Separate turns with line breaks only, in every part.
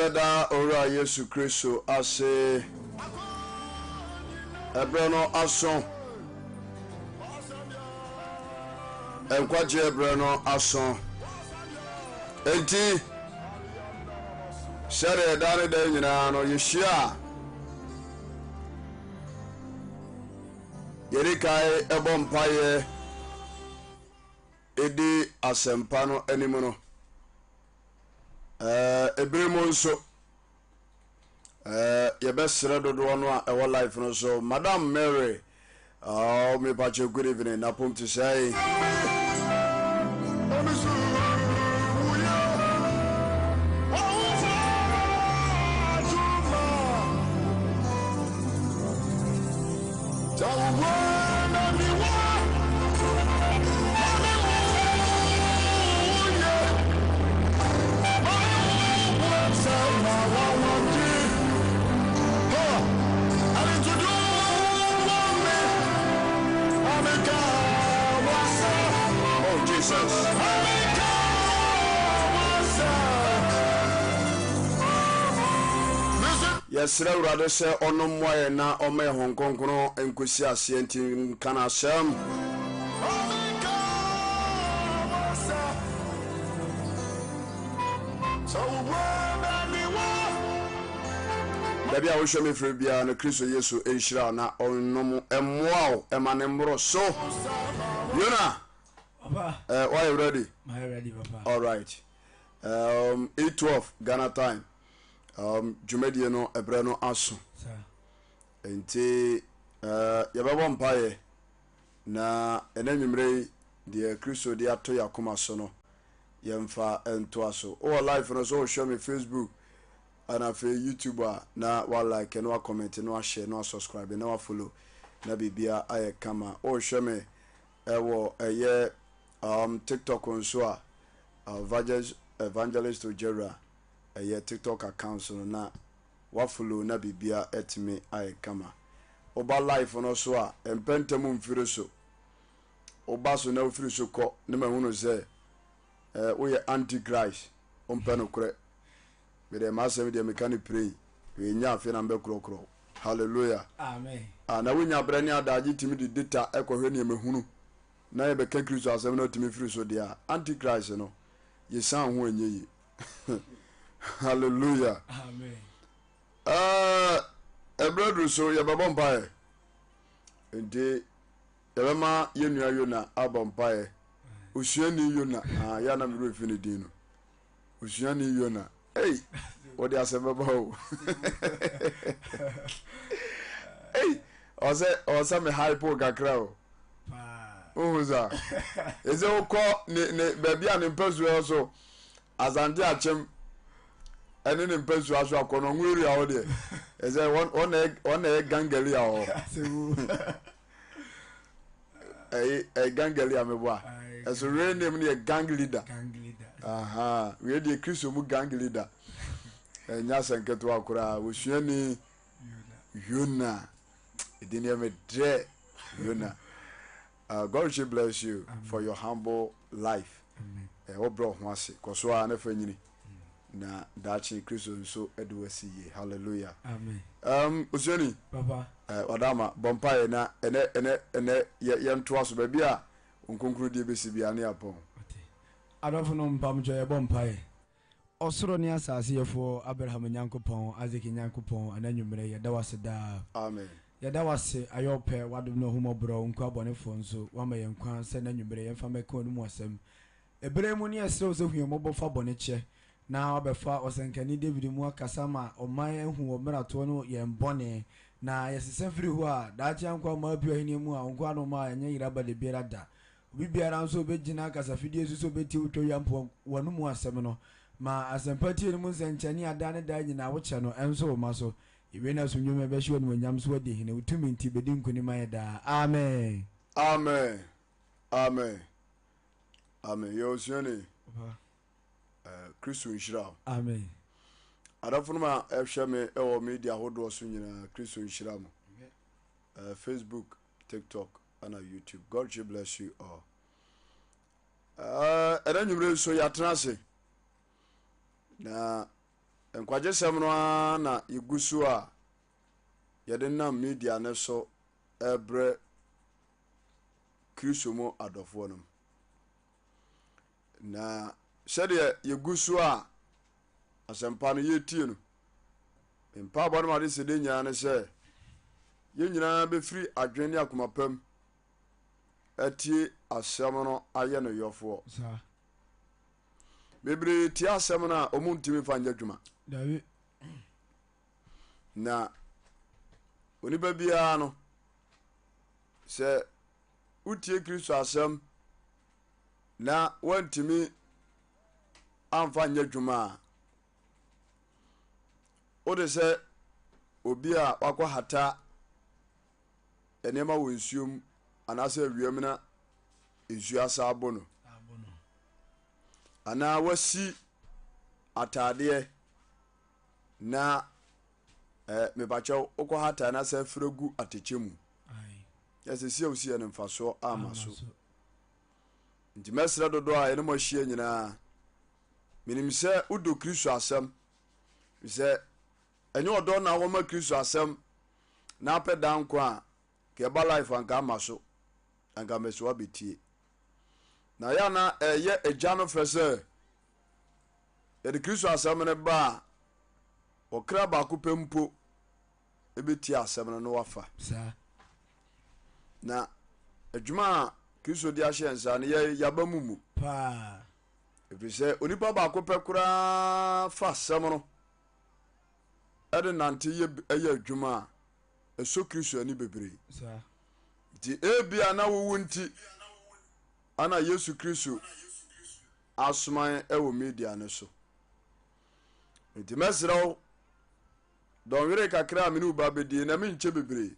Yɛbɛda Owura Yesu Kristo ase. Ɛberɛ no aso. Nkwagyeɛ berɛ no aso. Enti, sɛdeɛ ɛda ne da nyinaa no, yɛhyia a, yɛdi kan bɔ mpaeɛ di asɛmpa no anim no. Ɛɛ, mu nso, ɛɛ, yɛbɛsrɛ dodoɔ no a ɛwɔ life no so. Madam Mary, oh, mepakyɛ good evening, na pom te sɛe. Oh, Jesus. Yɛsrɛ Awurade sɛ ɔno mmoa yɛn na ɔmma yɛn Honhom Kronkron nkosi aseɛ nti nka n'asɛm. Baabi a wohwɛ me firi biara no, Kristo Yesu nhyira wo na ɔnnom mmoa wo ɛma ne mmoro so. Yona, uh, why you ready?
ready, Papa.
All right. 8:12 Ghana time. Um, dwumadie no ɛberɛ no aso. Nti uh, yɛbɛbɔ mpaeɛ na ɛnɛ nwummerɛ yi deɛ Kristo de ato yɛn akoma so no yɛmfa ntoa so. Wowɔ life no so wohwɛ me Facebook ɛna afei YouTube a na wa like na wa comment na wa share na wa subscribe na wa follow na biribia ayɛ kama. Wohwɛ me ɛwɔ ɛyɛ um, TikTok nso a uh, Evangelist Ojera ɛyɛ TikTok account no na wa follow na biribia atumi ayɛ kama. Woba live no so a mpɛ ntɛm mfiri so. Woba so na wofiri so kɔ na mahunu sɛ eh, woyɛ antichrist, wompɛ nokorɛ. Medeɛ m'asɛm deɛ meka no pirei, wei nyɛ afe na mbɛkorɔkorɔ wo. Hallelujah.
Amen.
Ah, na wonya berɛ ne adagye tumi de data ɛkɔhwɛ nneɛma hunu na yɛbɛka Kristo asɛm na wotumi firi so deɛ a, antichrist no, yɛsiane ho ɛnyɛ yie. Hallelujah.
Amen.
Ɛberɛ duru so yɛbɛbɔ mpaeɛ. Nti yɛbɛma yɛn nua Yona abɔ mpaeɛ. Osuani Yona, ah, yɛ na mmerɛ fi ne din no. Osuani Yona. Ei, wɔde asɛm bɛba o. Ei, ɔsɛ ɔsɛ me hype kakra o. Wohu sa? Ɛsɛ wokɔ ne ne baabi a ne mpasua so Asante Akyem ɛne ne mpasua so akɔ no ɔnwo area hɔ deɛ ɛsɛ wɔn na ɛyɛ gangali a hɔ. Ɛyɛ ɛyɛ gangali a meboa. Ɛso real name no yɛ gang leader. Aha, wei deɛ Kristo mu gang leader. Ɛnyɛ asɛ nketewa koraa. Osuani Yona. Ɛdin yɛ me dɛ Yona. God richly bless you Amen. for your humble life. Eh, wo brɛ ho ase. Kɔ so ara na fa nyini. Na daakye Kristo nso de wasi yie. Hallelujah.
Amen.
Osuani.
Papa.
Wadama bɔ mpaeɛ na ɛnɛ ɛnɛ ɛnɛ yɛ yɛntoa so baabi a nkonkron die bɛsi biara ne apɔn.
Adɔfo no mpamkyɛ yɛbɔ mpaeɛ. Ɔsoro ne asase Yɛfoɔ, Abraham Nyankopɔn, Isaac Nyankopɔn, ɛnɛ anwummerɛ yi, yɛda wo ase daa.
Amen.
Yɛda wo ase, ayɛ wo pɛ, w'adom ne w'ahummɔborɔ, wo nkoa abɔnefoɔ nso, woama yɛn kwan sɛ ɛnɛ anwummerɛ yɛmfa mmɛka w'anomu asɛm. Ɛberɛ yi mu no yɛsrɛ wo sɛ hu yɛn mmɔbɔ fa bɔne kyɛ, na woabɛfa ɔsɛnkani David mu akasa ma ɔman ahu wɔ mmaratoɔ ne yɛn bɔne, na yɛsesa firi hɔ a, daakye ankoa mma apue ahennie mu a, wo nkoa no mma a ɛnyɛ yera ba dabiara da. Obi biara nso a obegyina kasafidie so sɛ obetie wo twa mpo w'anomu asɛm no, ma asɛmpa tie no mu nsɛnkyerɛnne a daa ne daa nyinaa wokyɛ no nso wo mma so. Yɛwie no asomdwoe mu a yɛbɛhyɛ wo animuonyam so woadi hene, wo tumi nti bedi nkonim ma yɛn daa. Amen.
Amen amen amen yɛ osuani eh, Kristo nhyira wo.
Amen.
Adɔfo no a ɛhwɛ me ɛwɔ media ahodoɔ so nyinaa Kristo nhyira mo. Eh, Facebook, TikTok, ɛna YouTube. God should bless you all. Ɛna nwumire nso yɛatena ase na Nkwagyesɛm no ara na yɛgu so a yɛde nam media no so rebrɛ Kristo mu adɔfoɔ no. Na sɛdeɛ yɛgu so a asɛmpa no yɛretie no, me mpaebɔ no made sɛdeɛ nyinaa ne sɛ yɛn nyinaa bɛfiri adwene ne akoma pa mu atie asɛm no ayɛ no yɔfoɔ. Bebree tie asɛm no a wɔn ntumi mfa nyɛ adwuma.
Dabi.
Na onipa biara no, sɛ wotie Kristo asɛm na woantumi amfa nyɛ adwuma a, wode sɛ obi a wakɔ hata nneɛma wɔ nsuo mu anaasɛ awia mu na nsuo asa abɔ no anaa wasi ataadeɛ na eh, mepakyɛw wokɔ hata na sɛ afiri gu atɛkyɛ mu na sɛ si a wosi yɛ no mfasoɔ ama so nti mɛsrɛ dodoɔ a yɛne mo ahyia nyinaa menim sɛ wodɔ Kristo asɛm sɛ ɛnyɛ ɔdɔ na wɔma Kristo asɛm na apɛ daa nkwa a ka ɛba life anka ama so anka mɛso abɛtie na yɛ na ɛyɛ agya no fɛ sɛ yɛde Kristo asɛm no ba a ɔkra baako pɛ mpo bɛtie asɛm no na wafa.
Saa.
Na adwuma a Kristo de ahyɛ nsa no yɛ yaba mu mu.
Paa.
Ɛfiri sɛ onipa baako pɛ koraa fa asɛm no ɛde nante yɛ ɛyɛ adwuma a ɛsɔ Kristo ani bebree.
Saa.
Nti ebia na wowu nti ana Yesu Kristo asoma ɛwɔ media no so. Nti mɛsrɛ wo Dɔnhwere kakra a me ne wo ba bɛdie na menkyɛ bebree.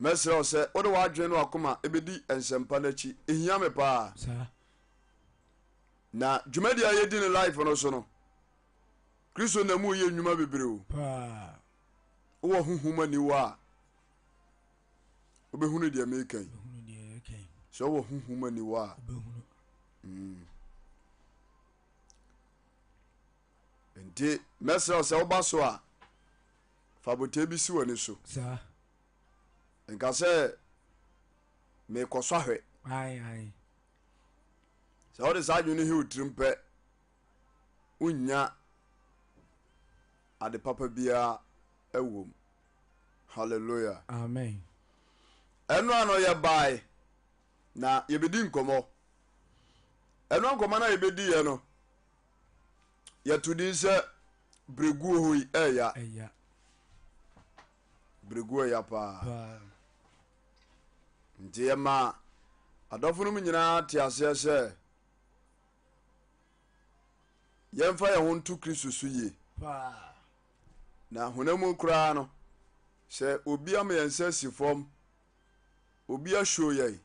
Mɛsrɛ wo sɛ wode w'adwene ne w'akoma bɛdi nsɛmpa no akyi. Ɛhia me paa. Na dwumadi a yɛdi no life no so no, Kristo na mu yɛ nnwuma bebree o. Wowɔ honhom aniwa a, wobɛhunu deɛ meka yi. Sɛ wowɔ honhom aniwa a. Nti mɛsrɛ wo sɛ woba so a, fa botae bi si w'ani so.
Saa.
Nka sɛ mekɔsɔ ahwɛ.
Ae, ae.
Sɛ wode saa adwene no hi wo tirim pɛ, wonnya ade papa biara wɔ mu. Hallelujah.
Amen.
Ɛno ano yɛbae na yɛbɛdi nkɔmmɔ. Ɛno nkɔmmɔ no a yɛbɛdiiɛ no, yɛto din sɛ berɛguo hɔ yi ɛya.
Ɛya.
Berɛguo ɛya paa.
Paa.
Nti yɛma adɔfo nom nyinaa te aseɛ sɛ yɛmfa yɛn ho nto Kristo so yie.
Paa.
Na honam mu koraa no, sɛ obi ama yɛn nsa asi fam, obi ahwɛ yɛn,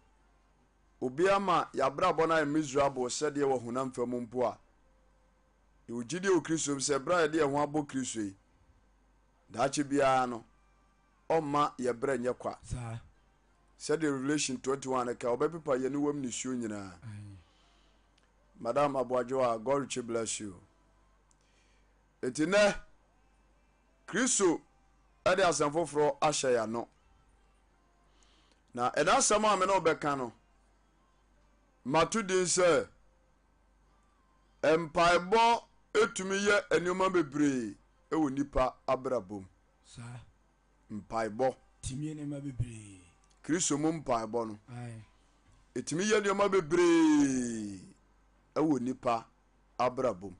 Obi ama y'abrabɔ no ayɛ miserable sɛdeɛ wɔ honam fam mpo a, yɛwɔ gyidie wɔ Kristo mu sɛ berɛ a yɛde yɛn ho abɔ Kristo yi, daakye biara no, ɔmma yɛ berɛ nyɛ kwa.
Saa.
Sɛdeɛ Revelation 21 no ka, ɔbɛpepa yɛn aniwam nisuo nyinaa.
Aye.
Madam Aboadwoa, God richly bless you. Enti nnɛ, Kristo de asɛm foforɔ ahyɛ yɛn ano. Na ɛna asɛm a me ne wo bɛka no, mato din sɛ mpaebɔ tumi yɛ nneɛma bebree wɔ nipa abrabɔ mu.
Saa.
Mpaebɔ.
Tumi yɛ nneɛma bebree.
Kristo mu mpaebɔ no.
Aye.
Ɛtumi yɛ nneɛma bebree wɔ nipa abrabɔ mu.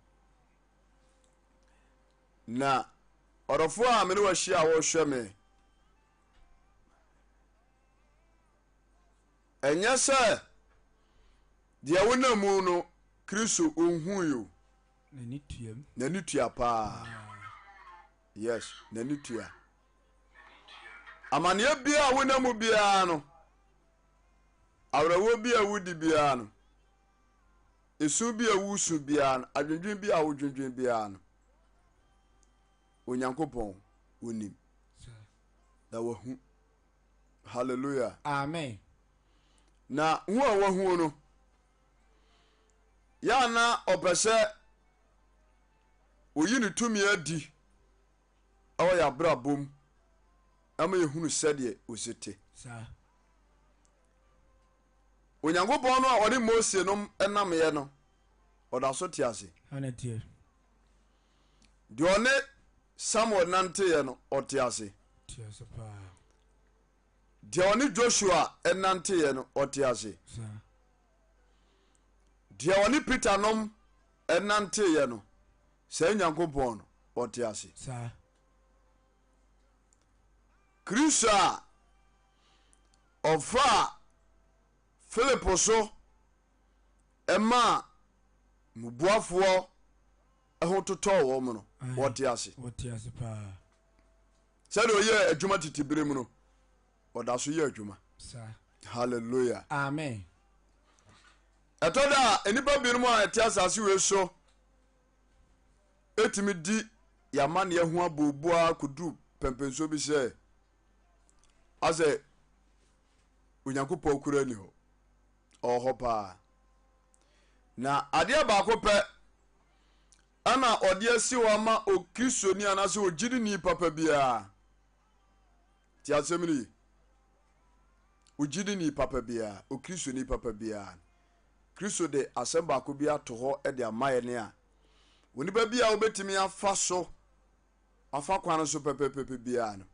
Na ɔdɔfoɔ a me ne wahyia a wɔrehwɛ me Ɛnyɛ sɛ deɛ wonam mu no Kristo ɔnhui o.
N'ani tuam.
N'ani tua paa. Yes, n'ani tua. Amaneɛ biara a wonam mu biara no, awerɛhoɔ bi a wodi biara no, esu bi a wosu biara no, adwendwen bi a wodwendwen biara no, Onyankopɔn onim na wahu. Hallelujah.
Amen.
Na hu a wahu no, yɛ a na ɔpɛ sɛ Oyi ne tumi adi wɔ yɛn abrabɔ mu ma yɛhunu sɛdeɛ ɔsi te. Onyankopɔn no a ɔne Mose nom nameɛ no, ɔda so te ase. Deɛ ɔne Samuel nanteeɛ no, ɔte ase. Deɛ ɔne Joshua nanteeɛ no, ɔte ase. Deɛ ɔne Peter nom nanteeɛ no, saa Nyankopɔn no, ɔte ase. Kristo a ɔfaa Filipo so maa mmubuafoɔ ho totɔɔ wɔn no, ɔte ase. Sɛdeɛ ɔyɛɛ adwuma tete berɛ mu no, ɔda so yɛ adwuma. Hallelujah.
Amen.
Ɛtɔ da a nnipa binom a ɛte asase wei so ɛtumi di yɛamanneɛ ho abooboo ara kɔduru pɛmpɛnsuo bi sɛ asɛ Onyankopɔn kura ni hɔ. Ɔwɔ hɔ paa. Na adeɛ baako pɛ ɛna ɔde asi hɔ ama okristoni anaasɛ ogyidini papa biara. Ti asɛm no ye. Ogyidini papa biara, okristoni papa biara. Kristo de asɛm baako bi ato hɔ de ama yɛn a onipa bi a wobɛtumi afa so afa kwan no so pɛpɛpɛpɛ biara no,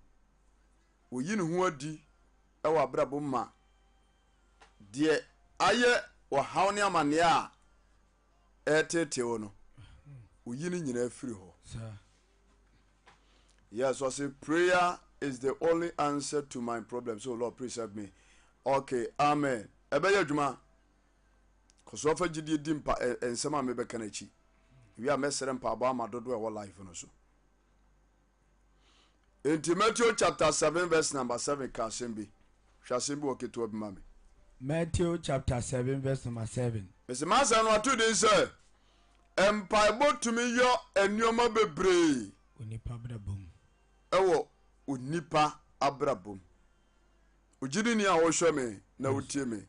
oyi ne ho adi wɔ abrabɔ mu ma deɛ ayɛ ɔhaw ne amanneɛ a ɛreteetew no, oyi ne nyinaa firi hɔ. Yes, ɔse prayer is the only answer to my problem. So Lord, please help me. Okay, amen. Ɛbɛyɛ adwuma. Kɔso afa gyidie di mpa nsɛm a mebɛka no akyi. Wie a mɛsrɛ mpaabɔ ama dodoɔ ɛwɔ life no so. Nti Matthew chapter 7 verse number 7 ka asɛm bi. Hwɛ asɛm bi wɔ ketewa bi ma me.
Matthew chapter 7 verse number 7.
Mese m'asɛm no ato din sɛ mpaebɔ tumi yɔ nneɛma bebree.
Onipa abrabɔ mu.
Ɛwɔ onipa abrabɔ mu. Ogyidini a wohwɛ me na wotie me.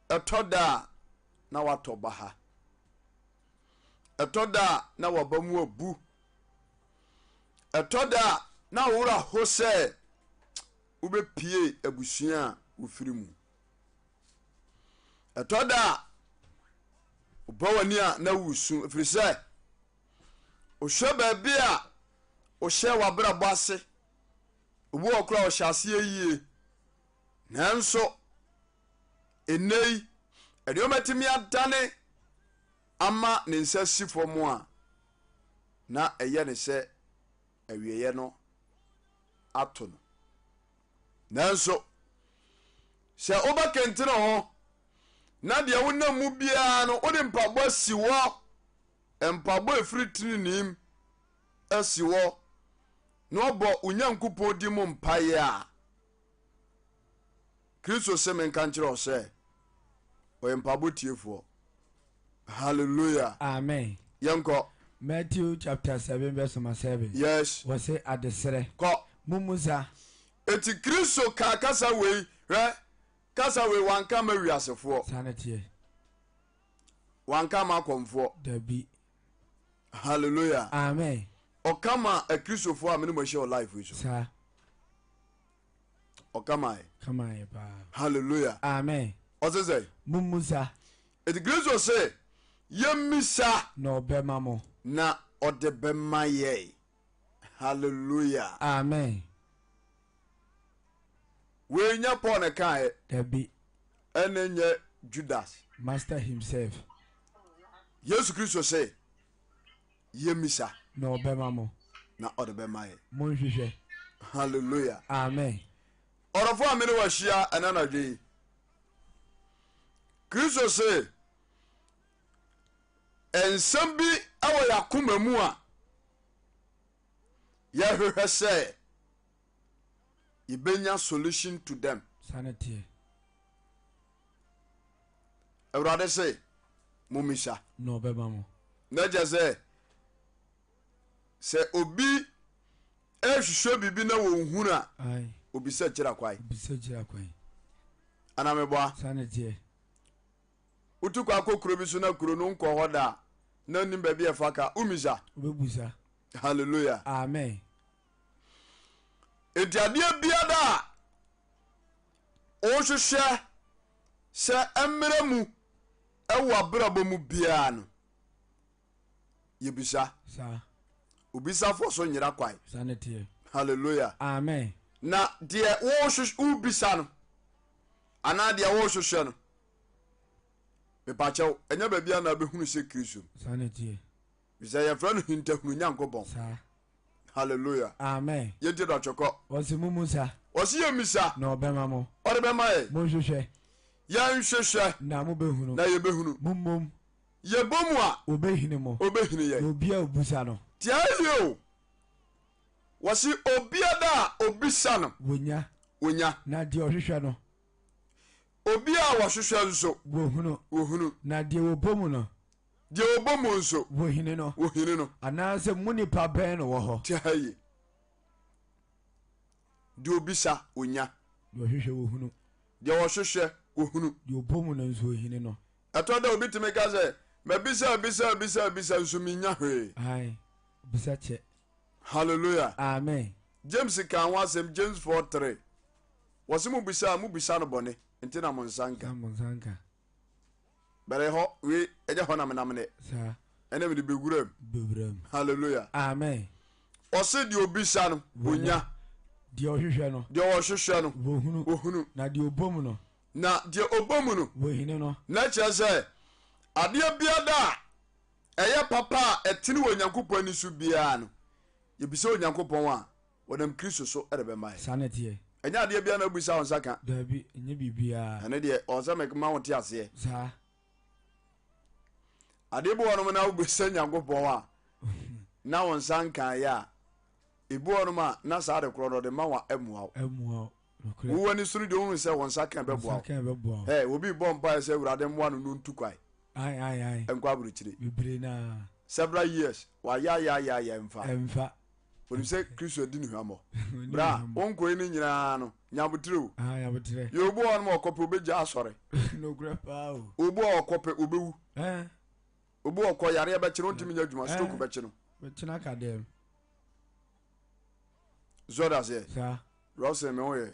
Ɛtɔ da a na watɔ baha. Ɛtɔ da a na waba mu abu. Ɛtɔ da a na wo werɛ ho sɛ wobɛpie abusua a wofiri mu. Ɛtɔ da a wobɔ w'ani a na woresu ɛfiri sɛ wohwɛ baabi a wohyɛ w'abrabɔ ase. Obi wɔ koraa ɔhyɛ aseɛ yie nanso ɛnnɛ yi nneɛma tumi adane ama ne nsa si fam a na ɛyɛ ne sɛ awieeɛ no ato no. Nanso, sɛ wobɛkentene ho na deɛ wonam mu biara no wode mpaboa si hɔ, mpaboa ɛfiri teneneem asi hɔ na wabɔ wo Nyankopɔn din mu mpaeɛ a, Kristo se menka nkyerɛ wo sɛ ɔyɛ mpaebɔ tiefoɔ. Hallelujah.
Amen.
Yɛnkɔ.
Matthew chapter 7 verse number 7.
Yes.
Wɔse adesrɛ.
Kɔ.
Mummusa.
Eti Kristo kaa kasa wei, hwɛ, kasa wei wanka ma wiasefoɔ.
Saa na teɛ.
Wanka ma akɔmfoɔ.
Dabi.
Hallelujah.
Amen.
Ɔka ma akristofoɔ a mene mo ahyia wɔ life yi so.
Saa.
Ɔka ma yɛ.
Ka ma yɛ paa.
Hallelujah.
Amen.
Ɔse sɛ.
Mummusa.
Eti Kristo se yɛmmisa.
Na ɔbɛma mo.
Na ɔde bɛma yɛn. Hallelujah.
Amen.
Wei nyɛ Paul na ɛkaeɛ.
Dabi.
Ɛna nyɛ Judas.
Master himself.
Yesu Kristo se yɛmmisa.
Na ɔbɛma mo.
Na ɔde bɛma yɛn.
Monhwehwɛ.
Hallelujah.
Amen.
Ɔdɔfo a me ne wahyia ɛna anadwo yi. Kristo se nsɛm bi wɔ yɛn akoma mu a yɛhwehwɛ sɛ yɛbɛnya solution to them.
Saa na teɛ.
Awurade se mommisa.
Na ɔbɛma mo.
Na kyɛ sɛ sɛ obi rehwehwɛ biribi na wɔnhunu a, obisa kyerɛ kwan.
Obisa kyerɛ kwan.
Ana meboa?
Saa na teɛ.
Wotu kɔ akɔ kuro bi so na kuro no nkɔ hɔ da a, Na nim baabi a ɛfa ka, womisa.
Wobɛbusa.
Hallelujah.
Amen.
Enti adeɛ biara a wohwehwɛ sɛ ɛmmerɛ mu ɛwɔ abrabɔ mu biara no, yɛbisa.
Saa.
Obisafoɔ so nyera kwan.
Saa ne teɛ.
Hallelujah.
Amen.
Na deɛ wohwehwɛ wobisa no anaa deɛ wohwehwɛ no, mepakyɛw, ɛnyɛ baabi a na wobɛhunu sɛ Kristo.
Saa ne teɛ.
Sɛ yɛfrɛ no hintahunu Nyankopɔn.
Saa.
Hallelujah.
Amen.
Yɛntie do atwɛkɔ.
Ɔse mo musa.
Ɔse yɛ misa.
Na ɔbɛma mo.
Ɔde bɛma yɛ.
Monhwehwɛ.
Yɛnhwehwɛ.
Na mobɛhunu.
Na yɛbɛhunu.
Mommom.
Yɛbɔ mu a.
Ɔbɛhini mo.
Ɔbɛhini yɛn.
Na obiara a ɔbusa no.
Tie yie o. Wɔse obiara a ɔbisa no.
Wɔnya.
Wɔnya.
Na deɛ ɔhwehwɛ no.
Obi a wɔhwehwɛ nso.
Wɔhunu.
Wɔhunu.
Na deɛ wɔbɔ mu no.
Deɛ ɔbɔ mu nso.
Wɔhini no.
Wɔhini no.
Anaasɛ mo nipa bɛn na ɔwɔ hɔ?
Tie ha yie. Deɛ ɔbisa, ɔnya.
Deɛ ɔhwehwɛ, wɔhunu.
Deɛ ɔhwehwɛ, wɔhunu.
Deɛ ɔbɔ mu no nso, wɔhini no.
Ɛtɔ da obi tumi ka sɛ, mabisa, abisa, abisa, abisa, nso mennya hwee.
Ae, bisa kyɛ.
Hallelujah.
Amen.
James kaa ho asɛm, James 4:3. Wɔse mo bisa a, mo bisa no bɔne, nti na mo nsa nka.
Na mo nsa nka.
Bɛrɛ hɔ, wei, ɛnyɛ hɔ na menam nɛ.
Saa.
Ɛnɛ mede bɛwura mu.
Bɛwura mu.
Hallelujah.
Amen.
Ɔse deɛ obisa no, onya.
Deɛ ɔhwehwɛ no.
Deɛ ɔhwehwɛ no.
Wɔhunu.
Wɔhunu.
Na deɛ ɔbɔ mu no.
Na deɛ ɔbɔ mu no.
Wɔhini no.
Na kyerɛ sɛ, adeɛ biara a ɛyɛ papa a ɛtene wɔ Onyankopɔn ani so biara no, yɛbisa Onyankopɔn a, wɔnam Kristo so de bɛma yɛn.
Saa na ɛteɛ.
Ɛnyɛ adeɛ biara na wobisa wo nsa ka.
Daabi, ɛnyɛ biribiara.
Ɛno deɛ, ɔwɔ sɛ mema wo te aseɛ.
Saa.
Adeɛ bi wɔ nom na wobisa Nyankopɔn a, na wo nsa nkaeɛ a, ebi wɔ nom a, na saa ade korɔ no ɔde ma wo a, ɛmmoa wo.
Ɛmmoa wo. Nokorɛ.
Wo w'ani so no deɛ wohunu sɛ wo nsa ka ɛbɛboa wo.
Nsa ka ɛbɛboa wo.
Hey, obi bɔ mpaeɛ sɛ Awurade mmoa no na ɔntu kwan.
Ae, ae, ae.
Nkɔ aburokyire.
Bebree naa.
Several years, wayɛ ayɛ ayɛ ayɛ ɛmfa.
Ɛmfa.
Onim sɛ Kristo adi no hwammɔ. Bra, wo nkoe no nyinaa no, nya aboterɛ o.
Ah, nya aboterɛ.
Yɛ obi wɔ hɔ nom a ɔkɔpɛ obɛgya asɔre.
Nokorɛ paa o.
Obi wɔ hɔ ɔkɔpɛ obɛwu.
Eh.
Obi wɔ ɔkɔ yareɛ bɛkye no, ɔntumi nyɛ adwuma, stroke bɛkye no.
Bɛkye no aka dɛm.
So ɔda aseɛ?
Saa.
Robson me ho yɛ.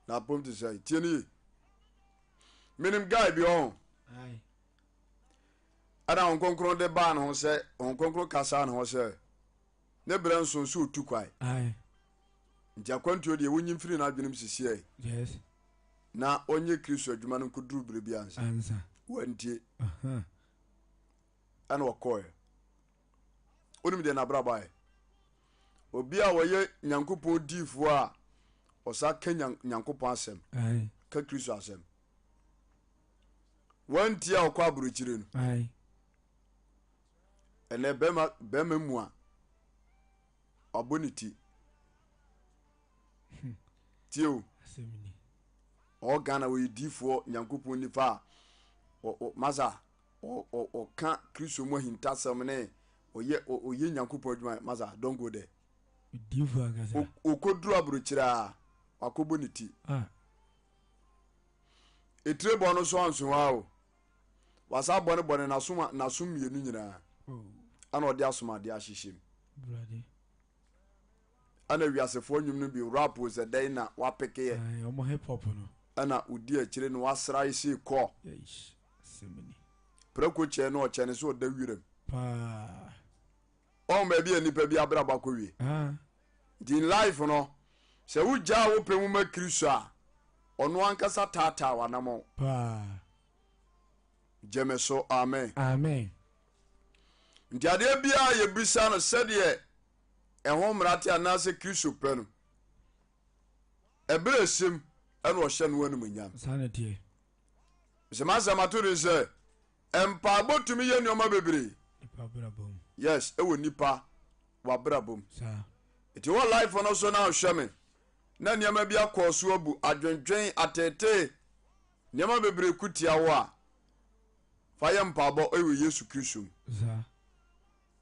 Na apom te sɛ tie ne ye. Menim guy bi ɔho.
Aye.
Ɛna Honhom Kronkron de baa ne ho sɛ Honhom Kronkron kasaa ne ho sɛ ne berɛ nso nso ɔtu kwae.
Aye.
Nti akwantuo deɛ wonyi mfiri n'adwenem sisiɛ.
Yes.
Na ɔnyɛ Kristo adwuma no nkɔduru berɛ bi ansa.
Ansa.
Wantie.
Uh -huh.
Ɛna ɔkɔɛ. Wonim deɛ n'abrabɔ ayɛ? Obi a ɔyɛ Nyankopɔn diifoɔ a ɔsa ka Nyankopɔn asɛm, ka Kristo asɛm. Wantie a ɔkɔ aburokyire no. Ɛnɛ bɛrima bɛrima mu a wabɔ ne ti. Hmm. Tie o. Ɔwɔ Ghana ɔyɛ diifoɔ Nyankopɔn nipa a masa ɔka Kristo mu ahintasɛm ne ɔyɛ ɔyɛ Nyankopɔn adwuma masa don't go there.
Diifoɔ ankasa.
Okoduru aburokyire a wakɔbɔ ne ti.
Ah.
Etire bɔ no so anso hɔ o. Wasa bɔ ne bɔ ne n'asom n'asom mmienu nyinaa.
Oh.
Ɛna ɔde asom adeɛ ahyehyɛ mu. Ɛna wiasefoɔ nnwom no bi rap sɛ dɛn na wapekeɛ.
Ɔmo hip hop no.
Ɛna odi akyire no wasra ese kɔ. Prako kyɛ no ɔkyɛ ne sɛ ɔda wiram.
Paa.
Ɔn baabi a nipa bi abrabɔ akɔwie. Nti in life no, sɛ wogyaa wo pɛ mu ma Kristo a, ɔno ankasa taataa w'anamɔn.
Paa.
Gye me so, amen.
Amen.
Nti adeɛ biara yɛbisa no sɛdeɛ ɛho mmara te anaasɛ Kristo pɛ no, ɛberɛ ɛsɛm ɛna ɔhyɛ no animuonyam.
Saa na ɛteɛ.
Sɛ m'asɛm ato din sɛ mpaebɔ tumi yɛ nneɛma bebree. Yes, ɛwɔ nipa w'abrabɔ mu. Nti wɔ life no so na ɔhwɛ me na nneɛma bi akɔ so abu adwendwen ateetee nneɛma bebree ko tia wo a fa yɛ mpaebɔ ɛwɔ Yesu Kristo mu.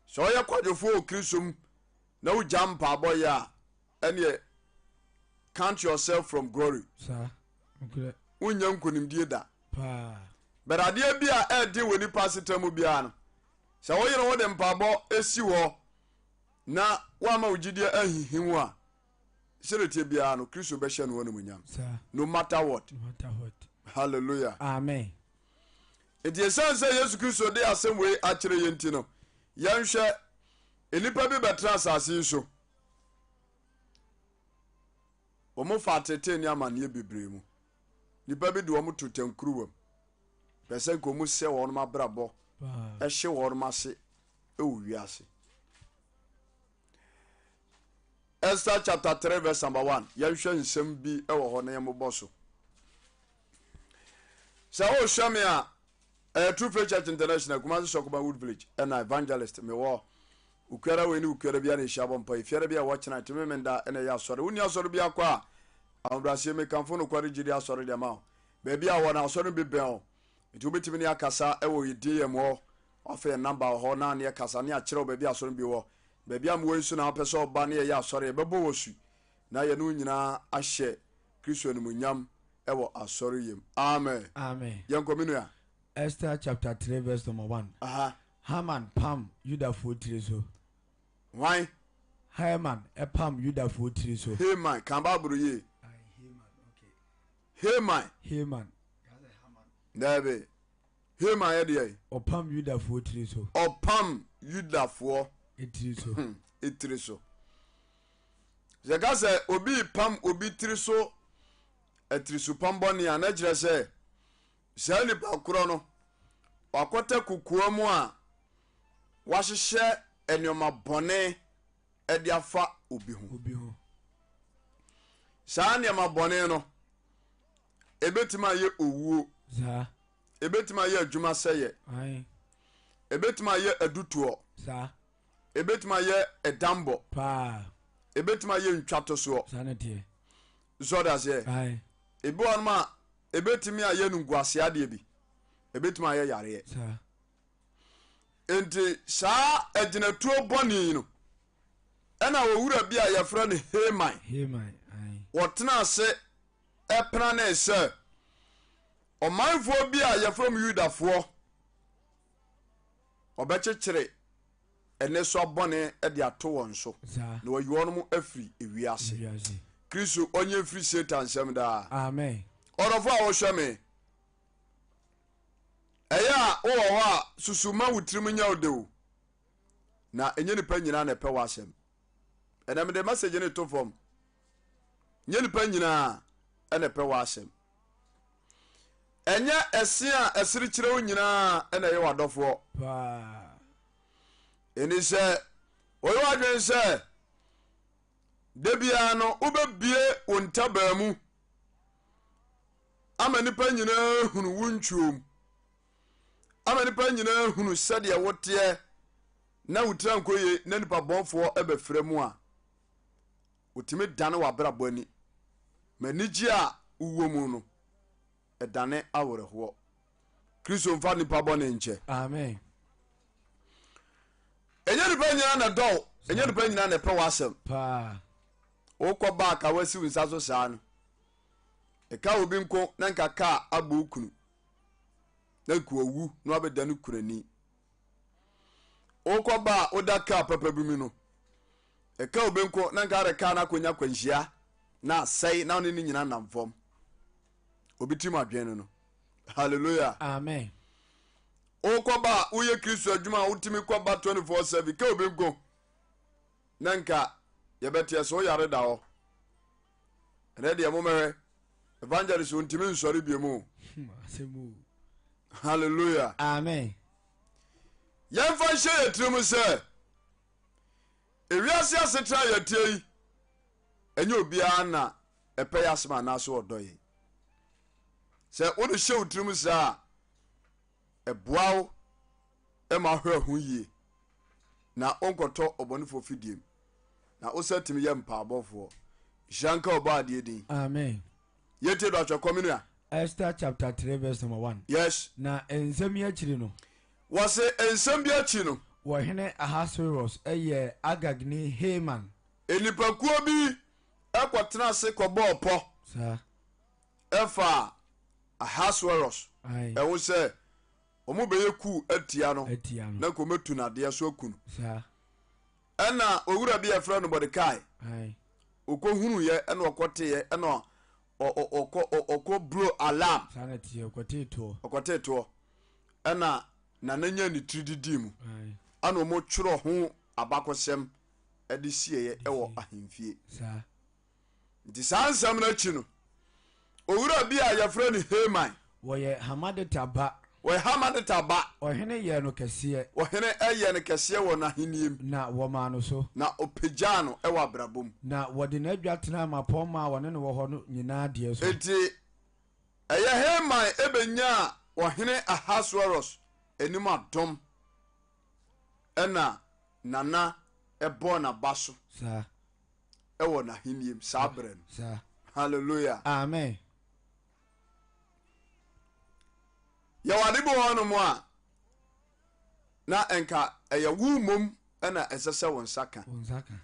Sɛ ɔyɛ kwadwofoɔ wɔ Kristo mu na wogya mpaebɔ yɛ a ɛneɛ count yourself from glory. Wonnya nkonimdie da.
Paa.
But adeɛ bi a ɛɛden wɔ nipa asetena mu biara no, Sɛ woyere wo de mpaebɔ si hɔ na woama wo gyidie anhinhim a, sɛdeɛ ɛteɛ biara no, Kristo bɛhyɛ ne ho animuonyam. No matter what.
No matter what.
Hallelujah.
Amen.
Nti ɛsiane sɛ Yesu Kristo de asɛm wei akyerɛ yɛn nti no, yɛnhwɛ nnipa bi bɛtena asase yi so. Wɔn fa atetee ne amanneɛ bebree mu. Nnipa bi de wɔn to tɛnkuruwa mu. Pɛ sɛ nka wɔn sɛ wɔn abrabɔ, ɛhye wɔn ase wɔ wiase. Esther chapter 3 verse number 1. Yɛnhwɛ nsɛm bi wɔ hɔ na yɛmmobɔ so. Sɛ wohwɛ me a, ɛyɛ True Faith Church International, Kumasi Sɔkoba Wood Village, ɛna evangelist mewɔ. Okuara wei ne okuara bi a na ɛhyia bɔ mpa. Efiara bi a ɛwɔ kyena, ɛtumi menda ɛna ɛyɛ asɔre. Wonni asɔre bi akɔ a, ahobrɛaseɛ mekamfo nokware gyidi asɔre de ama wo. Baabi a wɔ no asɔre no bi bɛn wo. Nti wobɛtumi ne akasa wɔ yɛ DM hɔ. Wafa yɛn number wɔ hɔ na ne yɛkasa ne akyerɛ wo baabi a asɔre no bi wɔ. Baabi a mewɔ yi nso na wopɛ sɛ ɔba ne yɛyɛ asɔre, yɛbɛbɔ wɔ su na yɛne wo nyinaa ahyɛ Kristo animuonyam wɔ asɔre yɛ mu. Amen.
Amen.
Yɛnkɔ me nua.
Esther chapter 3 verse number 1.
Aha.
Haman pam Yudafoɔ tiri so.
Hwan?
Haman pam Yudafoɔ tiri so.
Haman, kan Bible yie.
Aye, Haman, okay.
Haman.
Haman.
Daabi. Haman yɛ deɛ.
Ɔpam Yudafoɔ tiri so.
Ɔpam Yudafoɔ.
Tiri so.
Tiri so. Sɛ ka sɛ obi pam obi tiri so atirisopam bɔne a, na kyerɛ sɛ saa nipa korɔ no wakɔtɛ kokoa mu a wahyehyɛ nneɛma bɔne de afa obi ho.
Obi ho.
Saa nneɛma bɔne no, ebetumi ayɛ owuo.
Saa.
Ebetumi ayɛ adwuma sɛyɛ.
Ae.
Ebetumi ayɛ adutoɔ.
Saa.
Ebetumi ayɛ ɛdambɔ.
Paa.
Ebetumi ayɛ ntwatosoɔ.
Saa na teɛ.
So ɔde aseɛ?
Ae.
Ebi wɔ hɔnom a, ebetumi ayɛ no nguase adeɛ bi. Ebetumi ayɛ yareɛ.
Saa.
Enti saa agyinatuo bɔne yi no, ɛna owura bi a yɛfrɛ no Haman.
Haman, ae.
Wɔtena ase ɛpranee sɛ ɔmanfoɔ bi a yɛfrɛ mu Yudafoɔ ɔbɛkyekyere nnesoa bɔne de ato wɔn so na wayi wɔn afiri ewiase. Kristo ɔnyɛ mfiri Satan nsam daa.
Amen.
Ɔdɔfo a wohwɛ me, ɛyɛ a wowɔ hɔ a susu ma wo tirim nyɛ wo de o, na ɛnyɛ nipa nyinaa na ɛpɛ w'asɛm. Ɛnɛ mede message no to fam. Nyɛ nipa nyinaa na ɛpɛ w'asɛm. Ɛnyɛ ɛse a ɛsere kyerɛ wo nyinaa na ɛyɛ w'adɔfoɔ. Ɛni sɛ woyɛ w'adwene sɛ da biara no wobɛbie wo ntabaa mu ama nipa nyinaa hunu wo ntwuom ama nipa nyinaa hunu sɛdeɛ woteɛ na wo tira nkɔ yie na nipa bɔnfoɔ bɛfrɛ mu a Wotumi dane w'abrabɔ ani ma anigyeɛ a wowɔ mu no ɛdane awerɛhoɔ. Kristo mfa nipa bɔne nkyɛ.
Amen.
Ɛnyɛ nipa nyinaa na ɛdɔ wo, ɛnyɛ nipa nyinaa na ɛpɛ w'asɛm.
Paa.
Wokɔ baak a wasi wo nsa so saa no, ɛka obi nko na nka kaa abɔ wo kunu na nka wawu na wabɛda no kunani. Wokɔ ba a woda kaa papa bi mu no, Ɛka obi nko na nka ade kaa no akɔnya kwanhyia na asɛe na ɔne ne nyina nam fam. Obi tirim adwene no no. Hallelujah.
Amen.
Wokɔba a woyɛ Kristo adwuma a wotumi kɔba 24/7 ka obi nko na nka yɛbɛteɛ sɛ woyare da hɔ. Ɛnɛ deɛ momɛhwɛ evangelist ontumi nsɔre bio mu.
Hmm,
Hallelujah.
Amen.
Yɛmfa nhyɛ yɛ tirim sɛ Ewiase asetra a yɛteɛ yi, ɛnyɛ obiara na ɛpɛ yɛ asɛm anaasɛ ɔdɔ yɛn. Sɛ wode hyɛ wo tirim saa a, ɛboa wo ma wohwɛ ho yie na wonkɔtɔ ɔbɔnefoɔ fidie mu na wosa tumi yɛ mpaabɔfoɔ. Nhyira nka ɔbɔ adeɛ din.
Amen.
Yɛntie do atwɛ kɔ me nua.
Esther chapter 3 verse number 1.
Yes.
Na nsɛm yi akyiri no.
Wɔse nsɛm bi akyi no.
Ɔhene Ahasweros yɛɛ Agagni Haman.
Nnipakuo bi kɔtenaa ase kɔbɔɔ pɔ.
Saa.
Faa Ahasweros
Ae.
ho sɛ Wɔn bɛyɛ kuu atia no.
Atia no.
Na nka wɔatu no adeɛ so aku no.
Saa.
Ɛna owura bi a yɛfrɛ no Mordecai.
Ae.
Ɔkɔhunuiɛ ɛna ɔkɔteeɛ ɛna ɔkɔ ɔkɔ blow alarm.
Saa na ɛteɛ, ɔkɔtee toɔ.
Ɔkɔtee toɔ. Ɛna Nana nyaa ne tiri didii mu.
Ae.
Ɛna wɔtwerɛ ho abakɔsɛm de sieeɛ wɔ ahemfie.
Saa.
Nti saa nsɛm no akyi no, owura bi a yɛfrɛ no Haman.
Wɔyɛ Hamadeta ba.
Wɔyɛ Hamadeta ba.
Ɔhene yɛɛ no kɛseɛ.
Ɔhene yɛɛ no kɛseɛ wɔ n'ahennie mu.
Na wɔmaa no so.
Na ɔpagyaa no wɔ abrabɔ mu.
Na wɔde n'adwa tenaa mmapɔmma a wɔne no wɔ hɔ no nyinaa deɛ so.
Enti ɛyɛ Haman bɛnyaa ɔhene Ahasweros anim adom, ɛna Nana bɔɔ n'aba so.
Saa.
wɔ n'ahenni mu saa berɛ no.
Saa.
Hallelujah.
Amen.
Yɛwɔ ade bi wɔ hɔnom a na nka ɛyɛ wo mmom na ɛsɛ sɛ wo nsa ka.
Wo nsa ka.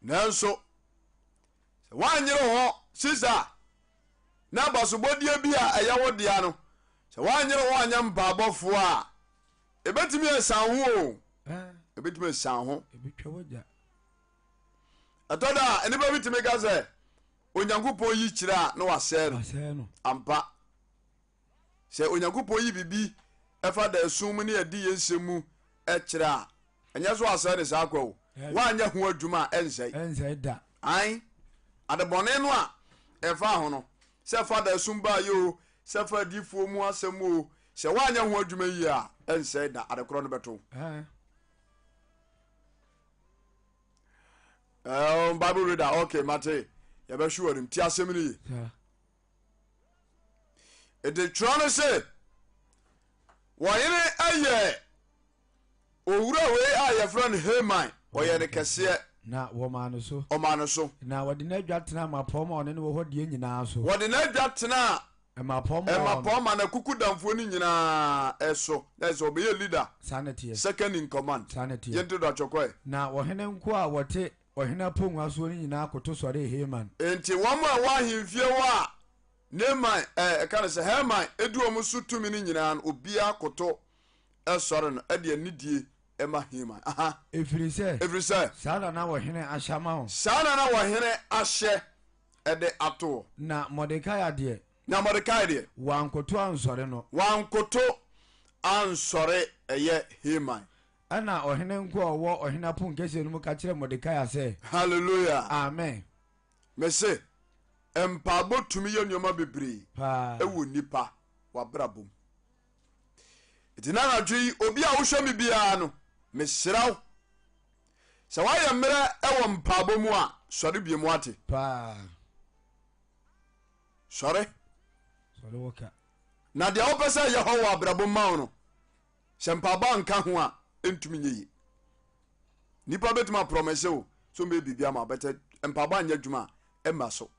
Nanso sɛ woanyere hɔ sisa na abasobɔdeɛ bi a ɛyɛ wo dea no sɛ woanyere hɔ anyɛ mpaabɔfoɔ a ɛbɛtumi asiane ho o. Ɛbɛtumi asiane ho.
Ɛbɛtwa wagya.
Ɛtɔ da a nnipa bi tumi ka sɛ Onyankopɔn yi kyerɛ a na wasɛe no. Ampa. Sɛ Onyankopɔn yi biribi ɛfa da esum mu ne ɛdi yɛn nsɛm mu kyerɛ a, ɛnyɛ so asɛe no saa kwa o. Woanyɛ ho adwuma a ɛnsɛe.
Ɛnsɛe da.
Ae. Adebɔne no a ɛfa ho no, sɛ ɛfa da esum baayɛ o, sɛ ɛfa adiyifoɔ mu asɛm o, sɛ woanyɛ ho adwuma yie a, ɛnsɛe da. Adekorɔ no bɛto wo. Um, Bible reader, okay, mate. Yɛbɛhwe wɔ anim. Ti asɛm no ye. Ɛde twerɛ no se, wɔyere ɛyɛ owura wei a yɛfrɛ no Haman, ɔyɛ no kɛseɛ.
Na wɔmaa no so.
Ɔmaa no so.
Na wɔde n'adwa tenaa mmapɔmma a ɔne no wɔ hɔ deɛ nyinaa so.
Wɔde n'adwa tenaa
Mmapɔmma a ɔno.
Mmapɔmma na kukudamfoɔ no nyinaa so. Na ɛsɛ ɔbɛyɛ leader.
Saa na ɛteɛ.
Second in command.
Saa na ɛteɛ.
Yɛnte do atwɔkɔɛ.
Na ɔhene nkoa a wɔte ɔhene aponnwa soɔ no nyinaa koto sɔree Haman.
Enti wɔn a ɛwɔ ahemfie hɔ a Naaman, ɛɛ, ɛka no sɛ Haman di wɔn so tumi no nyinaa no, obiara koto sɔre no de anidie ma Haman. Aha.
Ɛfiri sɛ.
Ɛfiri sɛ.
Saa na na ɔhene ahyɛ ama wɔn.
Saa na na ɔhene ahyɛ de ato hɔ.
Na Mordekai deɛ.
Na Mordekai deɛ.
Wankoto ansɔre no.
Wankoto ansɔre ɛyɛ Haman.
Ɛnna ɔhene nkoa a wɔwɔ ɔhene aponkɛseɛ no mu ka kyerɛɛ Mordekai sɛ.
Hallelujah.
Amen.
Mese, mpaebɔ tumi yɛ nneɛma bebree
Paa.
wɔ nnipa w'abrabɔ mu. Nti na anadwo yi, obi a wohwɛ me biara no, mesrɛ wo, sɛ woayɛ mmerɛ wɔ mpaebɔ mu a, sɔre bie mu ate.
Paa.
Sɔre.
Sɔre wɔ ka.
Na deɛ wopɛ sɛ ɛyɛ hɔ wɔ abrabɔ mu ma wo no, sɛ mpaebɔ anka ho a, ɛntumi nyɛ yie. Nipa bɛtumi aprɔmɛse wo sɛ ɔmbɛyɛ biribi ama wo, bɛtɛ mpaebɔ anyɛ adwuma a, ɛmma so.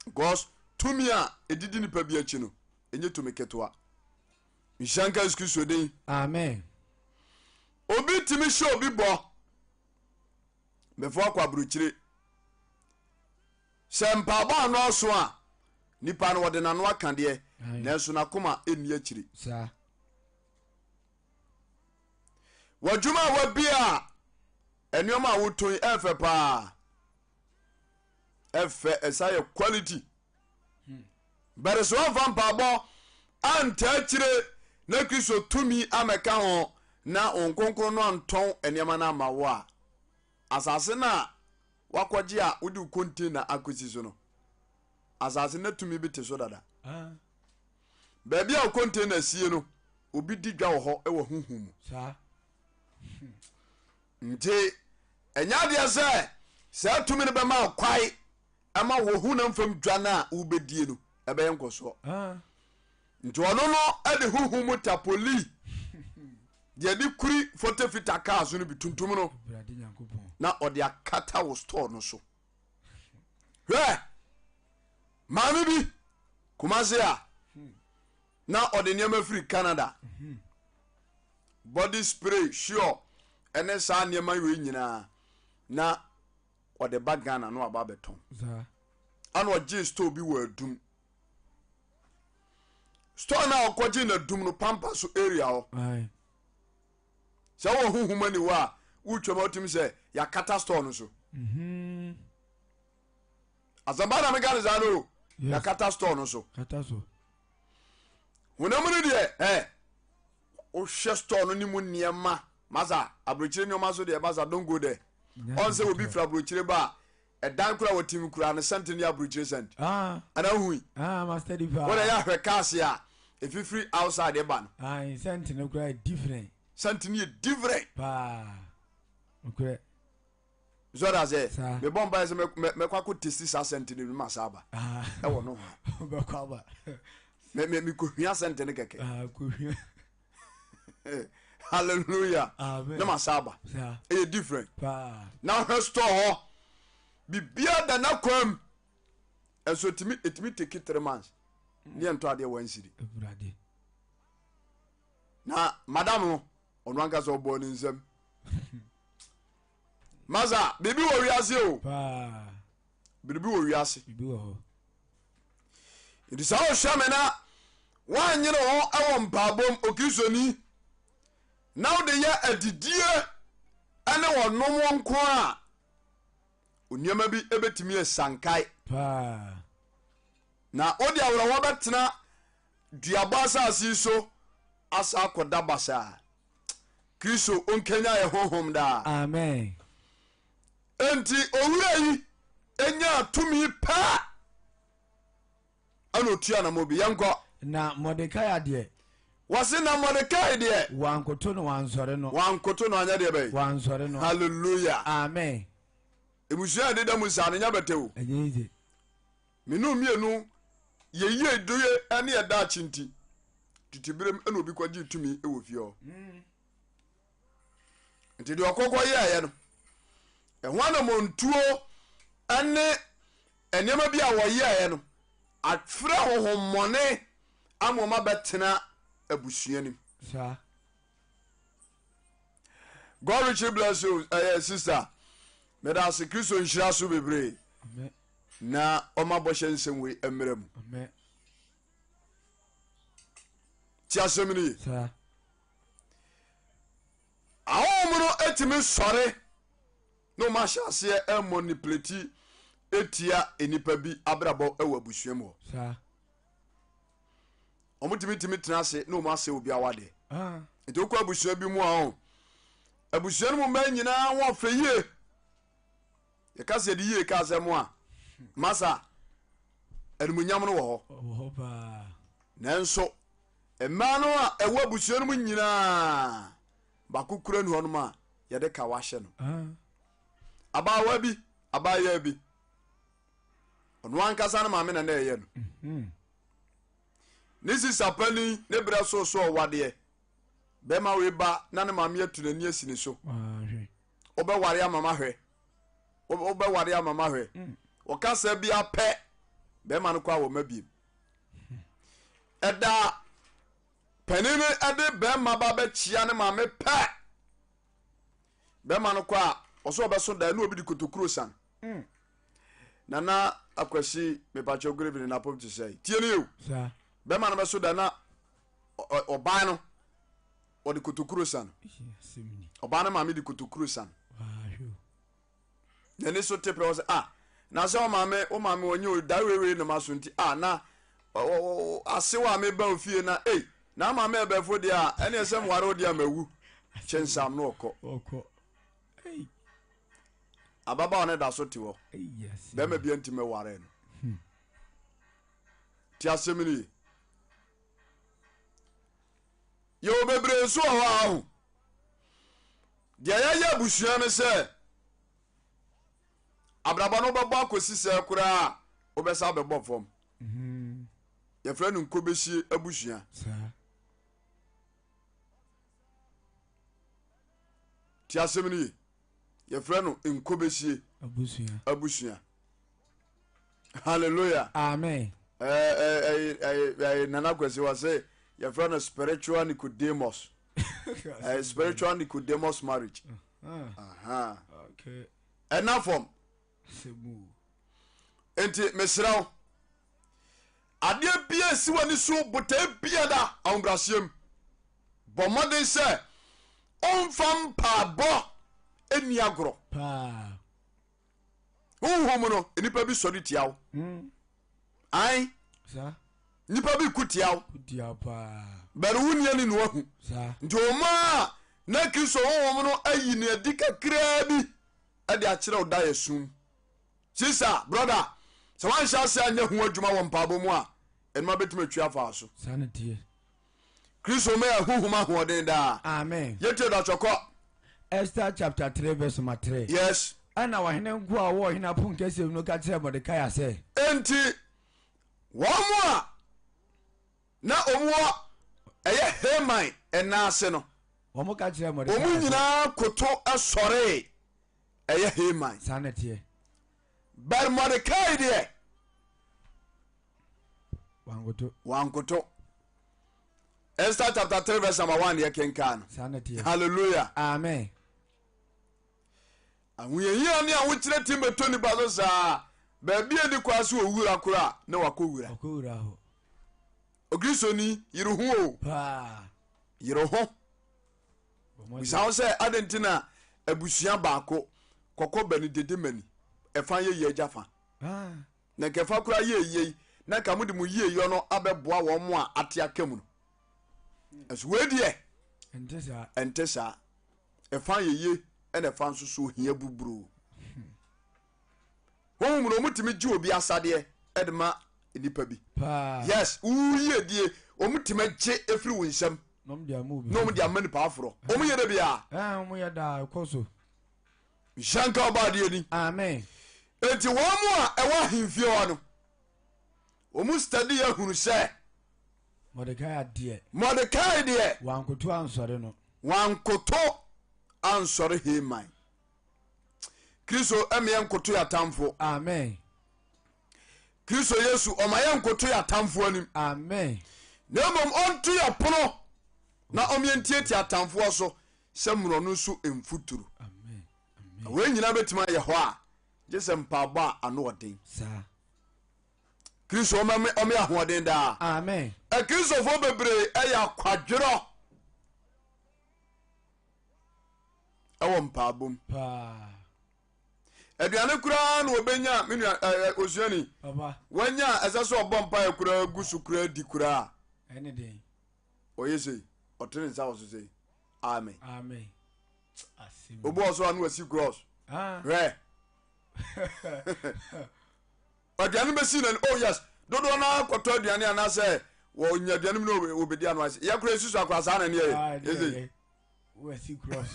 Because tumi a ɛdidi nipa bi akyi no, ɛnyɛ tumi ketewa. Nhyira nka Yesu Kristo din.
Amen.
Obi tumi hyɛ obi bɔ bɛfo akɔ aburokyire. Sɛ mpaabɔ ano aso a, nipa no wɔde n'ano aka deɛ, nanso n'akoma nni akyiri.
Saa.
W'adwuma a wabie a nneɛma a wotɔn yi ɛfɛ paa. Ɛfɛ ɛsa yɛ quality. Bɛrɛ sɛ wɔmfa mpaabɔ antaa akyire na Kristo tumi amɛka ho na wɔn kronkron no antɔn nneɛma no ama wo a, asase no a wakɔgye a wode wo container akɔsi so no, asase no tumi bi te so dada. Baabi a wo container sie no, obi di dwa wɔ hɔ wɔ honhom mu. Nti ɛnyɛ adeɛ sɛ saa tumi no bɛma wo kwae ɛma wo honam fam dwa no a wobɛdie no ɛbɛyɛ nkɔsoɔ. Nti ɔno no de huhu mu tapoli deɛ de kuri fɔtefita kaa so no bi tuntum no na ɔde akata wo store no so. Hwɛ maame bi Kumase a na ɔde nneɛma firi Canada body spray sure ɛne saa nneɛma wei nyinaa na ɔde ba Ghana na waba abɛtɔn. Ana ɔgyee store bi wɔ Adum. Store no a ɔkɔgye na dum no pampa so area hɔ. Sɛ wowɔ honhom aniwa a wotwam a wotumi sɛ yɛakata store no so. Asɛmpa na meka no saa no o. Yɛakata store no so. Honam no deɛ ɛ wohwɛ store no ne mu nneɛma masa aburokyire nneɛma so deɛ masa don't go there. Ɔn sɛ obi firi aburokyire ba a ɛdan kora wɔtim kura no sɛnte ne aburokyire sɛnte. Ah. Ana hui.
Ah, master di paa.
Wɔde yɛ ahwɛ cars a efifiri outside ba no.
Ah, sɛnte no kura yɛ different.
Sɛnte no yɛ different.
Paa. Nokorɛ.
So ɔda sɛ mebɔ mpaeɛ sɛ mɛkɔ akɔ testi saa sɛnte no ma saa aba ah. ɛwɔ no
ho bɛkɔ aba
mekɔhwia sɛnte no kɛkɛ
ah, kɔhwia
hallelujah na ma saa aba ɛyɛ different na hwɛ store hɔ biribiara da n'akwam ɛnso ɛtumi ɛtumi take 3 months ne yɛntɔ adeɛ 1 cedi na madam no ɔno ankasa ɔbɔɔ ne nsam. Masa, biribi wɔ wiase o. Biribi wɔ wiase. Nti sɛ wohwɛ me na woanyere ho wɔ mpaabom okristoni na wode yɛ adidie ne wɔnom nko a nneɛma bi bɛtumi asankae na wode awerɛhoɔ bɛtena duabɔ asase yi so asa akɔda basaa. Kristo onkanya yɛ honhom daa.
Amen.
Enti owura yi nyaa tumi pɛ ɛna otu anamɔ bi. Yɛnkɔ.
Na Mordekai deɛ.
Wɔsi na Mordekai deɛ.
Wankoto no wansɔre no.
Wankoto no anyɛ deɛ bɛyi.
Wansɔre no.
Hallelujah.
Amen.
Ebusua a ɛdeda mu saa no nya bɛtɛ o.
Ɛnyɛ easy.
Mene mmienu yɛ yie doye ne yɛ daakye nti tete berem na obi kɔgyee tumi wɔ fie hɔ. Nti deɛ ɔkɔkɔ yɛɛyɛ no, ɛho anammɔntuo ne nneɛma bi a wɔyɛɛyɛ no afrɛ honhommɔne ama wɔn abɛtena abusua no mu.
Saa.
God richly bless you, ɛyɛ sister. Meda ase Kristo nhyira so bebree.
Amen.
Na ɔma bɔhyɛ nsɛm wei mmerɛ mu.
Amen.
Ti asɛm no ye. Ahonhom no atumi sɔre na wɔn ahyɛ aseɛ ɛmmɔ nipileti etia nnipa bi abrabɔ wɔ abusua mu hɔ. Wɔn tumi tumi tena ase na wɔn asɛ obi awadeɛ.
Ah.
Nti wokɔ abusua bi mu a ɔn abusua no mu mmaa nyinaa wɔn fɛ yie. Yɛka sɛ yɛde yie ka asɛm a, masa animuonyam no wɔ
hɔ.
Nanso mmaa no a ɛwɔ abusua no mu nyinaa baako kura ni hɔnom a yɛde ka wahyɛ no.
Ah.
Abaawa bi, abaayewa bi, ɔno ankasa ne maame na na ɛyɛ no. Ne sisa panin ne berɛ so so ɔwadeɛ. Bɛrima wei ba na ne maame atu n'ani asi ne so. Wobɛware ama mahwɛ. Wobɛware ama mahwɛ. Ɔkasa bi apɛ bɛrima no kɔ a wɔma biem. Ɛda panin no ɛde bɛrima ba bɛkyia ne maame pɛ. Bɛrima no kɔ a ɔsɛ ɔbɛso da ne obi de kotokuro san. Nana Akwasi mepakyɛw good evening na pom te sɛ tie ne o. Bɛrima no bɛso da na ɔbaa no ɔde kotokuro san. Ɔbaa no maame de kotokuro san. N'ani so te pɛ ɔsɛ ah na sɛ ɔmaame wo maame ɔnyɛ o da weiwei na ma so nti ah na asew a meba ofie na ei na maame ɛbɛfo deɛ a ɛne ɛsɛ mware wo deɛ a mawu kyensam no ɔkɔ. Ababaawa no da so te hɔ. Bɛrima bi nti mɛware no. Ti asɛm no ye. Yɛwɔ bebree nso wɔ hɔ a ahu. Deɛ yɛyɛ abusua no sɛ abrabɔ no wobɛbɔ akɔsi sɛ koraa wobɛsa bɛbɔ fam. Yɛfrɛ no nkɔbɛsie abusua. Ti asɛm no ye. Yɛfrɛ no nkɔbɛsie abusua. Hallelujah.
Amen.
Nana Kwesi wa sɛ yɛfrɛ no spiritual Nicodemus. Spiritual Nicodemus marriage. Ɛna fam. Nti mesrɛ wo. Adeɛ biara nsi w'ani so, botaeɛ biara da ahobrɛaseɛ mu. Bɔ mmɔden sɛ womfa mpaebɔ nni agorɔ.
Paa.
Honhom mu no, nnipa bi sɔre tia wo.
Mm.
Ae.
Saa.
Nnipa bi ko tia wo.
Ko tia wo paa.
Bɛre wo nni ani na wahu.
Saa.
Nti ɔma a na Kristo honhom no ayi no adi kakraa bi de akyerɛ wo da yɛ sum. Sista, brɔda, sɛ woanhyɛ ase anyɛ ho adwuma wɔ mpaebɔ mu a, ɛnoma bɛtumi atwi afa wo so.
Saa na ɛteɛ.
Kristo ma yɛ honhom ahoɔden daa.
Amen.
Yɛtie datwɔkɔ.
Esther chapter 3 verse number 3.
Yes.
Ɛna ɔhene nkoa a wɔwɔ ɔhene aponkɛseɛ mu no ka kyerɛɛ Mordekai sɛ.
Enti wɔn a na wɔn wɔ ɛyɛ Haman nan ase no.
Wɔn ka kyerɛɛ Mordekai sɛ.
Wɔn nyinaa koto sɔree ɛyɛ Haman.
Saa na ɛteɛ.
But Mordekai deɛ.
Wankoto.
Wankoto. Esther chapter 3 verse number 1 yɛ kenkan no.
Saa na ɛteɛ.
Hallelujah.
Amen.
Ahohiahia ne ahokyerɛ tim bɛtɔ nipa so saa baabi a ni kwa so owura koraa na wakɔ wura.
Wakɔ wura hɔ.
Okristoni yere ho o.
Paa.
Yere ho. Bisa ho sɛ adɛn nti na abusua baako kɔkɔ bani dede mani ɛfa yɛ yie agya fa.
Ah.
Na nka ɛfa koraa yɛ yie na nka mode mo yieyɔ no abɛboa wɔn mo a ate aka mu no. Ɛso wei deɛ ɛnte saa. Ɛfa yɛ yie ɛna ɛfa nso so ohia buburoo. Honhom no wɔtumi gye obi asadeɛ de ma nipa bi. Yes, wo yiedie wɔtumi gye efiri wo nsam na wɔn de ama nipa aforɔ. Wɔn yɛ dɛ bia.
Ɛɛ wɔn yɛ daa ɛkɔ so.
Nhyira nka ɔba adeɛ ni.
Amen.
Eti wɔn mu a ɛwɔ ahemfie hɔ no, wɔn study ahunu sɛ.
Mordecai deɛ.
Mordecai deɛ.
Wankoto ansɔre no.
Wankoto ansɔre Haman. Kristo ɛma yɛn nkoto yɛ atamfo.
Amen.
Kristo Yesu ɔma yɛn nkoto yɛ atamfo anim.
Amen.
Na mmom ɔnto yɛ pono na ɔma yɛn tiatia atamfoɔ so sɛ mmorɔno so mfuturo.
Amen.
Na wei nyinaa bɛtumi ayɛ hɔ a gye sɛ mpaabɔ a ano ɔden.
Saa.
Kristo ɔma me ɔme ahoɔden daa.
Amen.
Akristofoɔ bebree ɛyɛ akwadworɔ. ɛwɔ mpaabɔ mu.
Paa.
Aduane koraa na ɔbɛnya me nua ɛɛ osuani.
Papa.
Wanya a ɛsɛ sɛ ɔbɔ mpaeɛ koraa gu so koraa di koraa.
Ɛne den.
Ɔyɛ sei ɔtene nsa wɔ so sei amen.
Amen. Asɛm.
Obi wɔ so a na wasi cross.
Ah.
Hwɛ. Aduane bɛsi na oh yes dodoɔ no ara kɔtɔ aduane anaasɛ wɔnya aduane mu na wɔbɛdi ano ase yɛ koraa esusu akora saa na ne yɛ yɛ.
Wasi cross.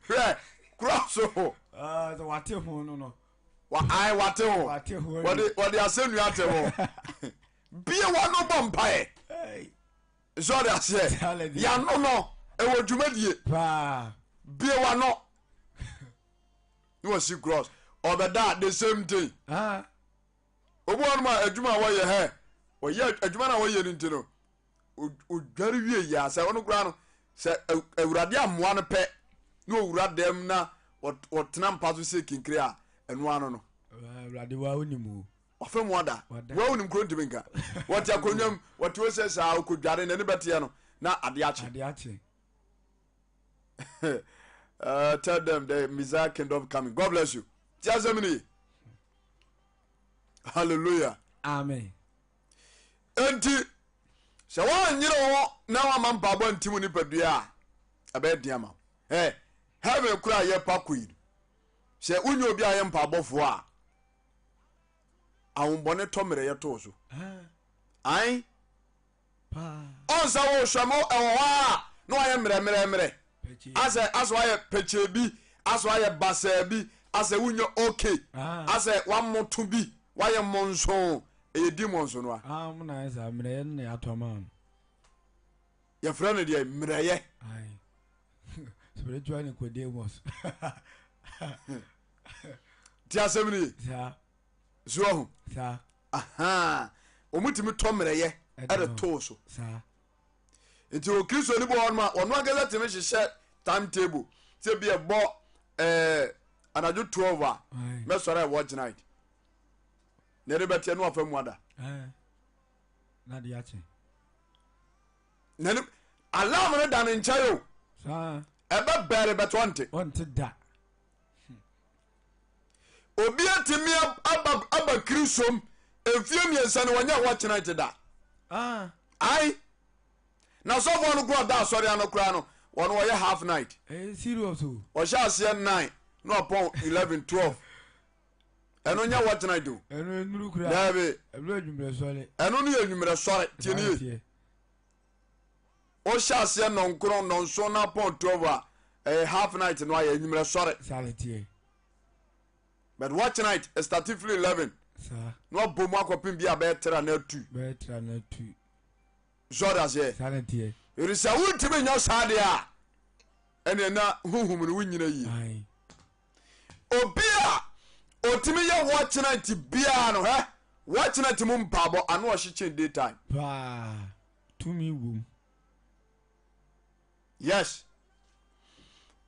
Hwɛ cross ho.
Ah, sɛ wate ho no no.
Wa ae wate ho.
Wate ho.
Wɔde wɔde asɛnnua ate ho. Bie wano bɔ mpaeɛ. Nso ɔde aseɛ. Yano no ɛwɔ dwumadie.
Paa.
Bie wano. Ne wasi cross. Ɔbɛda the same thing.
Ah.
Obi wɔ nom a adwuma a wɔyɛ hɛ. Wɔyɛ adwuma no a wɔyɛ no nti no. Odware wie yɛ a sɛ ɔno koraa no sɛ awurade ammoa no pɛ na owura dɛm na ɔtena mpa so sɛ kinkire a ɛno ano no.
Awurade wa wonim o.
Wafa mu ada. Wa wonim kuro ntumi nka. Wɔte akonnwa mu wɔte hɔ sɛ saa ɔkɔdware n'ani bɛteɛ no na ade akye.
Ade akye.
Tell them the Messiah kingdom coming. God bless you. Ti asɛm ni. Hallelujah.
Amen.
Enti, sɛ woanyere wo ho na woamma mpaebɔ antim wo nipadua a, ɛbɛyɛ den ama wo. Ɛ, heaven koraa a yɛpa kɔ yi no, sɛ wonyɛ obi a yɛ mpaebɔfoɔ a, ahombɔne tɔ mmerɛ yɛtoo so. Ae. Ɔn sɛ wohwɛ mo ɛwɔ hɔ a na wayɛ mmerɛmmerɛmmerɛ. Asɛ asɛ wayɛ pɛkyɛɛ bi, asɛ wayɛ basaa bi, asɛ wonyɛ okay, asɛ wamoto bi, wayɛ mmonsoo. Ɛyɛ demons no a.
Ah, mo na ayɛ saa mmerɛyɛ no na yɛato ama no.
Yɛfrɛ no deɛ mmerɛyɛ.
Aye. Spiritual Nicodemus.
Ti asɛm no ye.
Saa.
So ahu.
Saa.
Aha. Wɔn tumi tɔ mmerɛyɛ ɛde too so.
Saa.
Nti Okristo ni bɔ hɔ nom a ɔno ankasa tumi hyehyɛ time table sɛ bi ɛbɔ ɛɛ anadwo 12 a mɛsɔre a ɛwɔ gyinae. Na ɛde bɛteɛ no afa mu ada.
Na de akye.
N'anim alarm no da ne nkyɛn o.
Saa.
Ɛbɛ bɛɛre bɛtɛ ɔnte.
Ɔnte da.
Obi atumi aba aba krisom mfie mmiɛnsa no wɔnyɛ watch night da.
Ah.
Ayi. Na sɔfoɔ no koraa ɔda asɔre ano koraa no wɔn wɔyɛ half night.
Ɛyɛ serious o.
Ɔhyɛ aseɛ 9 na ɔpɔn 11 12. Ɛno nyɛ watch night o.
Ɛno enuru koraa.
Daabi.
Ɛno adwummerɛ sɔre.
Ɛno no yɛ anwummerɛ sɔre. Tie ne yie. Wohyɛ aseɛ nnɔnkron nnɔnson na apɔn 12 a ɛyɛ half night no ayɛ anwummerɛ sɔre.
Saa na ɛteɛ.
But watch night ɛstarte firi 11
Saa.
na wabɔ mu akɔpem bi a bɛyɛ tra na atu.
Bɛyɛ tra na atu.
So ɔde aseɛ?
Saa na ɛteɛ.
Ɛfiri sɛ wontumi nyɛ saa deɛ a ɛneɛ na honhom no wonyina yie.
Ae.
Obi a ɔtumi yɛ watch night biara no hɛ watch night mu mpaabɔ ano ɔhye kyen day time.
Paa. Tumi wom.
Yes.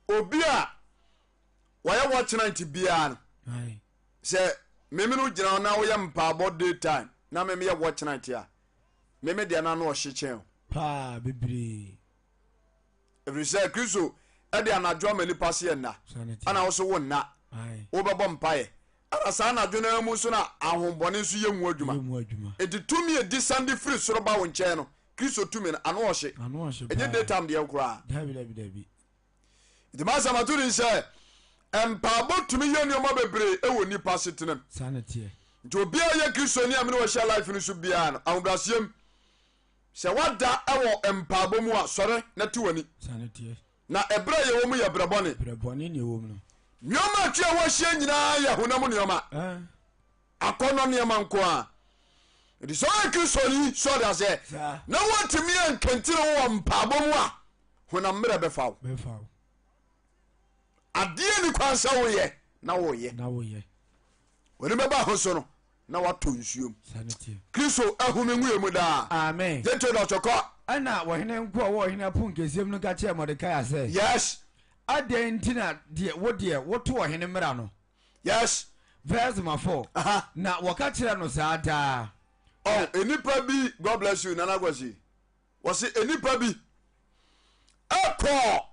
Obi a wɔyɛ watch night biara no sɛ meme no gyina hɔ na woyɛ mpaabɔ day time na meme yɛ watch night a meme deɛ no ano ɔhye kyɛn o.
Paa bebree.
Ɛfiri sɛ Kristo de anadwo ama nipa se yɛ nna, ɛna wo so wo nna, wobɛbɔ mpaeɛ. Ɛna saa anadwo no ara mu nso na ahombɔne nso yɛ mu adwuma. Enti tumi a ɛdi sane de firi soro ba wo nkyɛn no, Kristo tumi no, ano ɔhye. Ɛnyɛ daytime deɛ koraa. Nti m'asɛm ato din sɛ mpaebɔ tumi yɛ nneɛma bebree wɔ nipa asetenam. Nti obiara yɛ Kristoni a mene wɔhyɛ life no so biara no, ahobrɛaseɛm Sɛ woada wɔ mpaebɔ mu a, sɔre na te w'ani. Na ɛberɛ a yɛwɔ mu yɛ berɛ bɔne. Nneɛma a atwa ho ahyia nyinaa yɛ honam nneɛma, akɔnnɔ nneɛma nko ara. Nti sɛ woyɛ Kristoni, so ɔde aseɛ, na woantumi ankɛntene wo wɔ mpaebɔ mu a, honam mmerɛ bɛfa wo. Adeɛ ni kwan sɛ woyɛ na woyɛ. W'ani bɛba ho so no, na watɔ nsuom. Kristo ahome ngu yɛn mu daa.
Amen.
Gye to dɔtɔ kɔ.
Ɛnna ɔhene nkoa a wɔwɔ ɔhene aponkɛseɛ mu no ka kyerɛɛ Mordekai sɛ.
Yes.
Adɛn nti na deɛ wo deɛ, woto ɔhene mmara no?
Yes.
Verse 4.
Aha.
Na wɔka kyerɛɛ no saa daa.
Oh, nnipa bi, God bless you, Nana Kwasi. Wɔse nnipa bi kɔɔ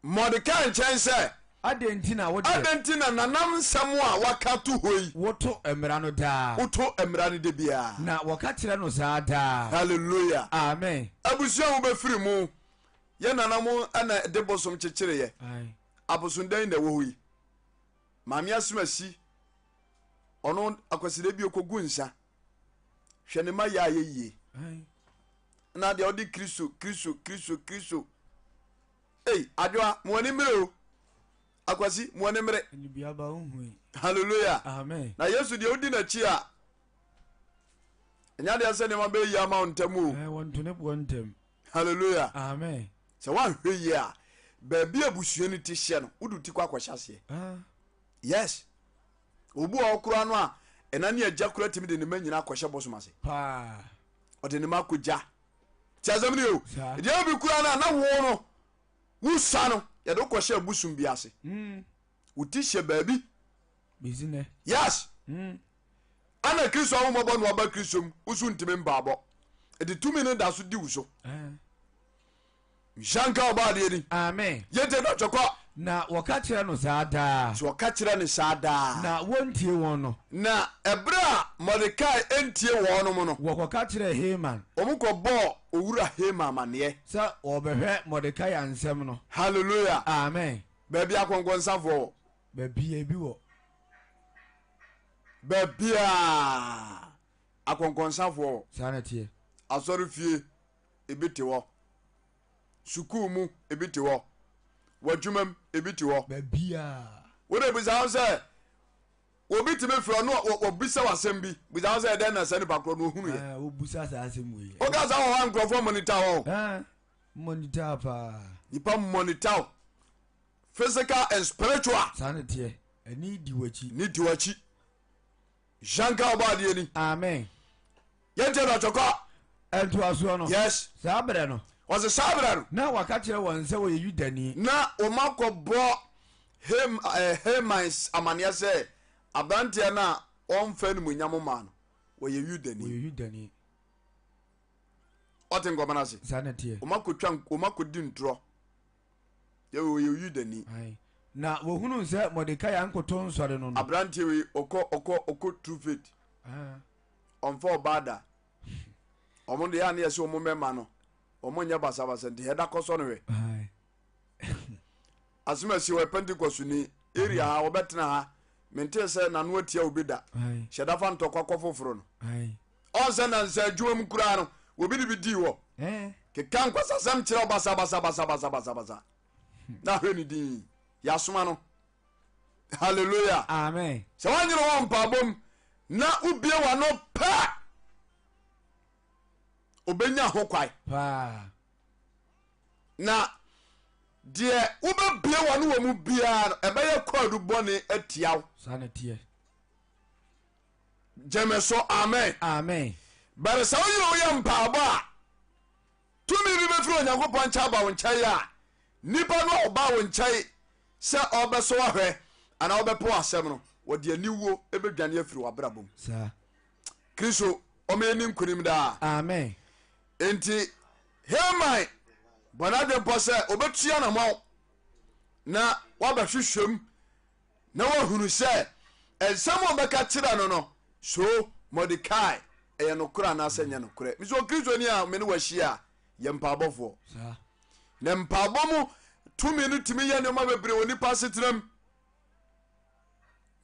Mordekai nkyɛn sɛ.
Adɛn nti na wo deɛ.
Adɛn nti na nanam nsɛm a waka to hɔ yi.
Woto mmara no daa.
Woto mmara no da biara.
Na wɔka kyerɛ no saa daa.
Hallelujah.
Amen.
Abusua a wobɛfiri mu. Yɛn nananom na ɛde bosom kyekyereeɛ. Abosondan na ɛwɔ hɔ yi. Maame Asumasi, ɔno Akwasida bi ɔkɔgu nsa. Hwɛ ne mma yɛ ayɛ yie. Na deɛ ɔde Kristo, Kristo, Kristo, Kristo. Ei, adwoa, mo ani mmere o. Akwasi, mo ani mmere. Hallelujah.
Amen.
Na Yesu deɛ odi n'akyi a, ɛnyɛ adeɛ sɛ nneɛma bɛyɛ yie ama wo ntɛm o.
Wɔnto ne boɔ ntɛm.
Hallelujah.
Amen.
Sɛ woanhwɛ yie a, baabi abusua no ti hyɛ no, wode ti kɔ akɔhyɛ aseɛ.
Ah.
Yes. Obi wɔ hɔ koraa no a, ɛna ne agya koraa tumi de ne mma nyinaa kɔhyɛ bosom ase.
Paa.
Ɔde ne mma akɔgya. Ti asɛm no yɛ o.
Saa.
Deɛ obi koraa no a na wo no, wosua no, yɛde wo kɔhyɛ bosom bi ase. Wo ti hyɛ baabi.
Bɛsi nɛ.
Yes. Ana Kristo ahomɔbɔ na waba Kristo mu, wo so ntumi mpaabɔ. Ɛde tumi no da so di wo so.
Eh.
Nhyira nka Ɔbɔadeɛ din.
Amen.
Yɛntie no twɛ kɔ.
Na wɔka kyerɛ no saa daa.
So wɔka kyerɛ no saa daa.
Na wɔntie wɔn no.
Na ɛberɛ a Mordekai antie wɔnom no.
Wɔkɔka kyerɛɛ Haman.
Wɔkɔbɔɔ Owura Haman amaneɛ.
Sɛ wɔrebɛhwɛ Mordekai nsɛm no.
Hallelujah.
Amen.
Baabi a akɔnkɔnsafoɔ wɔ.
Baabi a ebi wɔ.
Baabiara akɔnkɔnsafoɔ wɔ.
Saa na ɛteɛ.
Asɔrefie ebi te hɔ. Sukuu mu ebi te hɔ. W'adwuma mu ebi te hɔ.
Baabiara.
Wode bisa ho sɛ obi tumi frɛ ɔno ɔbisa w'asɛm bi bisa ho sɛ ɛdɛn na saa nipa korɔ no ohunu yɛ.
Ɛɛ wobusa saa asɛm wei.
Woka saa wɔ hɔ a nkurɔfoɔ monitor hɔ.
Ɛɛ monitor paa.
Nipa monitor wo physical and spiritual.
Saa na ɛteɛ. Ɛni di w'akyi.
Ni di w'akyi. Nhyira nka Ɔbɔadeɛ ni.
Amen.
Yɛntie no ɔtwɔkɔ.
Ntoasoɔ no.
Yes.
Saa berɛ no.
Ɔse saa berɛ no.
Na waka kyerɛ wɔn sɛ ɔyɛ Yudani.
Na wɔakɔbɔ Ham, eh, Haman amaneɛ sɛ aberanteɛ no a ɔmfa animuonyam mmaa no. Wɔyɛ Yudani.
Wɔyɛ Yudani.
Ɔte nkɔmɔ no ase.
Saa na ɛteɛ.
Wɔn akɔtwa wɔn akɔdi ntorɔ. Yɛ wɔyɛ Yudani.
Ae. Na wɔhunuu sɛ Mordekai ankoto nsɔre no no.
Aberanteɛ wei ɔkɔ ɔkɔ ɔkɔ true faith.
Ah.
Ɔmfa ɔbaa da. Wɔn deɛ a ne yɛ sɛ wɔn mmarima no wɔn nyɛ basabasa nti hɛda kɔsɔ no hwɛ.
Ae.
Asem asi ɔyɛ Pentecostni area ha ɔbɛtena ha mentee sɛ n'ano atia obi da hyɛ da fa ntɔkwa kɔ foforo no ɔn sɛ nansa adwuma mu koraa no obi de bi dii hɔ keka nkwasasɛm kyerɛ basabasabasabasabasa na hwɛ ne din yɛasoma no hallelujah
amen
sɛ woanyere wɔ mpaabom na wobie w'ano pɛ obɛnya ho kwae
paa
Na deɛ wobɛbue w'ano wɔ mu biara no, ɛbɛyɛ kwaadu bɔne atia wo.
Saa na ɛteɛ.
Gyeme so amen.
Amen.
Bɛrɛ sɛ woyere woyɛ mpaabɔ a, tumi bi bɛfiri Onyankopɔn nkyɛn aba wo nkyɛn a, nipa no a ɔbaa wo nkyɛn sɛ ɔrebɛsɔ ahwɛ anaa ɔbɛpɛ w'asɛm no, wɔde aniwuo bɛdwane afiri w'abrabɔ mu.
Saa.
Kristo ɔma yɛni nkonim daa.
Amen.
Enti Haman bɔ n'adwene pɔ sɛ obetu anamɔn na wabɛhwehwɛ mu na wahunu sɛ nsɛm a ɔbɛka kyerɛ no no, so Mordekai ɛyɛ nokorɛ anaasɛ nyɛ nokorɛ. Mesɛ Okristoni a me ne wahyia a, yɛ mpaabɔfoɔ. Na mpaabɔ mu tumi no tumi yɛ nneɛma bebree wɔ nipa asetenam.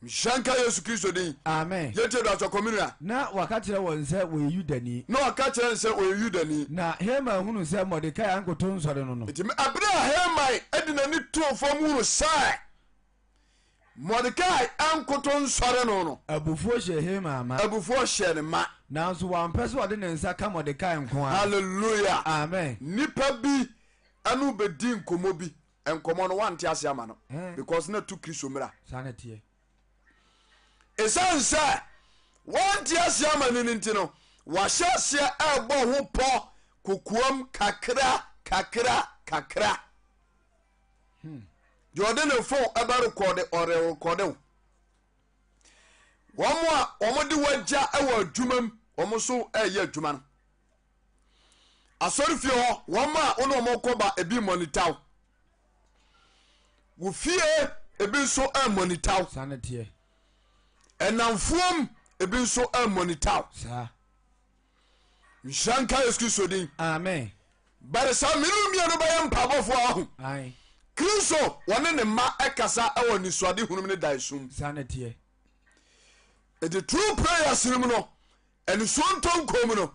Nhyira nka Yesu Kristo din.
Amen.
Yɛntie do asɔ kɔmi
Na waka kyerɛ wɔn sɛ wɔyɛ Yudani.
Na waka kyerɛ no sɛ ɔyɛ Yudani.
Na Haman hunuu sɛ Mordekai ankoto nsɔre no no.
Enti bere a Haman de n'ani too fam hunu sɛ Mordekai ankoto nsɔre no no.
Abufuo hyɛɛ Haman ma.
Abufuo hyɛɛ ne ma.
Nanso wampɛ sɛ ɔde ne nsa ka Mordekai nko ara.
Hallelujah.
Amen.
Nnipa bi ne wo bɛdi nkɔmmɔ bi. Nkɔmmɔ no wante ase ama no because na tu Kristo mmara.
Saa na ɛteɛ.
Ɛsiane sɛ wante ase ama no no nti no, wahyɛ aseɛ ɛrebɔ ho pɔ kokoam kakra kakra kakra. Deɛ ɔde ne fon ɛbɛrekɔde ɔrekɔde wo. Wɔn a wɔde wagya wɔ adwuma mu, wɔn nso ɛreyɛ adwuma no. Asɔrefie hɔ, wɔn a wo ne wɔn kɔ ba ebi mɔnita wo. Wo fie ebi nso mɔnita wo.
Saa na teɛ.
Ɛnamfoom ebi nso mɔnita wo.
Saa.
Nhyira nka Yesu Kristo din.
Amen.
Bɛrɛ saa mmienu mmienu bɛyɛ mpaabɔfoɔ aho.
Ae.
Kristo wɔne ne mma ɛkasa ɛwɔ nisuade hunum ne daesum.
Saa na teɛ.
Eti true prayers no mu no Anisuo ntɔnkɔn mu no,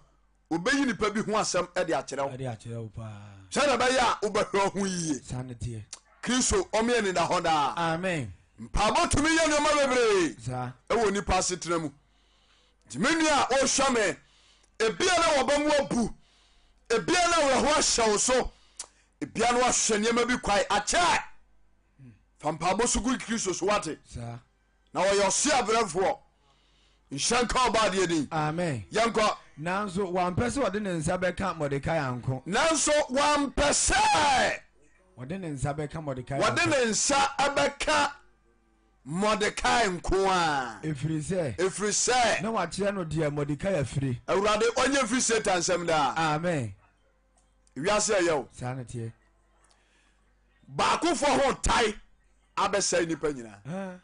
wɔbɛyi nipa bi ho asɛm de akyerɛ wo.
Ɛde akyerɛ wo paa.
Sɛdeɛ ɛbɛyɛ a wobɛhwɛ ho yie.
Saa ne teɛ.
Kristo ɔme ani da hɔ daa.
Amen.
Mpaebɔ tumi yɛ nneɛma bebree.
Saa.
Ɛwɔ nipa asetena mu. Nti me nua a wohwɛ me, ebia na wɔba mu abu, ebia na awerɛho ahyɛ wo so, ebia na wahwɛ nneɛma bi kwae akyɛ. Fa mpaebɔ so gu Kristo so wate.
Saa.
Na wɔyɛ ɔse abrɛfoɔ. Nhyira nka Ɔbɔadeɛ din.
Amen.
Yɛnkɔ.
Nanso wampɛ sɛ ɔde ne nsa bɛka Mordekai anko.
Nanso wampɛ sɛ.
Ɔde ne nsa bɛka Mordekai
anko. Wɔde ne nsa bɛka Mordekai nko ara.
Ɛfiri sɛ.
Ɛfiri sɛ.
Na wakyerɛ no deɛ Mordekai afire.
Awurade ɔnyɛ mfiri Satan nsam daa.
Amen.
Wiase ɛyɛ o.
Saa na teɛ.
Baakofoɔ ho tae abɛsɛe nnipa nyinaa.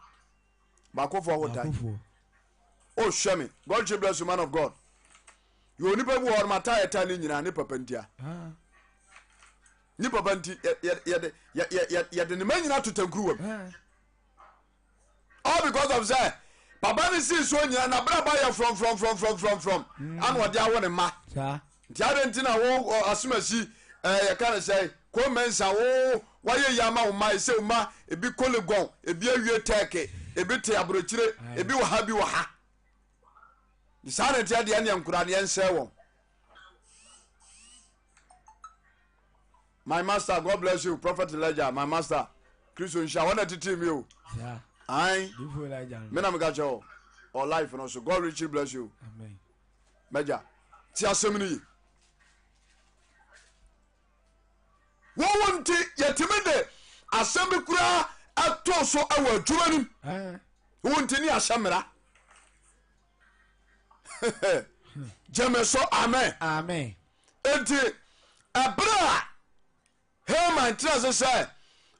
Baakofoɔ ho tae. O hwɛ me. God should bless you man of God. Yɛ onipa bi wɔ hɔ no ma tae ɛtae ne nyinaa ne papa ntia. Ne papa nti yɛde yɛde ne ma nyinaa to tankuruwa mu. All because of sɛ papa no sii soɔ nyina nabrabɔ ayɛ frɔmfrɔmfrɔmfrɔmfrɔm mm. ana ɔde awo ne mma nti adɛn nti na wo asomasi yɛka ne sɛ kɔmɛnsa wo wayɛ yi ama wo mma ɛsɛ wo mma ebi kɔlegɔn ebi awie tɛɛke ebi te aburokyire ebi wɔ ha bi wɔ ha saa na ɛteɛ deɛ neɛ nkora neɛ nsɛe wɔn. My master God bless you prophet Elijah my master Kristo nhyira wɔn na tete mi o. Ayi me na meka kyerɛ o or life no so God richly bless you. Mɛgya ti asɛm no yi. Wɔn nti yɛtumi de asɛm bi koraa ɛto so ɛwɔ adwuma nim. Wɔn nti ne ahyɛ mmara. Gyeme so amen.
Amen.
Enti ɛberɛ a Haman tena ase sɛ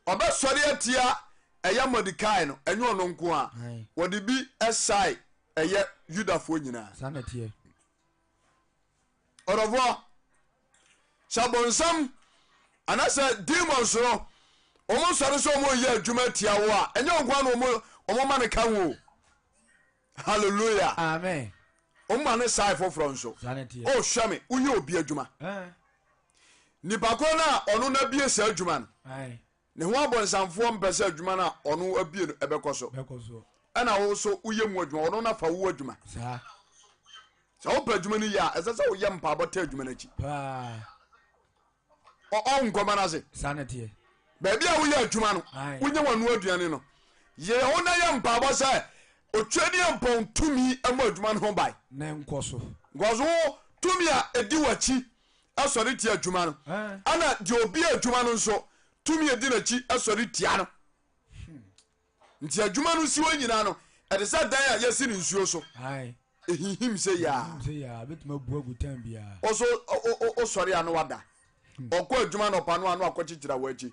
ɔbɛsɔre atia ɛyɛ Mordekai no, ɛnyɛ ɔno nko a, wɔde bi sae ɛyɛ Yudafoɔ nyinaa.
Saa na ɛteɛ.
Ɔdɔfoɔ, sɛ bonsam anaasɛ demons no wɔn sɔre sɛ wɔn yɛ adwuma atia wo a, ɛnyɛ wɔn nko ara na wɔn ma no ka ho o. Hallelujah.
Amen.
Wɔn ma no sae foforɔ nso.
Saa na ɛteɛ.
O hwɛ me, woyɛ obi adwuma. Nipa korɔ no a ɔno na abie saa adwuma no, ne ho abɔnsamfoɔ mpɛ sɛ adwuma no a ɔno abie no ɛbɛkɔ so. Ɛna wo so woyɛ mu adwuma, ɔno na fa wo adwuma. Sɛ wopɛ adwuma no yie a, ɛsɛ sɛ woyɛ mpaabɔ ta adwuma no akyi. Ɔn nkɔma no ase. Baabi a woyɛ adwuma no, wonya wano aduane no, yere ho na yɛ mpaabɔ sɛ Otwedeɛmpɔn tumi mmɔ adwuma no ho ban.
Na nkɔ so.
Nkɔ so tumi a ɛdi w'akyi sɔre tia adwuma no, ɛna deɛ obi adwuma no nso tumi a ɛdi n'akyi sɔre tia no. Nti adwuma no si hɔ nyinaa no, ɛte sɛ dan a yɛasi no nsuo so. Ɛhinhim sɛ yaa. Ɔso ɔsɔre a na wada. Ɔkɔ adwuma nɔpa no a na wakɔkyekyere awɔ akyi.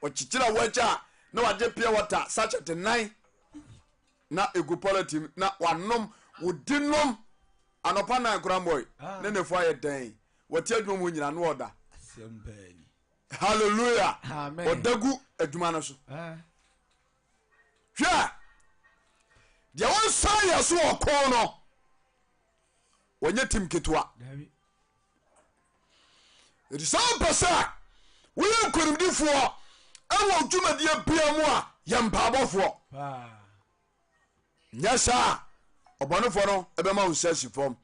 Ɔkyekyere awɔ akyi a na wagye pure water sachet nan na egu pɔlɛtin na wanom wodi nom anɔpa nan koraa mbɔe ah. ne nefo ayɛ dɛn wɔte adwuma mu nyina no ɔda hallelujah ɔda gu adwuma no so ah. Hwɛ deɛ wɔnsan yɛ so wɔ ko no wɔnyɛ tim ketewa ɛti sɛ wopɛ sɛ woyɛ nkonimdifoɔ ɛwɔ dwumadie bia mu a yɛ mpaabɔfoɔ Nyɛ saa a, ɔbɔnefoɔ no bɛma wo nsa asi fam.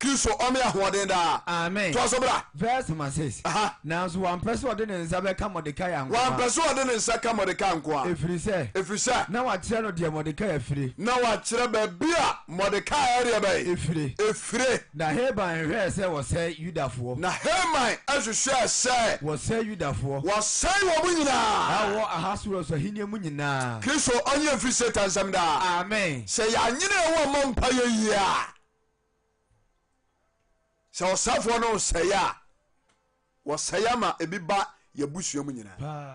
Kristo ɔme ahoɔden daa.
Amen.
Toa so bra.
Verse number 6.
Aha.
Nanso wampɛ sɛ ɔde ne nsa bɛka Mordekai nko ara.
Wampɛ sɛ ɔde ne nsa ka Mordekai nko ara.
Ɛfiri sɛ.
Ɛfiri sɛ.
Na wakyerɛ no deɛ Mordekai afire.
Na wakyerɛ baabi a Mordekai ɛdeɛ bɛn?
Efire.
Efire.
Na Haman hwehwɛɛ sɛ wɔsɛe Yudafoɔ.
Na Haman hwehwɛɛ sɛ.
Wɔsɛe Yudafoɔ.
Wɔsɛe wɔn nyinaa.
A wɔwɔ Ahasweros ahennie mu nyinaa.
Kristo ɔnye yɛn mfiri Satan nsam daa.
Amen.
Sɛ yɛanyene yɛn ho ammɔ mpaeɛ yie a, sɛ ɔsɛefoɔ no resɛe a, wɔsɛe ama ebi ba yɛabusua mu nyinaa.
Paa.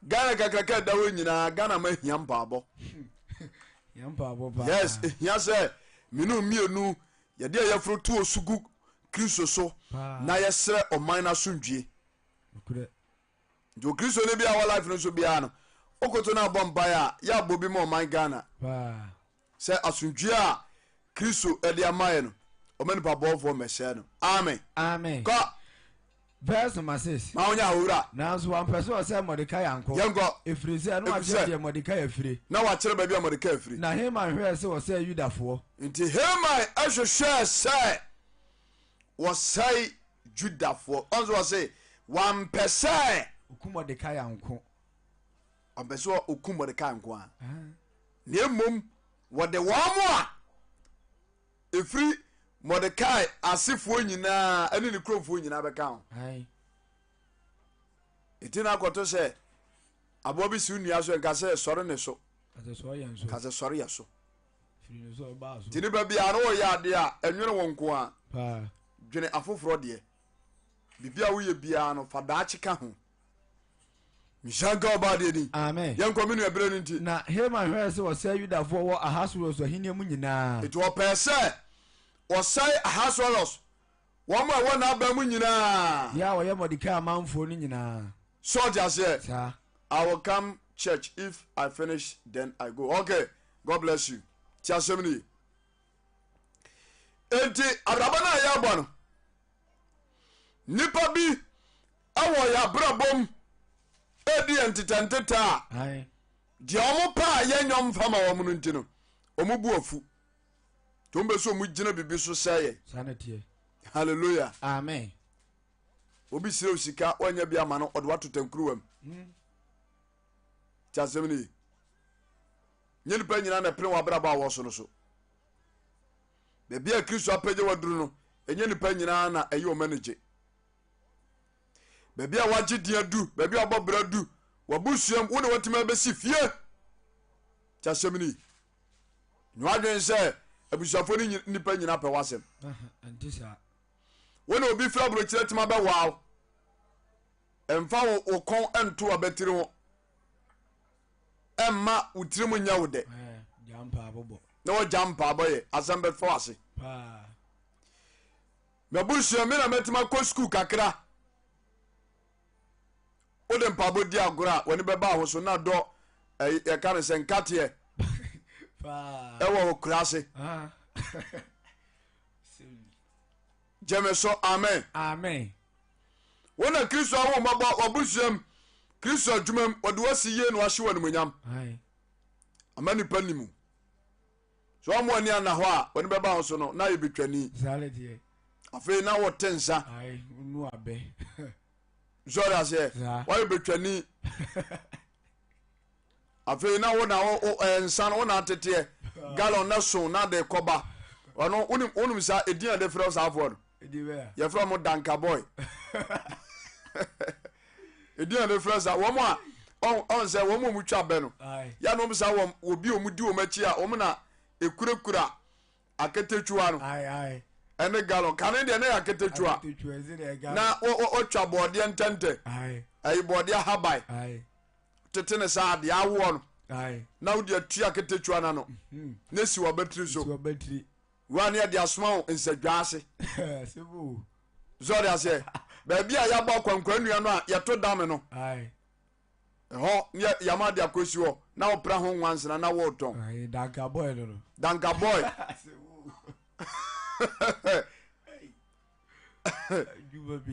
Ghana kakraka ɛda hɔ nyinaa Ghana ma hia mpaabɔ.
Hia mpaabɔ paa.
Yes, ehia sɛ mene mmienu yɛde a yɛforo to osu gu Kristo so na yɛsrɛ ɔman no asomdwie. Nti Okristoni bi a wɔ life no so biara no, wokoto no abɔ mpaeɛ a, yɛ abɔ bi ma ɔman Ghana. Sɛ asomdwie a Kristo de ama yɛ no, ɔma nipa bɔnfoɔ mmɛsɛe no. Amen.
Amen.
Kɔ.
Verse number 6.
Ma wonya owura.
Nanso wampɛ sɛ ɔsɛe Mordekai ankɔ.
Yɛnkɔ.
Ɛfiri sɛ na wakyerɛ deɛ Mordekai afire.
Na wakyerɛ baabi a Mordekai afiri.
Na Haman hwɛɛ sɛ wɔsɛe Yudafoɔ.
Nti Haman hwehwɛɛ sɛ wɔsɛe Judafoɔ. Ɔn sɛ wɔse wampɛ sɛ.
Oku Mordekai anko.
Wampɛ sɛ oku Mordekai nko a. Na mmom wɔde wɔn a ɛfiri Mordekai asefoɔ nyinaa ne ne kuromfoɔ nyinaa bɛka ho. Ɛti na akɔto sɛ aboa bi si wo nua so nka sɛ sɔre ne so. Ka sɛ sɔre yɛ so. Nti nipa biara no wɔyɛ adeɛ a ɛnwene wo nko a dwene afoforɔ deɛ. Biribi a woyɛ biara no fa daakye ka ho. Nhyira nka ɔbaa deɛ din.
Amen.
Yɛnkɔ me nua berɛ no nti.
Na Haman hwɛɛ sɛ ɔsɛe Yudafoɔ wɔ Ahasweros ahennie mu nyinaa.
Enti ɔpɛɛ sɛ ɔsɛe Ahasweros, wɔn a ɛwɔ n'aban mu nyinaa.
Deɛ a wɔyɛ Mordekai amanfoɔ no nyinaa.
So ɔte aseɛ?
Saa.
I will come church if I finish then I go. Okay, God bless you. Ti asɛm no ye. Enti abrabɔ no a yɛrebɔ no, nnipa bi wɔ yɛn abrabɔ mu ɛredi yɛn ntetɛntetɛ a deɛ wɔn pɛ a yɛnyɛ wɔn mfa ma wɔn no nti no wɔn bu afu nti wɔn bɛ so wɔn gyina biribi so sɛ yɛn. Hallelujah.
Amen.
Obi srɛ sika wɔnyɛ bi ama no ɔde wato tankuruwa mu. Hmm. Ti asɛm no ye. Nye nipa nyinaa na ɛpene wɔ abrabɔ a wɔ so no so. Baabi a Kristo apagya waduru no, ɛnyɛ nipa nyinaa na ɛyɛ wɔn ani gye. Baabi a wagye din adu, baabi a wabɔ bra du, wabusuam, wo na watumi abɛsi fie. Ti asɛm ni. Nyɛ w'adwene sɛ abusuafoɔ ne nnipa nyina pɛ w'asɛm. Wo na obi firi aburokyerɛ tema bɛwaa wo. Mfa wo kɔn nto w'abatiri ho. Ɛmma wo tirim nyɛ wo dɛ. Na wɔgya mpaabɔ yɛ asɛm bɛfɛ w'ase. M'abusua me na mɛtumi akɔ sukuu kakra. Wode mpaabɔ di agorɔ a w'ani bɛba ho so na dɔ yɛka no sɛ nkateɛ ɛwɔ wɔ kura ase. Gyeme so amen.
Amen.
Wo na Kristo awo mmɔbɔ w'abusuam Kristo adwumam wɔde wasi yie na wahye wɔ animonyam ama nipa ni mu. So wɔn ani anna hɔ a wɔn bɛba ho so no na ayɛ betwani. Afei na wɔte nsa. Sɔre aseɛ wɔayɛ betwani. Afei na wo na wo ɛɛ nsa no wo na ateteɛ gallon na so na de kɔba ɔno wonim wonim saa edin a yɛde frɛ saa afoɔ no yɛfrɛ wɔn danka boy edin a yɛde frɛ saa wɔn a ɔn ɔn sɛ wɔn a wɔtwa abɛ no yɛ na wɔn saa wɔn obi a wɔn di wɔn akyi a wɔn na ekurakura aketekyua no ɛne gallon kane deɛ ne yɛ aketekyua na wɔtwa bɔɔdeɛ ntɛntɛ ɛyi bɔɔdeɛ ahaban. Tete no saa deɛ awoɔ no na wode atua ketetua no ano mhm. na si w'abatiri so wura ne yɛde asoma wo nsadwa ase sɛ ɔde aseɛ baabi a yɛabɔ akwankwa nnua no a yɛto dame no ɛhɔ ne yɛama de akɔsi hɔ na wopra ho nwansena na wotɔn
danka boy no no
danka boy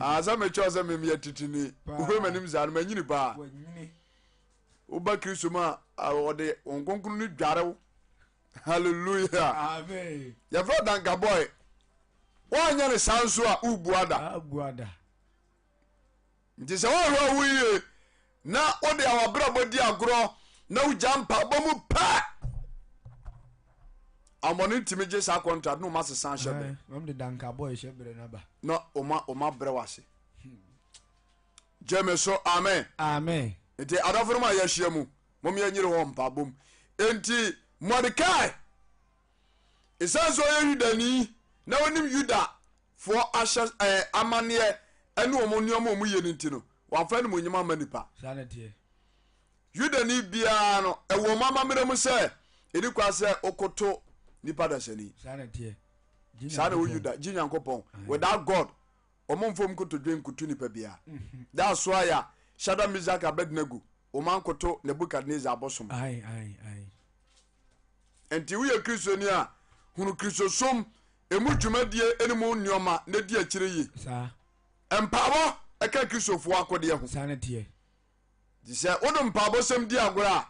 Ah, sɛ mekyerɛ sɛ memeyɛ titini wohwɛ m'anim saa no manyini paa woba kristo mu a ɔde wɔn kronkron no dware wo hallelujah yɛfrɛ danka boy woanyɛ no saa nso a wobua da Nti sɛ woanhwɛ wo yie na wode awabrabɔ di agorɔ na wogya mpaebɔ mu pɛ amɔne ntumi gye saa contract na ɔma sesa ahyɛ berɛ
wɔn de dankabɔ ɛhyɛ berɛ no aba
na ɔma ɔma brɛ wase gye me so amen
amen
nti adɔfo no ma yɛahyia mu mom yɛnyere hɔ mpaebɔ mu enti Mordecai Esiane sɛ ɔyɛ Yudani na onim Yudafoɔ ahyɛ ɛɛ amanneɛ ne wɔn nneɛma a wɔyɛ no nti no, wamfa animuonyam amma nnipa.
Saa na ɛteɛ.
Yudani biara no, ɛwɔ wɔn amammerɛ mu sɛ ɛni kwan sɛ wokoto nipa dasani.
Saa na ɛteɛ.
Gye Saa na ɛwɔ Yuda, gye Nyankopɔn. Without God, wɔn mfa wɔn nkotodwe nkoto nipa biara. Mhm. That's why a Shadrach, Meshach, Abednego, wɔn ankoto Nebuchadnezzar abosom.
Aye, aye, aye.
Enti woyɛ Kristoni a, hunu Kristosom emu dwumadie ne mu nneɛma na di akyire yie.
Saa.
Mpaabɔ ɛka Kristofoɔ akodeɛ ho.
Saa na teɛ.
Nti sɛ wode mpaabɔsɛm di agorɔ a,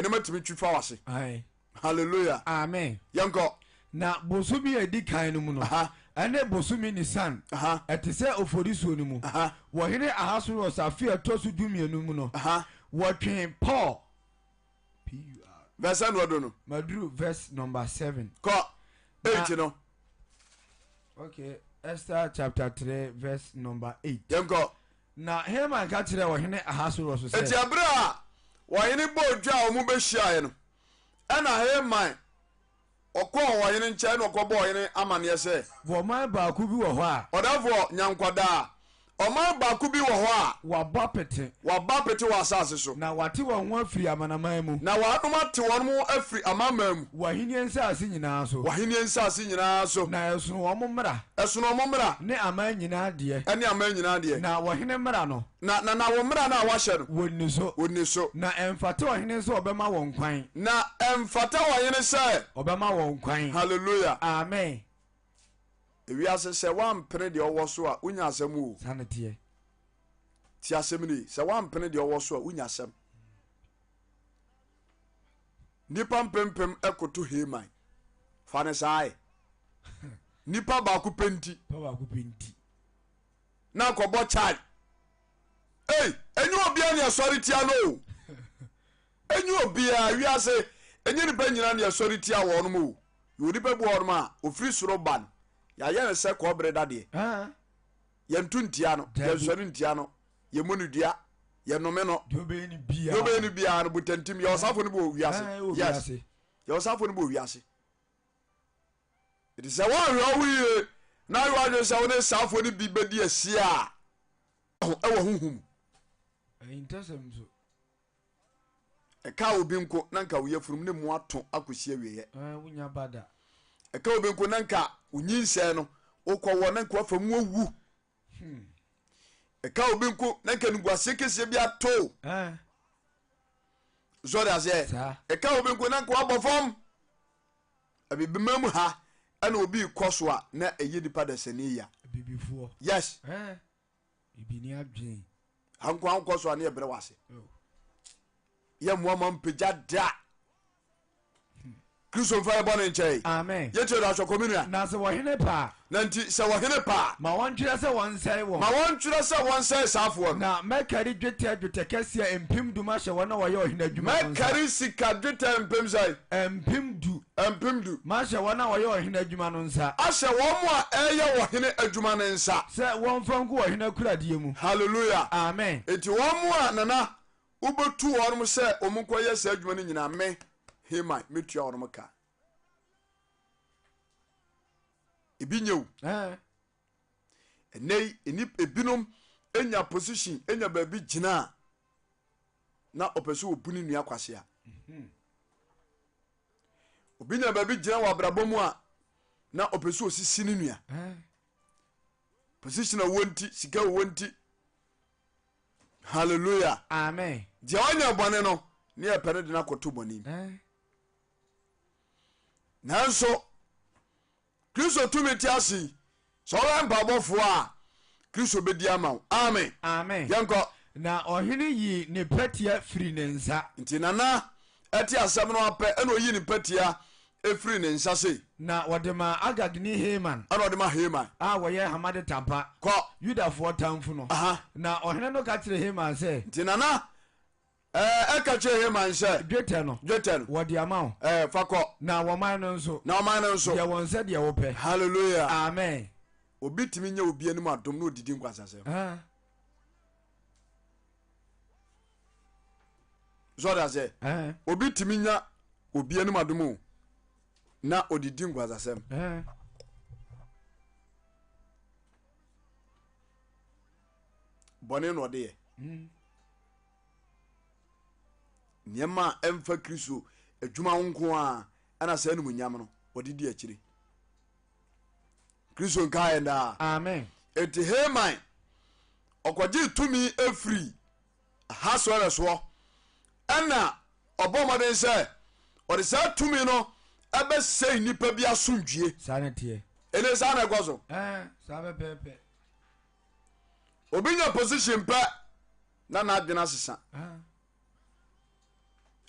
nneɛma tumi twi fa w'ase.
Ae.
Hallelujah.
Amen.
Yɛnkɔ.
Na bosome a ɛdi kan no mu no, ɛne bosome Nisan, ɛte sɛ Oforisuo no mu, wɔ hene Ahasweros afe a ɛtɔ so dumienu mu no, wɔtwee Paul. P-U-R.
Verse ɛna ɔdo no.
Maduru verse number 7.
Kɔ 8 no.
Okay, Esther chapter 3 verse number 8.
Yɛnkɔ.
Na Haman ka kyerɛɛ ɔhene Ahasweros sɛ.
Eti ɛberɛ a ɔhene bɔɔ dwa a wɔn bɛhyiaeɛ no, ɛna Haman Ɔkɔɔ ɔhene nkyɛn na ɔkɔbɔɔ ɔhene amanneɛ sɛ.
Ɔman baako bi wɔ hɔ a.
Ɔdɛɛfoɔ, nya nkwadaa. Ɔman baako bi wɔ hɔ a.
Wɔabɔ apete.
Wɔabɔ apete wɔ asase so.
Na wɔate wɔn ho afiri amanaman mu.
Na wɔanom ate wɔn ho afiri amanaman mu.
Wɔ ahennie nsase nyinaa so.
Wɔ ahennie nsase nyinaa so.
Na ɛsono wɔn mmara.
Ɛsono wɔn mmara.
Ne aman nyinaa deɛ.
Ne aman nyinaa deɛ.
Na ɔhene mmara no.
Na, na, na wo mmara no a woahyɛ no.
Wɔnni so.
Wɔnni so.
Na ɛmfata ɔhene sɛ ɔbɛma wɔn kwan.
Na ɛmfata ɔhene sɛ.
Ɔbɛma wɔn kwan.
Hallelujah.
Amen.
Ewiase sɛ woampene deɛ ɔwɔ so a, wonya asɛm o.
Saa na ɛteɛ.
Ti asɛm ni, sɛ woampene deɛ ɔwɔ so a, wonya asɛm. Nnipa mpempem koto Haman. Fa ne saa ɛ. Nipa baako pɛ nti.
Nipa baako pɛ nti.
na akɔbɔ chai ei ɛnyɛ obiara ne ɛsɔre tia no o ɛnyɛ obiara wiase ɛnyɛ nipa nyina ne ɛsɔre tia wɔnom o yɛ onipa bi wɔnom a ofiri soro ba no yɛayɛ no sɛ kɔɔbere dadeɛ yɛnto ntia no yɛnsɔre ntia no yɛmmɔ no dua yɛnome no
deɛ ɔbɛyɛ no
biara no butantim yɛ ɔsafo no bi wɔ wiase yes. Yɛwɔ saafoɔ no bi wɔ wiase. Ɛti sɛ woanhwɛ wo yie na ayɛ w'adwene sɛ wo ne saafoɔ no bi bɛdi asie a, ɛwɔ honhom mu.
Ahintasɛm nso.
Ɛka obi nko na nka wo yafunum ne mu ato akɔsi awieɛ.
Wonya ba da.
Ɛka obi nko na nka wo nyinsɛn no wokɔwɔ na nka wafa mu awu. Ɛka obi nko na nka nuguaseɛ kɛseɛ bi ato. Sɔre aseɛ. Ɛka obi nko na nka wabɔ fam. Abibima mu ha ɛna obi kɔ so a na ɛyɛ nipa dasani ya.
Abibifoɔ.
Yes.
Ebi ni adwene.
Anko ankɔ so a ne yɛbrɛ wase. Yɛ mmoa ma mpagya da. Kristo mfa yɛ bɔne nkyɛe.
Amen.
Yɛtie do asɔkɔ me nua.
Na sɛ wɔhene pa a.
Na nti sɛ wɔhene pa a.
Ma wɔntwerɛ sɛ wɔnsɛe wɔn.
Ma wɔntwerɛ sɛ wɔnsɛe saafoɔ no.
Na mɛkari dwetɛ dwetɛ kɛseɛ 10,000 mahyɛ wɔn a wɔyɛ ɔhene adwuma no nsa.
Mɛkari sika dwetɛ mpem sɛn?
10,000.
10,000.
Mahyɛ wɔn a wɔyɛ ɔhene adwuma no nsa.
Ahyɛ wɔn a ɛreyɛ ɔhene adwuma no nsa.
Sɛ wɔmfa ngu ɔhene akuradeɛ mu.
Hallelujah.
Amen.
Enti wɔn a nana wobɛtu wɔn sɛ wɔn nkɔyɛ saa adwuma no nyinaa, me, Haman, mɛtua wɔn ka. Ebi nyɛ o. Ɛnɛ yi, ebinom nya position, nya baabi gyina a, na ɔpɛ sɛ ɔbu ne nua kwasea. Obi nya baabi gyina wɔ abrabɔ mu a, na ɔpɛ sɛ ɔsisi ne nua. Position a ɔwɔ nti, sika a ɔwɔ nti. Hallelujah.
Amen.
Deɛ ɔnyɛ bɔne no, ne yɛpɛ no de no akɔto bɔne mu. Nanso Kristo tumi te ase yi, sɛ wobɛyɛ mpaebɔfoɔ a, Kristo bɛdi ama wo. Amen.
Amen.
Yɛnkɔ.
Na ɔhene yii ne pɛtea firii ne nsa.
Nti Nana ɛte asɛm no ara pɛ, ɛna ɔyii ne pɛtea firii ne nsa sei.
Na ɔde maa Agagni Haman.
Ɛna ɔde maa Haman.
A ɔyɛ Hamadeta ba.
Kɔ.
Yudafoɔ tamfo no.
Aha.
Na ɔhene no ka kyerɛɛ Haman sɛ.
Nti Nana Ɛɛ, ka kyerɛ Haman sɛ.
Dwetɛ no.
Dwetɛ no.
Wɔde ama wo.
Ɛɛ, fa kɔ.
Na ɔman no nso.
Na ɔman no nso.
Yɛ wɔn sɛdeɛ wopɛ.
Hallelujah.
Amen.
Obi tumi nya obi anim adom na odidi nkwasasɛm.
Ah.
So ɔda sɛ.
Eh.
Obi tumi nya obi anim adom o na odidi nkwasasɛm.
Eh.
Bɔne na ɔde yɛ. Nneɛma a ɛmfa Kristo adwuma ho nko ara ɛna saa animuonyam no wɔde di akyire. Kristo nka yɛn daa.
Amen.
Enti Haman ɔkɔgye tumi efiri Ahasweros hɔ ɛna ɔbɔ mmɔden sɛ ɔde saa tumi no ɛbɛsɛe nnipa bi asomdwie.
Saa na teɛ.
Ɛne saa na ɛkɔ so.
Ɛɛ saa pɛpɛɛpɛ.
Obi nya position pɛ na n'adwene asesa.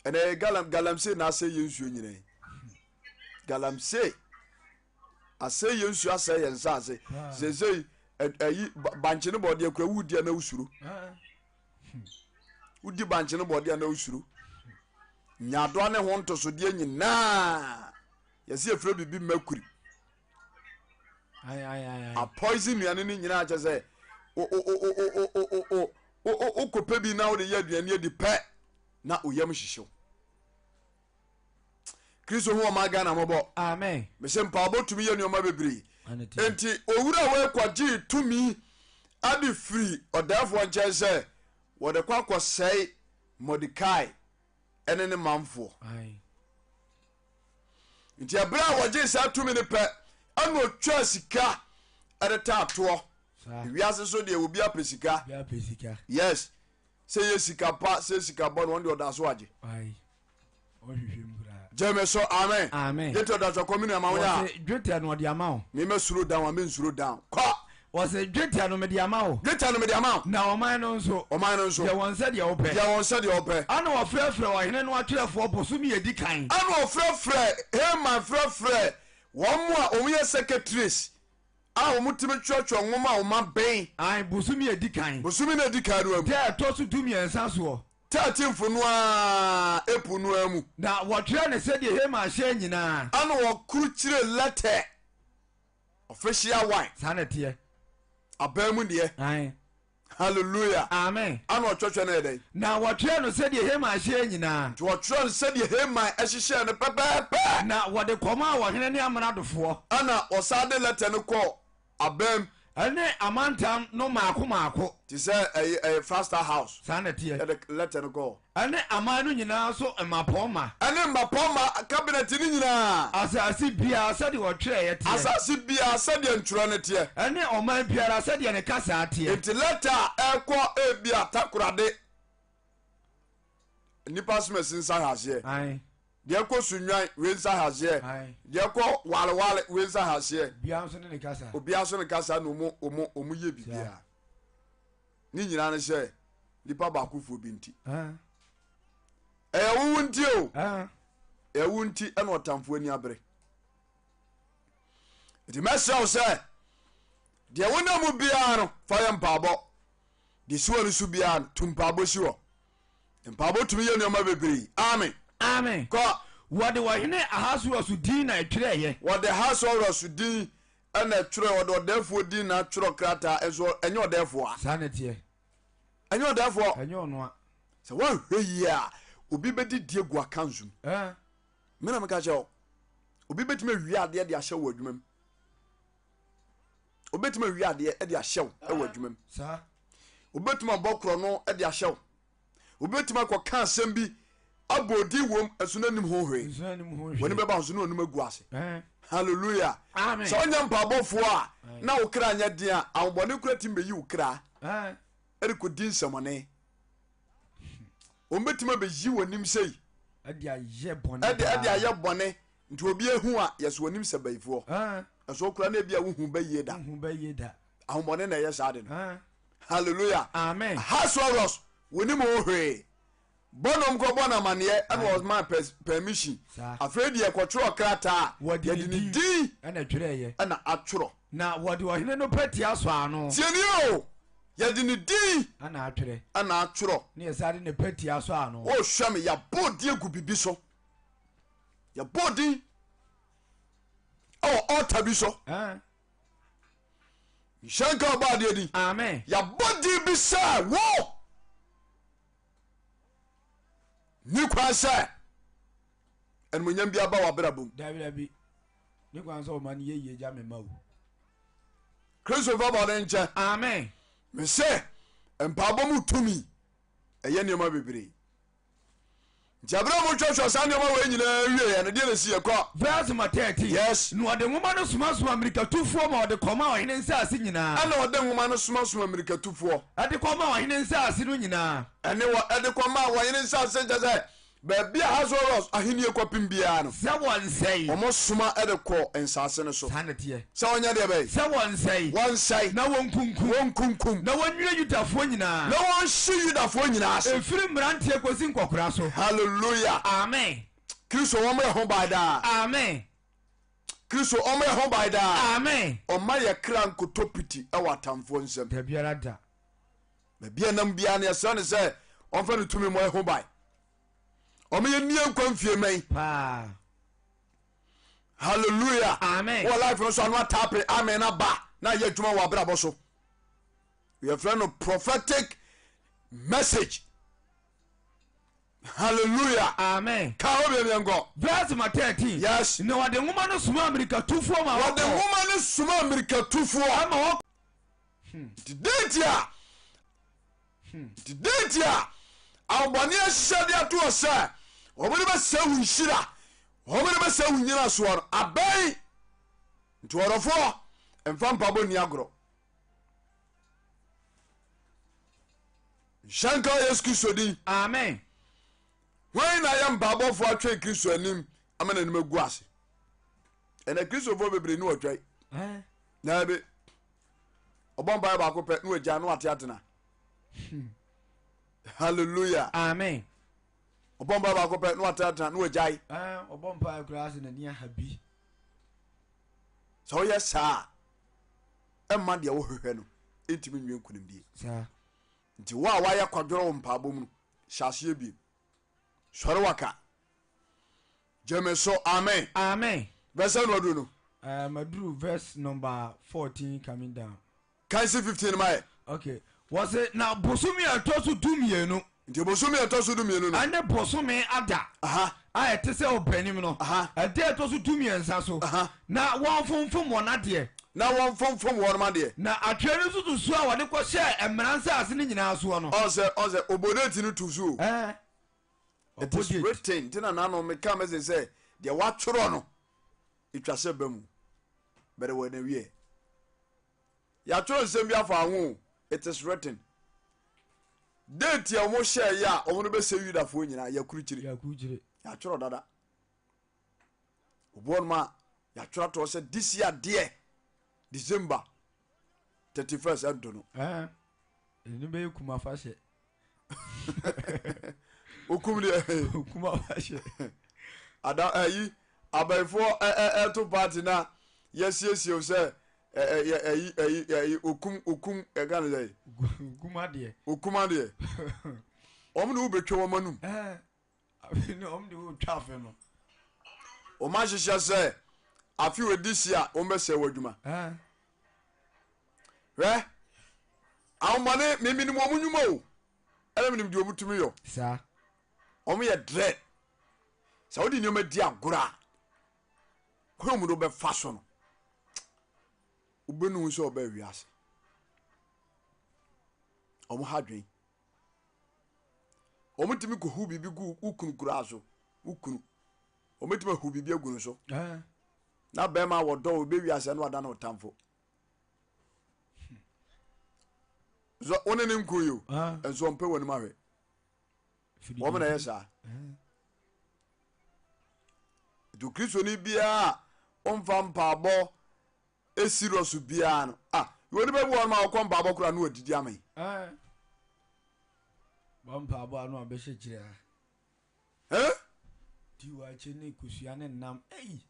Ɛnɛ yɛ galam galamsey na asɛ yɛ nsuo nyina yi. Galamsey asɛ yɛ nsuo asɛ yɛn nsaase. Sesei ɛyi bankye ne bɔdeɛ kura wudi a na wosuro. Wodi bankye ne bɔdeɛ a na wosuro. Nyaadoa ne ho ntosodeɛ nyinaa yɛsi efirɛ bibi mercury. A poison nnuane no nyinaa kyɛ sɛ wokɔpɛ bi na wode yɛ aduane adi pɛ na oyam hyehyew kristo ho ɔma ghana mɔbɔ
amen
mesɛ mpaabɔ tumi yɛ nneɛma bebree enti owura wei kɔgyee tumi ade firi ɔdɛɛfoɔ nkyɛn sɛ wɔde kɔ akɔsɛe Mordekai ne ne manfoɔ Nti ɛberɛ a wɔgyee saa tumi no pɛ ɛna ɔtwaa sika ɛde taa toɔ. Wiase so deɛ obi apɛ sika. Yes. Sɛ yɛ sika pa sɛ sika bɔ no wɔn deɛ ɔda so agye. Gyeme so amen.
Amen.
Yɛti ɔda so kɔ me nua ma wonya.
Wɔse dwetɛ no ɔde ama wo.
Me ma suro down a me nsuro down. Kɔ.
Wɔse dwetɛ no mede ama wo.
Dwetɛ no mede ama wo.
Na ɔman no nso.
Ɔman no nso.
Yɛ wɔn sɛdeɛ wopɛ.
Yɛ wɔn sɛdeɛ wopɛ.
Ɛna ɔfrɛfrɛɛ ɔhene no atwerɛfoɔ bosome a ɛdi kan.
Ɛna ɔfrɛfrɛɛ, Haman frɛfrɛɛ wɔn a wɔyɛ secretaries a wɔtumi twerɛtwerɛ nwoma a wɔn abɛn.
Ae, bosome a ɛdi kan.
Bosome no a ɛdi kan no ara mu.
Da a ɛtɔ so dumiɛnsa soɔ.
Thirteenth no ara, April no ara mu.
Na wɔtwerɛɛ no sɛdeɛ Haman hyɛɛ nyinaa.
Ɛna wɔkurukyire lɛtɛ. Official one.
Saa na ɛteɛ.
Aban mu deɛ.
Ae.
Hallelujah.
Amen.
Ana ɔtwɛtwɛ no yɛ dɛn?
Na wɔtwerɛɛ no sɛdeɛ Haman hyɛɛ nyinaa.
Nti wɔtwerɛɛ no sɛdeɛ Haman hyehyɛɛ no pɛpɛɛpɛ.
Na wɔde kɔmaa ɔhene ne amradofoɔ.
Ɛna wɔsan de lɛtɛ no kɔɔ abam.
Ɛne amantam no mmaako mmaako.
Te sɛ ɛyɛ ɛyɛ Flagstaff House.
Saa na ɛteɛ.
Yɛde lɛtɛ no kɔɔ.
Ɛne aman no nyinaa so mmapɔmma.
Ɛne mmapɔmma cabinet no nyinaa.
Asase biara sɛdeɛ ɔtwerɛeɛ teɛ.
Asase biara sɛdeɛ ntwerɛ no teɛ.
Ɛne ɔman biara sɛdeɛ ne kasaa teɛ.
Enti lɛtɛ a ɛrekɔ ebia Takorade nnipa asomasi nsa hwɛ aseɛ.
Ae.
Deɛ ɛkɔ Sunnwan wei nsa hwɛ aseɛ.
Ae.
Deɛ ɛkɔ Walewale wei nsa hwɛ aseɛ.
Obiara nso ne ne kasa.
Obiara nso ne kasa na wɔn wɔn wɔn yɛ biribiara. Ne nyinaa ne sɛ nipa baakofoɔ bi nti. Ɛyɛ wo wo nti o. Ɛyɛ wo nti ɛna ɔtamfoɔ ani abere. Nti mɛsrɛ wo sɛ deɛ wonam mu biara no fa yɛ mpaabɔ. Deɛ si wɔ no so biara no tu mpaabɔ si hɔ. Mpaabɔ tumi yɛ nneɛma bebree. Amen.
Amen.
Kɔ.
Wɔde ɔhene Ahasweros din na ɛtwerɛeɛ.
Wɔde Ahasweros din Ɛna ɛtwerɛ, ɔde ɔdɛɛfoɔ din na atwerɛ krataa, nso ɛnyɛ ɔdɛɛfoɔ a.
Saa na ɛteɛ.
Ɛnyɛ ɔdɛɛfoɔ.
Ɛnyɛ ɔno a.
Sɛ woanhwɛ yie a, obi bɛdidi agu accounts mu.
Ɛɛ.
Me na meka kyerɛ wo. Obi bɛtumi awia adeɛ de ahyɛ wɔ adwuma mu. Obi bɛtumi awia adeɛ de ahyɛ wo wɔ adwuma mu.
Saa.
Obi bɛtumi abɔ korɔno de ahyɛ wo. Obi bɛtumi akɔka asɛm bi abɔ odin wom nso n'anim ho hwee. Wɔne bɛba nso ne ɔnom agu ase. Hallelujah.
Amen.
Sɛ ɔnyɛ mpaabɔfoɔ a na wo kra nyɛ den a ahobɔne kura tumi bɛyi wo kra ɛde kɔdi nsɛmɔne. Wɔn bɛtumi abɛyi wɔn anim sei.
Ɛde ayɛ bɔne.
Ɛde ayɛ bɔne. Nti obi ehu a yɛsɛ wɔn anim sɛ bayifoɔ. Ɛso okura na ebi a wohu bɛyie da. Ahobɔne na ɛyɛ saa de no. Hallelujah.
Amen.
Ahasuerus wɔnim ho hwee. Bɔnom kɔ bɔ no amaneɛ ɛna ɔma permission. Afei deɛ kɔtwerɛ krataa a
yɛde ne din ɛna twerɛeɛ.
Ɛna atwerɛ.
Na wɔde ɔhene no pɛtea sɔɔ ano.
Tie nie o, yɛde ne din
ɛna atwerɛ.
Ɛna atwerɛ.
Na yɛsan de ne pɛtea sɔɔ ano.
Wohwɛ me, yɛabɔ din agu biribi so. Yɛbɔ din ɛwɔ altar bi so. Nhyɛ nka ɔbɔ adeɛ din.
Amen.
Yɛabɔ din bi sɛ wo ni kwan sɛ animonyam bi aba w'abrabɔ mu.
Dabi dabi. Ni kwan sɛ ɔma no yɛ yie gya me ma o.
Kristo fa bɔne nkyɛ.
Amen.
Mese mpaebɔ mu tumi ɛyɛ nneɛma bebree. Nti ɛberɛ a wɔtwatwa saa nneɛma wei nyinaa wieɛ no, deɛ na ɛsi yɛ kɔ.
Verse number 13.
Yes.
Na ɔde nwoma no somasoma mmirikatufoɔ ma ɔde kɔmaa ɔhene nsaase nyinaa.
Ɛna ɔde nwoma no somasoma mmirikatufoɔ.
Ɛde kɔmaa ɔhene nsaase no nyinaa.
Ɛne wɔ ɛde kɔmaa ɔhene nsaase kyɛ sɛ baabi a Ahasweros ahennie kɔpem biara no.
Sɛ wɔnsɛe.
Wɔsoma de kɔɔ nsaase no so.
Saa na ɛteɛ.
Sɛ wɔnyɛ deɛ bɛn?
Sɛ wɔnsɛe.
Wɔnsɛe.
Na wɔnkunkum.
Wɔnkunkum.
Na wɔnnwira Yudafoɔ nyinaa.
Na wɔnhye Yudafoɔ nyinaa ase.
Ɛfiri mmeranteɛ kɔsi nkɔkoraa so.
Hallelujah.
Amen.
Kristo wɔn yɛ ho ban daa.
Amen.
Kristo wɔn yɛ ho ban daa.
Amen.
Ɔma yɛ kra nkotɔ piti wɔ atamfoɔ nsam.
Da biara da.
Baabi a nam biara no yɛsrɛ no sɛ ɔmfa ne tumi mmɔ yɛ ho ban. Ɔma yɛ nnie nkwa mfie mɛn.
Paa.
Hallelujah.
Amen.
Wɔ life no so ano ataape amen na ba na ayɛ adwuma wɔ abrabɔ so. Yɛfrɛ no prophetic message. Hallelujah.
Amen.
Ka hɔ bia yɛnkɔ.
Verse number 13.
Yes.
Na wɔde nwoma no soma mmirikatufoɔ ma
wɔde nwoma no soma mmirikatufoɔ
ama wɔ.
Nti dɛn nti a Nti dɛn nti a ahobɔne ahyehyɛ de ato hɔ sɛ wɔde bɛsɛe wo nhyira, wɔde bɛsɛe wo nnyinasoɔ no abɛn? Nti ɔdɔfoɔ, mfa mpaebɔ nni agorɔ. Nhyɛ nka Yesu Kristo din.
Amen.
Hwan na yɛ mpaebɔfoɔ atwɛn Kristo anim ama n'anim agu ase? Ɛnɛ Kristofoɔ bebree ni wɔtwɛn. Daabi. Ɔbɔ mpaeɛ baako pɛ na wagya na wate atena. Hallelujah.
Amen.
Ɔbɔ mpaeɛ baako pɛ na wate atena na wagyae.
Ɔbɔ mpaeɛ koraa sɛ n'ani aha bi.
Sɛ woyɛ saa a, ɛmma deɛ wohwehwɛ no ntumi nwie nkonimdie.
Saa.
Nti wo a woayɛ kwadworɔ wɔ mpaebɔ mu no, hyɛ aseɛ biem. Sɔre waka. Gyeme so amen.
Amen.
Verse sɛn na waduru no?
Uh, maduru verse number 14 coming down.
Kan si 15 ma yɛ.
Okay. Wɔse na bosome a ɛtɔ so 12.
Nti bosome a ɛtɔ so 12 no.
Ɛne bosome Ada a ɛte sɛ ɔpanin no, ɛda a ɛtɔ so 13 so, na wɔmfomfom wɔn adeɛ.
Na wɔmfomfom wɔn adeɛ.
Na atwerɛ no nsususoɔ a wɔde kɔhyɛɛ mmara nsase no nyinaa soɔ no.
Ɔn sɛ, ɔn sɛ, ɔbɔ date no to so o.
Ɛɛ,
It
ɔbɔ
is
date.
written, nti na n'ano meka mese sɛ, deɛ wɔatwerɛ no, ɛtwa sɛ ɛba mu. Bɛrɛ wɔ n'awieɛ. Yɛatwerɛ nsɛm bi afa ho o, it is written. Date a wɔn hyɛɛ yɛ a wɔn no bɛsɛ Yudafoɔ nyinaa, yɛakurukyire.
Yɛakurukyire.
Yɛatwerɛ dada. Obi wɔnom a yɛatwerɛ atoɔ sɛ this year deɛ December 31st ɛnto no.
Ɛɛ, ɛno bɛyɛ kum afahyɛ.
Okum deɛ.
Okum afahyɛ.
Ada ɛyi abɛnfoɔ ɛto party na yɛsiesie o sɛ ɛyi ɛyi ɛyi okum okum ɛka ne sɛ.
Okum adeɛ.
Okum adeɛ. Wɔn de wobɛtwa wɔn anum.
Ɛɛ afe no wɔn de wotwa afe no.
Wɔn ahyehyɛ sɛ afe wɔ di si a wɔn bɛsɛ wɔ adwuma.
Ɛɛ.
Hwɛ ahomane miminim wɔn nnwuma o ɛna menim deɛ wɔn tumi yɔ.
Saa.
Wɔn yɛ dread. Sɛ wode nneɛma di agorɔ a kwan mu de wobɛfa so no wobɛnu sɛ ɔbɛ wiase. Wɔn ha dwen. Wɔn tumi kɔhu biribi gu wo kunu koraa so. Wo kunu. Wɔn tumi ahu biribi agu no so. Na bɛrima a wɔdɔ wo bɛ wiase no ada no ɔtamfo. So wo ne ne nko yi o. Nso ɔmpɛ w'anim ahwɛ. Wɔn na ɛyɛ saa. Nti Kristoni biara a ɔmfa mpaabɔ serious biara no, ah, yɛ onipa bi wɔ hɔ a ɔkɔ mpaabɔ koraa no adidi amee.
Bɔ mpaabɔ ano a bɛhyɛ kyerɛ ha.
Eh?
Di wakye ne kosua ne nam. Ei!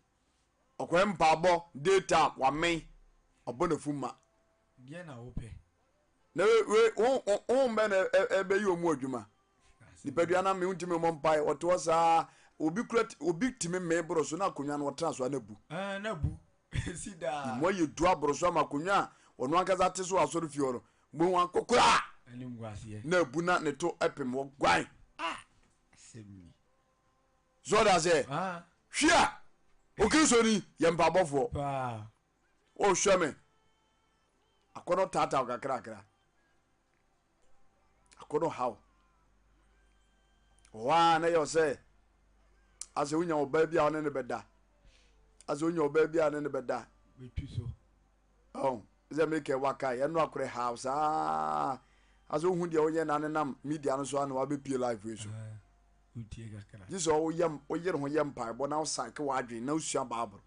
Ɔkɔyɛ mpaabɔ daytime wamee ɔbɔ n'afu ma.
Deɛ na wopɛ.
Na we we honhom bɛn na ɛbɛyɛ wɔn adwuma? Nipadua no amee wontumi mmɔ mpae ɔte hɔ saa obi kura obi tumi mee boro so na akonnwa no ɔtena so a na bu.
Ɛɛ na bu esi daa.
Emu ayɛ du aboro so ama akonnwa a ɔno ankasa te so wɔ asɔre fie hɔ no mo akokora.
Animguaseɛ.
Na abu na ne to pem hɔ guan.
Ah asɛm ni.
So ɔda aseɛ? Hwia! Okristoni yɛ mpaabɔfoɔ.
Paa.
Wohwɛ me. Akɔnɔ taataa kakrakra. Akɔnɔ haw. Ɔhɔ a na yɛ sɛ asɛ wonya ɔbaa bi a ɔne ne bɛda. Asɛ wonya ɔbaa bi a ɔne ne bɛda.
Bɛtwi so.
Ɔn sɛ mekɛ waka ɛno akorɛ haw saa. Asɛ wohu deɛ woyɛ na ne nam media no so a na wabɛpie life yi so. Gye sɛ woyere ho yɛ mpaebɔ na wosaeke w'adwene na wosua Bible.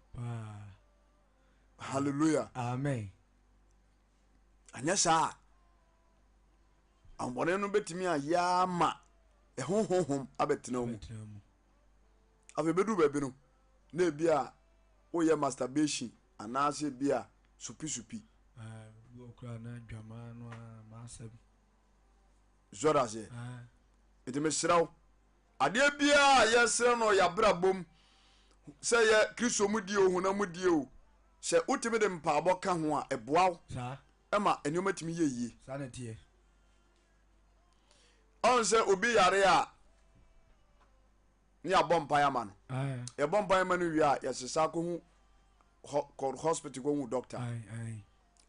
Hallelujah.
Amen.
Anyɛ saa a, ahobɔne no bɛtumi ayɛ ama ɛho honhom abɛtena mu. Afei bɛduru baabi no, na ebi a woyɛ masturbation anaasɛ ebi a supisupi. Zɔre aseɛ. Nti mesrɛ wo, adeɛ biara a yɛsrɛ no yɛabrabɔ mu sɛ yɛ Kristo mu die o, honam mu die o, sɛ wotumi de mpaabɔ ka ho a, ɛboa wo ma nneɛma tumi yɛ yie. Ɔn sɛ obi yare a ne yɛabɔ mpae ama no. Yɛbɔ mpae ma no wie a, yɛsesa kɔhu kɔ hospital kɔhu doctor.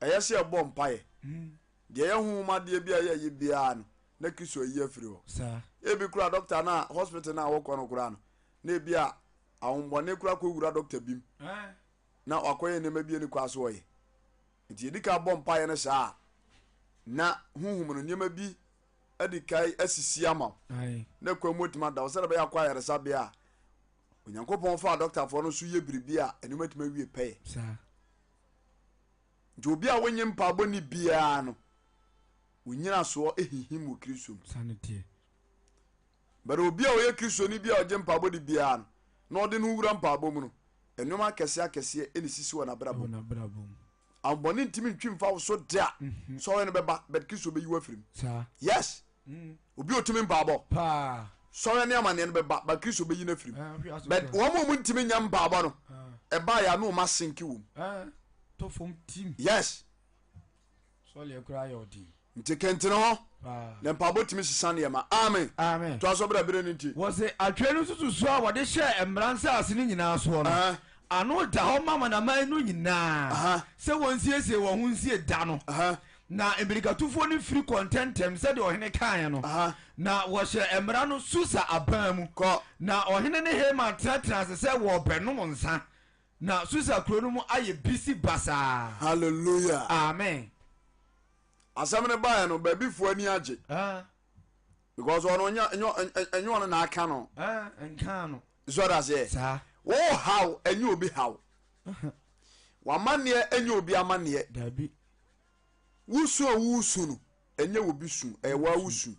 Ɛyɛ sɛ yɛbɔ mpaeɛ. Deɛ ɛyɛ honhom adeɛ bi a ɛyɛ yi biara no, na Kristo ayi afiri hɔ.
Saa.
Ebi koraa dɔkta no a hospital no a wɔkɔ no koraa no, na ebi a ahombɔne koraa kɔwura dɔkta bi mu na wakɔyɛ nneɛma bi ani kɔ so ɔyɛ. Nti yɛdi ka bɔ mpaeɛ no saa a, na honhom no nneɛma bi adi kan asisi ama wo. Na kwan mu atumi ada wo sɛdeɛ ɛbɛyɛ akɔ ayaresabea a Onyankopɔn fa dɔktafoɔ no so yɛ biribi a nneɛma atumi awie pɛyɛ.
Saa.
Nti obi a wonye mpaabɔ ni biara no, wo nyinasoɔ ehihim wɔ Kristo mu.
Saa na ɛteɛ.
But obi a ɔyɛ Kristoni bi a ɔgye mpaabɔ di biara no, na ɔde no wura mpaabɔ mu no, nneɛma akɛseɛ akɛseɛ ɛna esisi wɔ n'abrabɔ
Wɔ
mu.
n'abrabɔ mu.
Ahobɔne ntumi ntwi mfa wo so da. Sɔhwɛ no bɛba, but Kristo bɛyi wo afiri mu.
Saa.
Yes. Obi a ɔtumi mpaabɔ.
Paa.
Sɔhwɛ ne amaneɛ no bɛba, but Kristo bɛyi no afiri mu.
Ah, hwɛ aso
But
koraa.
wɔn a wɔntumi nyɛ mpaabɔ no,
Ah.
ɛbaa yɛ a na wɔn asenke wɔ mu.
Ah, tɔ fam tim.
Yes.
Sɔleɛ koraa yɛ ɔden.
Nti kentene hɔ na mpaabɔ tumi sesa nneɛma. Amen.
Amen.
Toa so bra bere no nti.
Wɔse atwerɛ no nsususoɔ a wɔde hyɛɛ mmara nsase no nyinaa soɔ no, ano da hɔ ma amanaman no nyinaa sɛ wɔnsiesie wɔn ho nsie da no. Na mmirikatufoɔ no firi kɔɔ ntɛmntɛm sɛdeɛ ɔhene kaeɛ no, na wɔhyɛɛ mmara no Susa aban mu.
Kɔ.
Na ɔhene ne Haman tenatenaa ase sɛ wɔrebɛnom nsã, na Susa kuro no mu ayɛ bisi basaa.
Hallelujah.
Amen.
Asɛm no baeɛ no, baabifoɔ ani agye. Because ɔno ɛnyɛ ɛnyɛ ɔno na aka no.
Nkaa no.
So ɔda aseɛ.
Saa.
Wo haw ɛnyɛ obi haw. W'amanneɛ ɛnyɛ obi amanneɛ.
Dabi.
Wo su a woresu no ɛnyɛ obi su, ɛyɛ wo ara wo su.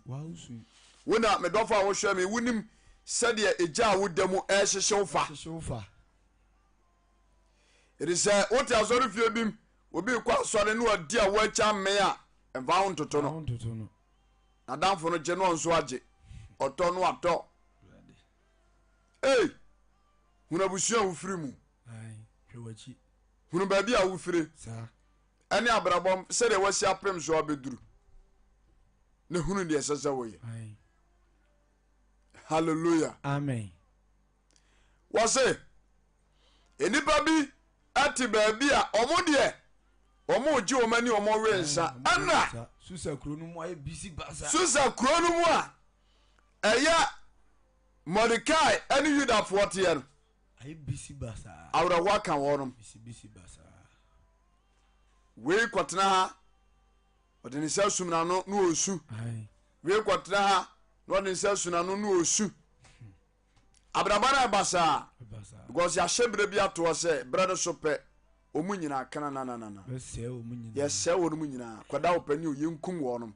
Wo na me dɔfo a wohwɛ me, wonim sɛdeɛ egya a woda mu ɛrehyehye wo fa.
Hyehye wo fa.
Ɛde sɛ wote asɔre fie bi mu, obi rekɔ asɔre na wadi a woakyi amee a, mfa wo ntoto no.
Ntoto no.
N'adamfo no gye no ɔnso agye. Ɔtɔ no atɔ. Ei, hunu abusua a wofiri mu. Hunu baabi a wofire. Ɛne abrabɔ sɛdeɛ wasi apem so abɛduru. Na hunu deɛ ɛsɛ sɛ woyɛ. Hallelujah.
Amen.
Wɔse nnipa bi te baabi a wɔn deɛ wɔn regye wɔn ani wɔn we nsa ɛna
Susa kuro no mu ayɛ bisi basa.
Susa kuro no mu a ɛyɛ Mordecai ne Yudafoɔ teɛ no
ayɛ bisi basa.
Awerɛhoɔ aka wɔnom.
Bisi bisi basa.
Wei kɔtena ha ɔde ne nsa sum n'ano na ɔresu. Wei kɔtena ha na ɔde ne nsa su n'ano na ɔresu. Abrabɔ no ayɛ basaa because yɛahyɛ berɛ bi atoɔ sɛ berɛ no so pɛ wɔn nyinaa kanananana yɛsɛe wɔn mu nyinaa kɔda wo pɛ ne o yɛnkum wɔnom.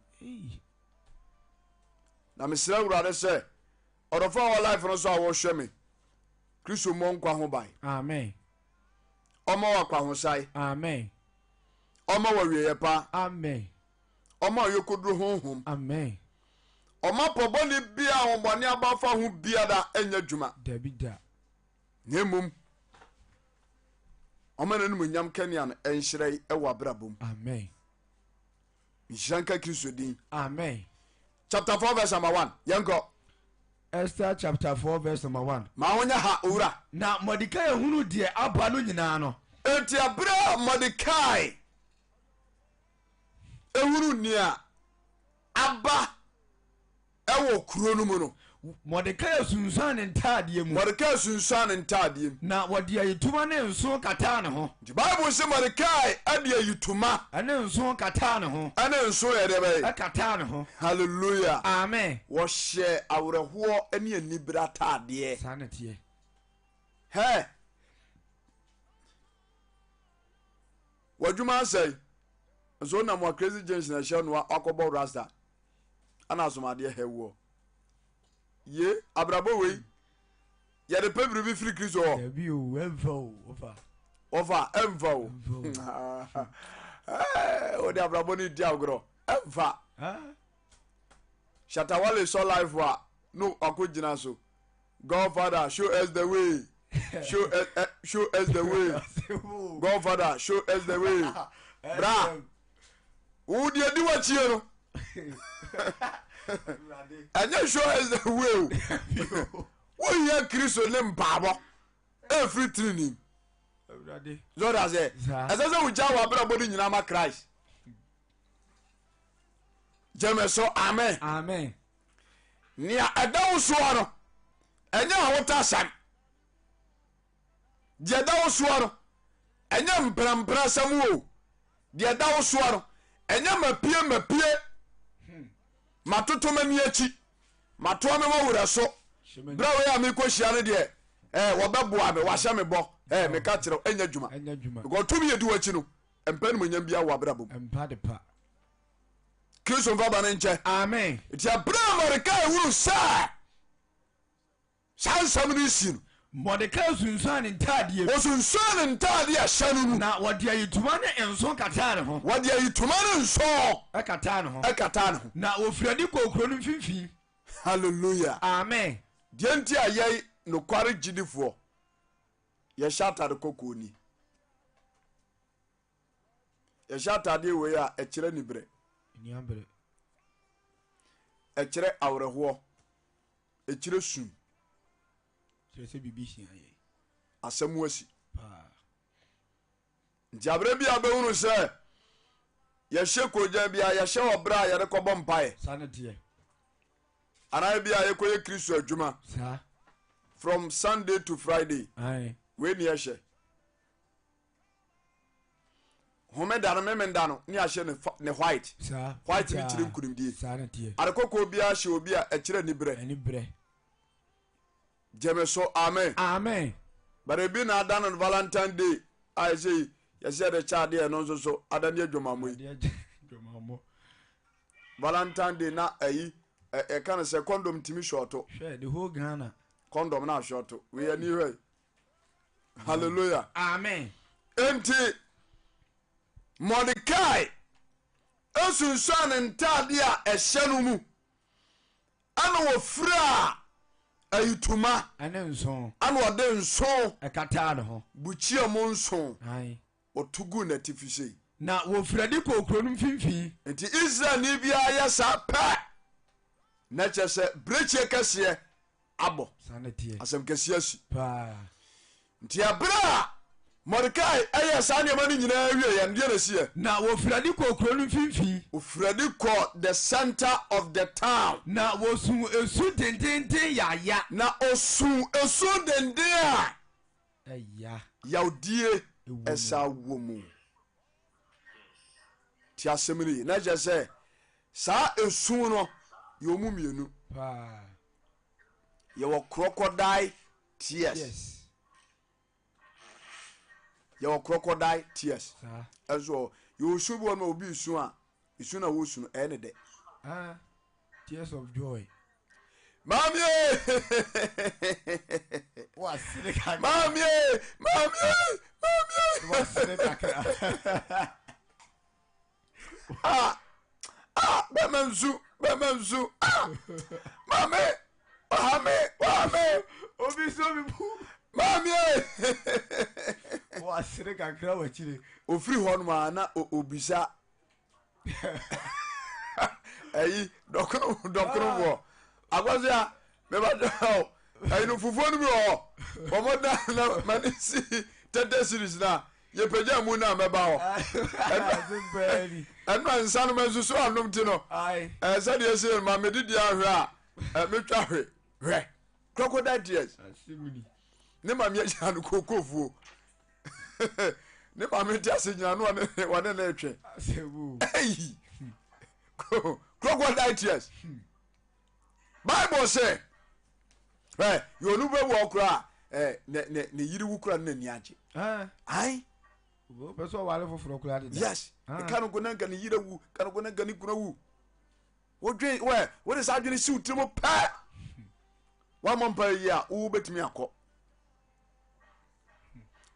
Na mesrɛ Awurade sɛ ɔdɔfo a wɔ life no so a wɔhwɛ me Kristo mmɔ nkwa ho ban.
Amen.
Ɔma wɔ akwahosae.
Amen.
Ɔma wɔ awieeɛ pa.
Amen.
Ɔma ɔyɔkɔduro honhom.
Amen.
Ɔma pɔ bɔne biara a ahonhommɔne aba afa ho biara nyɛ adwuma.
Dabi da.
Na mmom ɔma n'animuonyam kanea no nhyerɛn wɔ abrabɔ mu.
Amen.
Nhyira nka Kristo din.
Amen.
Chapter 4 verse number 1. Yɛnkɔ.
Esther chapter 4 verse number 1.
Ma wo nyɛ ha, owura.
Na Mordekai hunu deɛ aba no nyinaa no.
Enti ɛberɛ a Mordekai ehunu nea aba wɔ kuro no mu no.
Mordekai sunsuan ne ntaadeɛ mu.
Mordekai sunsuan ne ntaadeɛ mu.
Na wɔde ayitoma ne nsõ kataa ne ho.
Nti Bible se Mordekai de ayitoma.
Ne nsõ kataa ne ho.
Ne nsõ yɛ deɛ bɛyɛ.
Kataa ne ho.
Hallelujah.
Amen.
Wɔhyɛ awerɛhoɔ ne anibere ataadeɛ.
Saa na ɛteɛ.
Hɛ! W'adwuma asɛe nso wonam wa crazy junction ɛhyɛ no wakɔbɔ rasta ana asomadeɛ hɛ woɔ ye abrabɔ wei yɛde pɛ biribi firi kristo hɔ.
Dabi o ɛmfa o wɔfa.
Wɔfa ɛmfa o wode abrabɔ no di agorɔ ɛmfa. Shatawale sɔ life a no akɔ gyina so. Godfather, show us the way. Show us, eh, show us the way. Godfather, show us the way. Bra, wo deɛ di w'akyie no. Ɛnyɛ show us the way o. Wohia Kristo ne mpaabɔ ɛfiri tirini. Zɔda sɛ ɛsɛ sɛ wogya w'abrabɔ no nyinaa ma Christ. Gyeme so amen.
Amen.
Nea ɛda wo soɔ no, ɛnyɛ ahotasɛm. Deɛ ɛda wo soɔ no, ɛnyɛ mprɛmprɛsɛm o. Deɛ ɛda wo soɔ no, ɛnyɛ mapie mapie, matoto m'ani akyi, matoa me wɔ werɛ so. Berɛ wei a mekɔhyia no deɛ, eh, wɔbɛboa me, wahyɛ me bɔ. Eh, meka kyerɛ wo, ɛnyɛ adwuma. Because tumi yɛdi w'akyi no, ɛmpɛ animuonyam biara wɔ abrabɔ mu. Kristo mfa bɔne nkyɛ.
Amen.
Nti ɛberɛ a Mordekai hunu sɛ saa nsɛm no resi no.
Mordekai sunsuan ne ntaadeɛ mu.
Ɔsunsuan ne ntaadeɛ a ɛhyɛ no mu.
Na wɔde ayitoma ne nsõ kataa ne ho.
Wɔde ayitoma ne nsõ.
Kataa ne ho.
Kataa ne ho.
Na wɔfirii adi kɔɔ kuro no mfimfini.
Hallelujah.
Amen.
Deɛ nti a yɛn nokware gyidifoɔ yɛhyɛ atade kɔkɔɔ ni. Yɛhyɛ ataadeɛ wei a, ɛkyerɛ aniberɛ. Ɛkyerɛ awerɛhoɔ. Ɛkyerɛ su.
Kyerɛ sɛ biribi hia yɛn.
Asɛm asi.
Paa.
Nti aberɛ bi a bɛhunu sɛ yɛhyɛ koogyan bi a yɛhyɛ wɔ berɛ a yɛde kɔbɔ mpaeɛ.
Saa na teɛ.
Anaa bi a yɛkɔyɛ Kristo adwuma.
Saa.
From Sunday to Friday.
Ae.
Wei ne yɛhyɛ. Homeda no memenda no ne ahyɛ ne ne white.
Saa.
White ne kyerɛ nkunimdie.
Saa na teɛ.
Ade kɔkɔɔ biara hyɛ obi a ɛkyerɛ aniberɛ.
Aniberɛ.
Gyeme so amen.
Amen.
But ebi na ada no Valentine day a ɛsɛ yi yɛsɛ yɛde kyɛ adeɛ ɛno nso so ada ne adwamammɔ yi. Valentine day na ɛyi ɛka no sɛ condom tumi shɔɔto.
Hwɛ the whole Ghana.
Condom na ashɔɔto. Wei ani hwɛ. Hallelujah.
Amen.
Enti Mordecai esunsuan ne ntaade a ɛhyɛ no mu. Ɛna wɔfiraa ayitoma.
Ɛne nso.
Ɛna ɔde nso.
Ɛkataa ne ho.
Bukyia mu nso.
Ae.
Ɔto guu n'atifi sei.
Na wɔfirii adi kɔɔ kuro no mfimfini.
Enti Israelni biara yɛ saa pɛ, na kyerɛ sɛ birekyie kɛseɛ abɔ.
Saa na ɛteɛ.
Asɛm kɛseɛ asi.
Paa.
Nti ɛberɛ a Mordekai yɛɛ saa nneɛma no nyinaa wieeɛ no, deɛ na ɛsiiɛ?
Na wɔfirii adi kɔɔ kuro no mfimfini.
Wɔfirii adi kɔɔ the center of the town.
Na wɔsuu esu dendeenden yaya.
Na ɔsuu esu denden a.
Ɛya.
Yawdie ɛsa wɔ mu. Ti asɛm no ye. Na kyerɛ sɛ saa esu no yɛwɔ mu mmienu.
Paa.
Yɛwɔ crocodile tears.
Yes.
Yɛwɔ crocodile tears.
Saa.
Ɛnso wɔ yɛwɔ su bi wɔ no obi su a esu na wɔsu no ɛyɛ ne dɛ.
Ah, tears of joy.
Maame
Wasere kakra.
Maame maame maame.
Wasere kakra.
Ah ah bɛma nsu bɛma nsu ah maame maame maame.
Obi so mi bu.
Maame.
Wasere kakra wɔ akyire.
Ofiri hɔ nom a na obisa ɛyi dɔkono dɔkono boɔ akɔsoa mɛba dɔw ɛyi no fufuo no bi wɔ hɔ wɔn da na ma ne si tɛtɛ series na yɛpagya mu na mɛba hɔ ɛno a nsa no ma nsusu anom ti no ɛɛ sɛdeɛ ɛsɛ yɛ no ma mede di ahwɛ a ɛmetwa hwɛ hwɛ crocodile tears ne maame agyina no kokofuo ne maame te ase gyina no ɔne ɔne ne retwe ɛyi crocodile tears bible sɛ ɛ yɛ ɔno bɛ wɔ koraa ɛ ne ne ne yiri wu koraa ne n'ani agye ayi.
Pɛ sɛ ɔware foforɔ koraa deda.
Yes. Ɛka no ko na nka ne yere wu, ka no ko na nka ne kunu wu. Wodwen wɛ wode saa adwene siw tirim pɛ. Woammɔ mpa yi a wobɛtumi akɔ.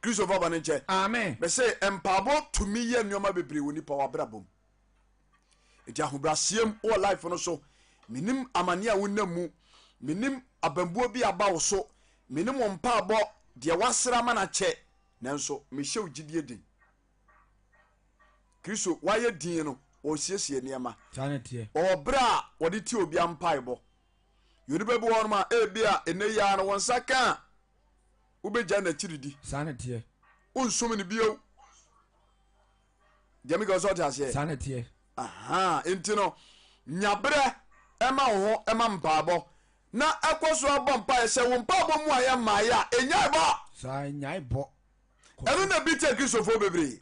Kristo fa bɔne nkyɛ.
Amen.
Mese mpaabɔ tumi yɛ nneɛma bebree wɔ nipa w'abrabɔ mu. Nti ahobrɛaseɛ mu wɔ life no so. Menim amane a wonam mu. Menim abambuo bi aba wo so. Menim wo mpaabɔ deɛ woasra ama no akyɛ. Nanso mehyɛ wo gyidie den. Kristo wayɛ din no ɔresiesie nneɛma.
Saa na ɛteɛ.
Ɔwɔ berɛ a wɔde tie obi mpaebɔ. Yɛ onipa bi wɔ hɔnom a ebi a ɛnɛ yi ara no wɔn nsa ka a wobɛgya n'akyiri di.
Saa na ɛteɛ.
Wonsom no bio. Deɛ meka sɛ ɔte aseɛ.
Saa na ɛteɛ.
Aha, nti no nya berɛ ɛma wo ho ɛma mpaebɔ na ɛkɔ so abɔ mpaeɛ sɛ wo mpaebɔ mu ayɛ mmaeɛ a ɛnyae bɔ.
Saa ɛnyae bɔ.
Ɛno na bi tia Kristofoɔ bebree.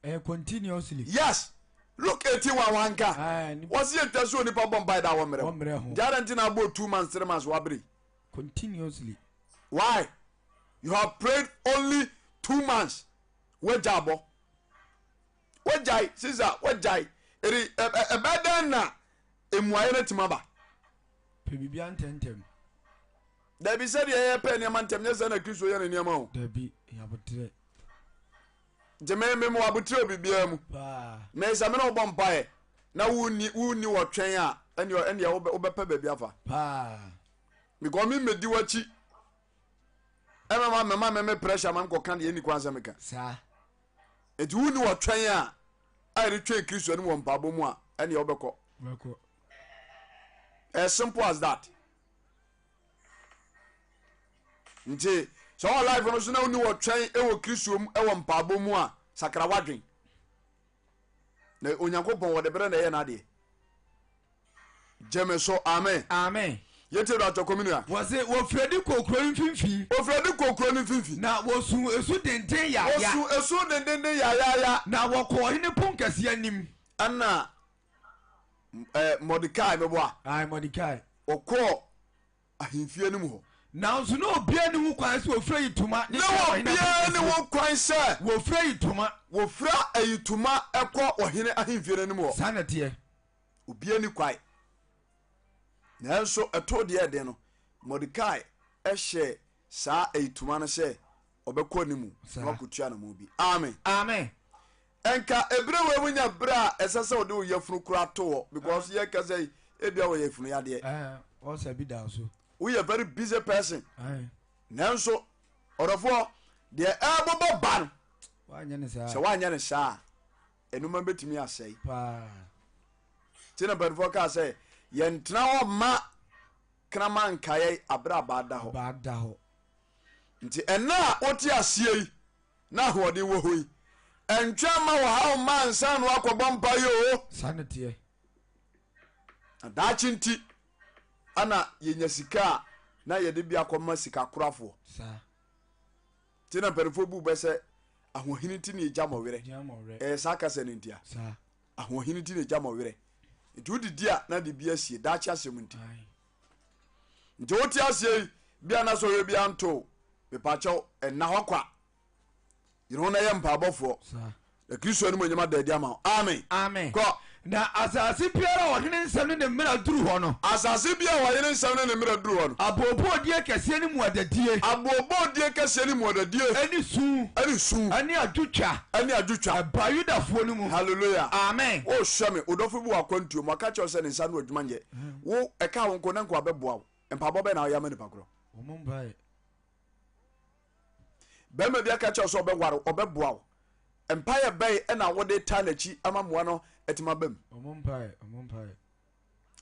Ɛyɛ continuously.
Yes. Luke 18 wa wanka. Wɔsi yɛ ntwa so onipa bɔ mpae da wɔmmerɛ ho.
Wɔmmerɛ ho.
Nti adɛn nti na abɔ 2 months 3 months wabere.
Continuously.
Why? You have prayed only 2 months. Wagya abɔ. Wagyae sisa wagyae. Eri ɛbɛ dɛn na emuayɛ no atumi aba.
Pɛ biribi ntɛntɛm.
Dabi sɛdeɛ yɛpɛ nneɛma ntɛm nyɛ sɛ na Kristo yɛ ne nneɛma o.
Dabi abotrɛ.
Nti me me mo abotrɛ wɔ biribiara mu.
Paa.
Me sɛ me ne wobɔ mpaeɛ na wonni wonni wɔtwɛn a ɛneɛ ɛneɛ wobɛpɛ baabi afa.
Paa.
Because me mmɛdi w'akyi ɛmɛma mɛma mɛmɛ pressure ma nkɔka deɛ ɛnni kwan sɛ meka.
Saa.
Nti wonni wɔtwɛn a a yɛde twɛn Kristo anim wɔ mpaebɔ mu a. ɛneɛ wobɛkɔ. As simple as that. Nti sɛ ɔwɔ life no so na wonni wɔtwɛn wɔ Kristo mu wɔ mpaabɔ mu a, sakra w'adwen. Na Onyankopɔn wɔde berɛ na ɛyɛ n'adeɛ. Gyeme so amen.
Amen.
Yɛtie do atɔ kɔmi nua.
Wɔse wɔfiri adi kɔɔ kuro no mfimfini.
Wɔfiri adi kɔɔ kuro no mfimfini.
Na wɔsuu esu denden yaaya.
Wɔsuu esu dendenden yayaaya.
Na wɔkɔɔ ɔhene ponkɛseɛ anim.
Ɛna ɛɛ Mordecai meboa.
Ae Mordecai.
Wɔkɔɔ ahemfie no mu hɔ.
Nanso na obiara nni ho kwan sɛ wɔfira ayitoma de
Na
kɔ ɔhene
obiara nni
aponkɛseɛ.
ho kwan sɛ.
Wɔfira ayitoma.
Wɔfira ayitoma kɔ ɔhene ahemfie no anim hɔ.
Saa na ɛteɛ.
Obiara nni kwan. Nanso ɛtoo deɛ ɛden no, Mordekai hyɛɛ saa ayitoma no sɛ ɔbɛkɔ ne mu na wakotua anamɔn bi. Amen.
Amen.
Nka ebere wei mu nya bere a ɛsɛ sɛ ɔde wo yafunu koraa to hɔ because yɛ kasa yi ebia wɔ yafunu yadeɛ.
Ɔsɛ bi da so.
Woyɛ very busy person. Nanso ɔdɔfoɔ deɛ ɛrebobɔ ba no. Sɛ woanyɛ ne saa a ɛnoma bɛtumi asɛe. Nti na mpanimfoɔ kaa sɛ yɛntena hɔ ma kraman nkaeɛ abere a baa da hɔ. Nti ɛnna a wote aseɛ yi na ahoɔden wɔ hɔ yi, ɛntwɛn mma ɔhaw mma ansa na woakɔbɔ mpaeɛ o.
Saa na ɛteɛ.
Na daakye nti ana yɛnya sika a na yɛde bi akɔma sikakorafoɔ.
Saa.
Nti na mpanimfoɔ bu bɛ sɛ ahoɔhene nti na ɛgya mɔwerɛ. Ɛyɛ saa kasa no ntia.
Saa.
Ahoɔhene nti na ɛgya mɔwerɛ. Nti wodidi a na de bi asie daakye asɛm nti. Nti wote aseɛ yi bia na sɔhwɛ bia nto mepakyɛw ɛnna hɔ kwa. Yere ho na yɛ mpaabɔfoɔ. Na Kristo anim onyam ada adi ama wo. Amen.
Amen.
Kɔ.
Na asase biara a ɔhene nsɛm ne ne mmara duru hɔ no.
Asase biara a ɔhene nsɛm ne ne mmara duru hɔ no.
Abooboodie kɛseɛ ne mmuadadie.
Abooboodie kɛseɛ ne mmuadadie.
Ɛne su.
Ɛne su.
Ɛne adwotwa.
Ɛne adwotwa.
Ɛbaa Yudafoɔ no mu.
Hallelujah.
Amen.
O hwɛ me, wo dɔfo bi wɔ akwantuo mu, ɔka kyerɛ wo sɛ ne nsa ano adwuma nyɛ. Wo, ɛkaa wo nko na nka wabɛboa wo. Mpaebɔ bɛn na woyɛ ama nipa korɔ?
Wɔmmɔ mpaeɛ.
Barima bi aka kyerɛ wo sɛ ɔbɛware wo, ɔbɛboa wo. Mpaeɛ bɛn na wode taa n'akyi ama mmoa no atumi aba mu?
Wɔmmɔ mpaeɛ, wɔmmɔ mpaeɛ.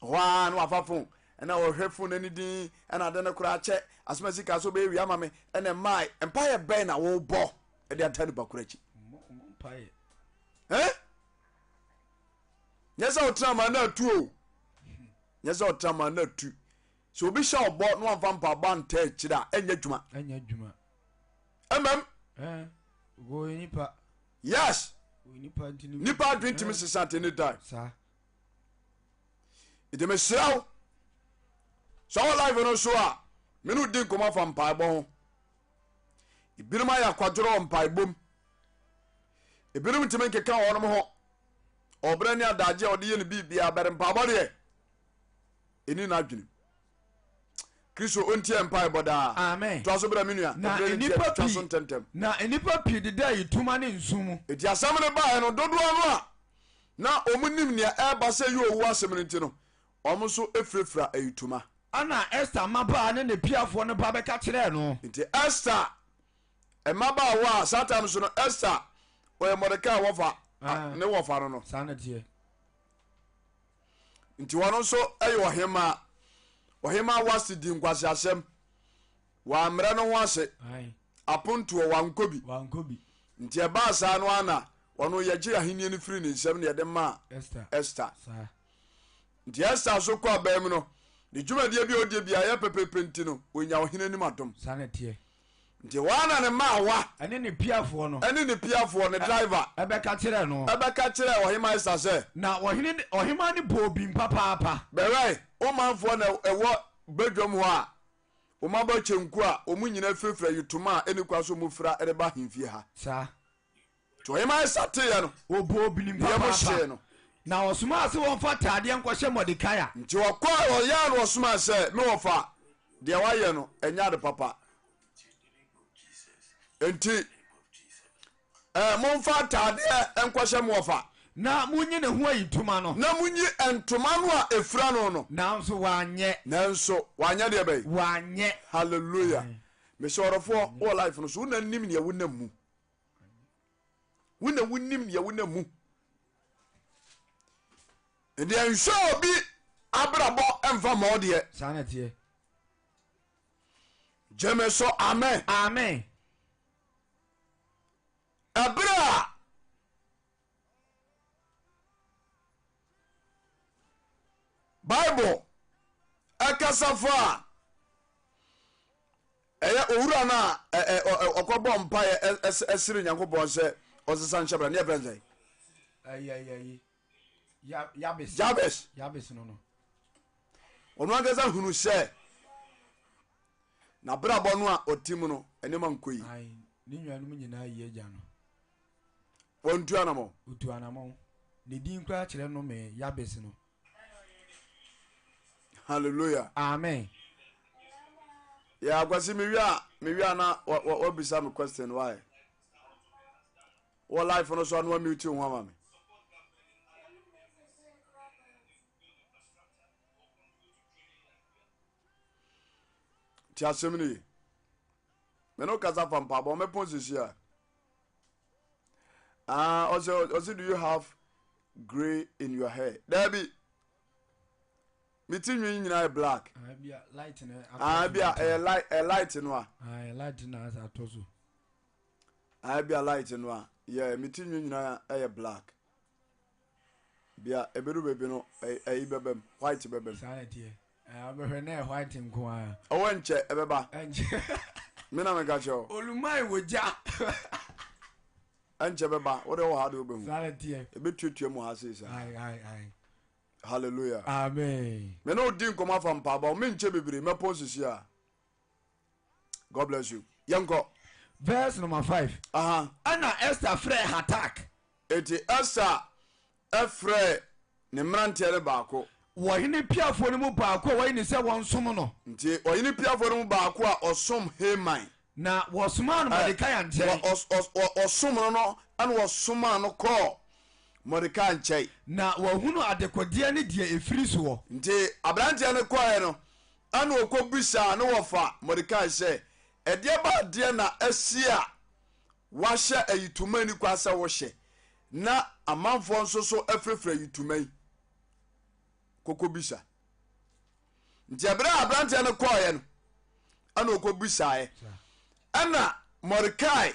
Hɔ ara na wafa fon, ɛna ɔhwɛ fon no ani din, ɛna ade no koraa kyɛ, asomasi kaa sɛ ɔbɛyɛ wie ama me, ɛna mmae. Mpaeɛ bɛn na wobɔ de ata nipa koro akyi?
Wɔmmɔ mpaeɛ.
Eh? Nyɛ sɛ ɔtena ma na atu o. Nyɛ sɛ ɔtena ma na atu. Sɛ obi hyɛ ɔbɔ na wamfa mpaebɔ antaa akyire a, ɛnyɛ adwuma.
Ɛnyɛ adwuma.
Mmam.
Ɛɛ, wɔyɛ nipa.
Yes.
Wɔyɛ nipa nti.
Nipa adwene tumi sesa at any time.
Saa.
Nti mesrɛ wo, sɛ ɔwɔ live no so a, me ne wodi nkɔmmɔ afa mpaebɔ ho. Ebinom ayɛ akwadworɔ wɔ mpaebɔ mu. Ebinom ntumi nkeka wɔn ho. Ɔbrɛ ne adagye a ɔde yɛ ne biribiara bɛrɛ mpaebɔ deɛ. ɛni n'adwenem. Kristo ɔntie mpaebɔ daa.
Amen.
Toa so brɛ me nua.
Na
Ɛberɛ no nti
nnipa
atwa so
pii
ntɛmntɛm.
na nnipa pii dedaa ayitoma ne nsu mu.
Enti asɛm no baeɛ no, dodoɔ no a na wɔn nim nea ɛreba sɛ ɛyɛ owuo asɛm no nti no, wɔn nso firafira ayitoma.
Ɛnna Ester mmabaa ne ne piafoɔ no ba bɛka kyerɛɛ no.
Nti Ester mmabaawa a saa tam so no Ester ɔyɛ Mordekai wɔfa
Ah.
ne wɔfa no no.
Saa na ɛteɛ.
Nti ɔno nso yɛ ɔhemaa. Ɔhemaa Wasti di nkwaseasɛm. Wammrɛ no ho ase. Apontoɔ, wankɔ bi.
Wankɔ bi.
Nti ɛbaa saa no ara na ɔno yɛgye ahennie no firi ne nsam na yɛde maa
Esther.
Esther. Nti Esther nso kɔ abaa mu no, ne dwumadie bi a ɔdie biara yɛ pɛpɛpɛ nti no, ɔnya ɔhene anim adom.
Saa na ɛteɛ.
Nti hɔ ara na ne mmaawa.
Ɛne ne piafoɔ no.
Ɛne ne piafoɔ, ne driver.
Ɛbɛka kyerɛɛ no.
Ɛbɛka kyerɛɛ ɔhemmaa Ester sɛ.
Na ɔhene ne, ɔhemmaa no bɔɔ bin papaapa.
Bɛhwɛ, wo manfoɔ na ɛwɔ badwam hɔ a wɔabɔ kyenku a wɔn nyinaa firafira ayitoma a ɛnni kwan sɛ wɔfira de ba ahemfie ha.
Saa.
Nti ɔhemmaa Ester teeɛ no.
Ɔbɔɔ binim
Ne yam
papaapa.
hyee no.
Na ɔsomaa sɛ wɔmfa ataadeɛ nkɔhyɛ Mordekai.
Nti ɔkɔe, ɔyɛɛ na ɔsomaa sɛ, Me wɔfa, deɛ woayɛ no, ɛnyɛ ade papa. Enti eh, momfa ataadeɛ nkɔhyɛ mo wɔfa.
Na monyi ne ho ayitoma no.
Na monyi ntoma no a ɛfira no no.
Nanso wanyɛ.
Nanso wanyɛ deɛ bɛn?
Wanyɛ.
Hallelujah. Mesɛ ɔdɔfoɔ, wɔ life no so, wo na nim deɛ wonam mu. Wo na wonim deɛ wonam mu. Nti nhwɛ obi abrabɔ mfa ma wo deɛ.
Saa na ɛteɛ.
Gyeme so amen.
Amen.
Ɛberɛ a Bible ɛkasa fa a ɛyɛ owura no a ɔkɔbɔ mpaeɛ ɛsere Nyankopɔn sɛ ɔsesa nhyɛ bra ne yɛfrɛ no sɛn?
Jabes. Jabes no no.
Ɔno ankasa hunu sɛ n'abrabɔ no a ɔte mu no nneɛma nkɔ yi.
Ne nuanom nyinaa yi agya no.
Wɔntu anamɔn.
Otu anamɔn. Ne din koraa kyerɛ nnome, Yabes no.
Hallelujah.
Amen.
Yeah, Akwasi, me wia, me wia na wabisa me question why? Wɔ life no so ano mute ho ama me. Ti asɛm no ye. Me no kasa fa mpaabɔ mɛpɔn sisi a. Ah, ɔsɛ ɔsɛ do you have grey in your hair? Dabi. Me ti nwi nyinaa yɛ black.
Ah, bia light na.
Ah, bia ɛyɛ light, ɛyɛ light no a.
Ah, light na asa atɔ so.
Ah, bia light no a. Yeah, me ti nwi nyinaa ɛyɛ black. Bia ebedu baabi no ɛyi bɛbɛm, white bɛbɛm.
Saa na ɛteɛ. Wobɛhwɛ na ɛyɛ white nko ara.
Ɔwɔ nkyɛ ɛbɛba.
Ɛnkyɛ.
Me na meka kyerɛ wo.
Oluman wɔ gya.
Ɛnkyɛ bɛba. Wo deɛ wɔ ha deɛ wobɛhu.
Saa na ɛteɛ.
Ɛbɛtuatua mu ha sei saa.
Ae ae ae.
Hallelujah.
Amen.
Me ne wo di nkɔmmɔ afa mpaabɔ ho. Menkyɛ bebree, mɛpɔn sisi a. God bless you. Yɛnkɔ.
Verse number 5.
Aha.
Ɛna Esther frɛɛ Hatak.
Enti Esther frɛɛ ne mmeranteɛ no baako.
Wɔ ɔhene piafoɔ no mu baako a wayi no sɛ wɔnsom no.
Nti ɔhene piafoɔ no mu baako a ɔsom Haman.
Na wɔsomaa no Mordekai nkyɛn.
Wɔsom no no, ɛna wɔsomaa no kɔɔ Mordekai nkyɛn.
Na wahunu adekodeɛ ne deɛ ɛfiri soɔ.
Nti aberanteɛ no kɔeɛ no, ɛna ɔkɔbisaa ne wɔfa Mordekai sɛ, Ɛdeɛ ba adeɛ na asi a Woahyɛ ayitoma nni kwan sɛ wohyɛ, na amanfoɔ nso so afirafira ayitoma yi. Kɔkɔbisa. Nti ɛberɛ a aberanteɛ no kɔɔeɛ no, ɛna ɔkɔbisaeɛ. Ɛna Mordekai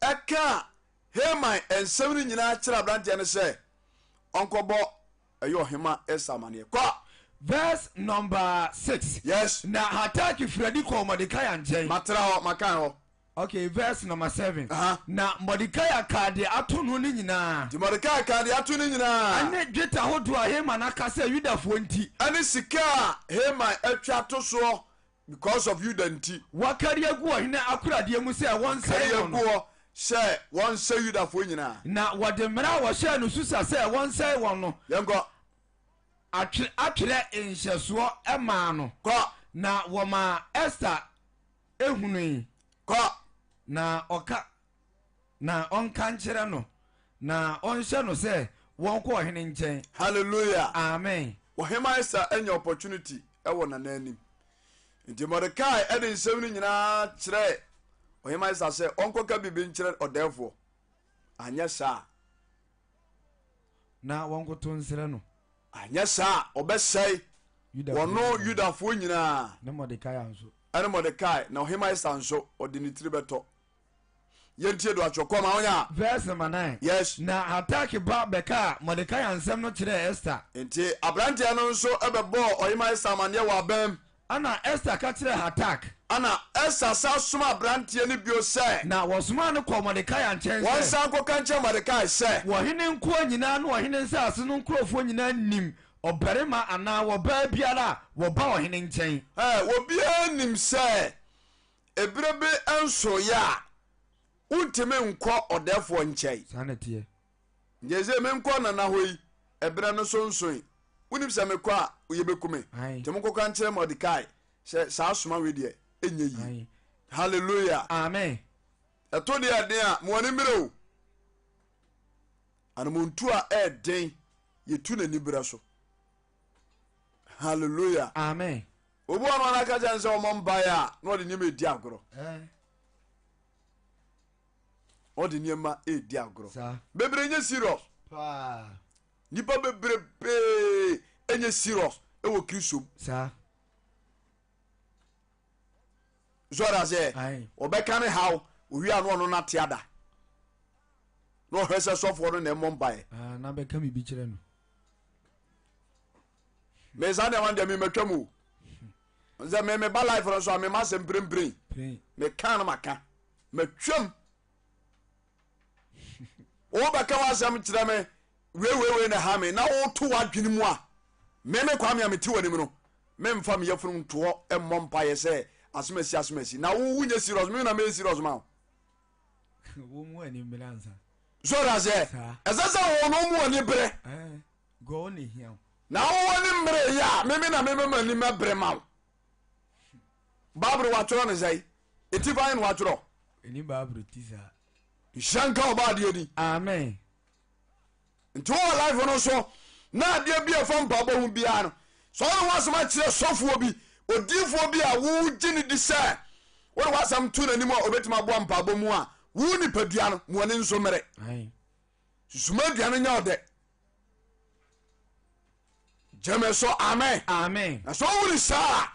ɛkaa Haman nsɛm no nyinaa kyerɛ aberanteɛ no sɛ ɔnkɔbɔ ɛyɛ ɔhema Ester amaneɛ. Kɔ!
Verse number 6.
Yes.
Na Hatak firi adi kɔɔ Mordekai nkyɛn.
Matra hɔ, makan hɔ.
Okay, verse number 7.
Aha.
Na Mordekai kaa deɛ ato no no nyinaa.
Nti Mordekai kaa deɛ ato no nyinaa.
Ɛne dwetɛ ahodoɔ a Haman aka sɛ Yudafoɔ nti.
Ɛne sika a Haman atwa ato soɔ because of Yuda nti.
Wakari agu ɔhene akoradeɛ mu sɛ wɔnsɛe
Kari
wɔn
agu
no.
hɔ sɛ wɔnsɛe Yudafoɔ nyinaa.
Na wɔde mmara a wɔhyɛɛ no Susa sɛ wɔnsɛe wɔn no.
Yɛnkɔ.
Atwerɛ nhyɛsoɔ maa no.
Kɔ.
Na wɔmaa Ester hunui.
Kɔ.
Na ɔka, na ɔnka nkyerɛ no, na ɔnhyɛ no sɛ wɔnkɔ ɔhene nkyɛn.
Hallelujah.
Amen.
Ɔhemmaa Esther anya opportunity wɔ Nana anim. Nti Mordecai de nsɛm no nyinaa kyerɛɛ Ɔhemmaa Esther sɛ ɔnkɔka biribi nkyerɛ ɔdɛɛfoɔ. Anyɛ saa a.
Na wɔnkoto nsrɛ no.
Anyɛ saa a, ɔbɛsɛe wɔno Yudafoɔ nyinaa.
Ne Mordekai nso.
Ɛne Mordekai, na Ɔhemmaa Ester nso, ɔde ne tiri bɛtɔ. Yɛntie do atwerɛ kɔ ma wonya.
Verse number 9.
Yes.
Na Hatak ba bɛkaa Mordekai nsɛm no kyerɛɛ Ester.
Enti aberanteɛ no nso bɛbɔɔ Ɔhemmaa Ester amanneɛ wɔ abam.
Ɛnna Ester ka kyerɛɛ Hatak.
Ɛnna Ester san somaa aberanteɛ no bio sɛ.
Na wɔsomaa no kɔɔ Mordekai nkyɛn sɛ.
Wɔnsan nkɔka nkyerɛ Mordekai sɛ.
Ɔhene nkoa nyinaa ne ɔhene nsase no nkurɔfoɔ nyinaa nim ɔbarima anaa ɔbaa biara a wɔba ɔhene nkyɛn.
Ɛ, obiara nim sɛ ɛberɛ bi nsoeɛ a, wontumi nkɔ ɔdɛɛfoɔ nkyɛn.
Saa na ɛteɛ.
Gyese menkɔ Nana hɔ yi, ɛberɛ no so nsoe. Wonim sɛ mekɔ a, yɛbɛku me. Nti monkɔka nkyerɛ Mordekai sɛ saa soma wei deɛ, ɛnyɛ yie. Hallelujah.
Amen.
Ɛto deɛ ɛden a, mo ani mmere o. Anamontu a ɛɛden, yɛtu n'ani berɛ so. Hallelujah.
Amen.
Obi wɔ no aka kyerɛ no sɛ ɔmmɔ mpaeɛ a, na ɔde nneɛma ɛdi agorɔ.
Eh.
Ɔde nneɛma ɛredi agorɔ. Bebree nyɛ serious. Nnipa bebrebee ɛnyɛ serious ɛwɔ Kristo mu.
Saa.
So ɔda aseɛ?
Ae.
Ɔbɛka ne haw, owie a na ɔno nate ada. Na ɔhwɛ sɛ sɔfoɔ no na ɛmmɔ mpaeɛ.
Ah, na bɛka biribi kyerɛ no.
Me saa nneɛma no deɛ mematwa mu o. Sɛ me meba life no so a mema asɛm mprempren.
Pren.
Meka no maka. Matwam. Wobɛka w'asɛm kyerɛ me weiweiwei na ha me na woto w'adwene mu a me me Kwame a mete w'anim no memfa me yafunu ntoɔ mmɔ mpaeɛ sɛ asomasi asomasi na wo wonyɛ serious me na meyɛ serious ma wo.
Wo mu ani mmere ansa.
So ɔda aseɛ ɛsɛ sɛ wo no mu ani bere. Na wo ani mmere yɛ a meme na meme m'ani mɛbere ma wo. Bible watwerɛ no sɛe ɛti fa na watwerɛ.
Ɛni Bible ti saa.
Nhyira nka ɔba adeɛ ni.
Amen.
Nti wowɔ life no so na adeɛ bi a ɛfa mpaebɔ ho biara no sɛ wode w'asɛm akyerɛ sɔfoɔ bi odiifoɔ bi a wogye ne di sɛ wode w'asɛm to n'anim a ɔbɛtumi aboa mpaebɔ mu a wo nipadua no mu ani nso mmere susuma aduane nyɛ ɔdɛ gyeme so amen
amen
na sɛ ɔwuri saa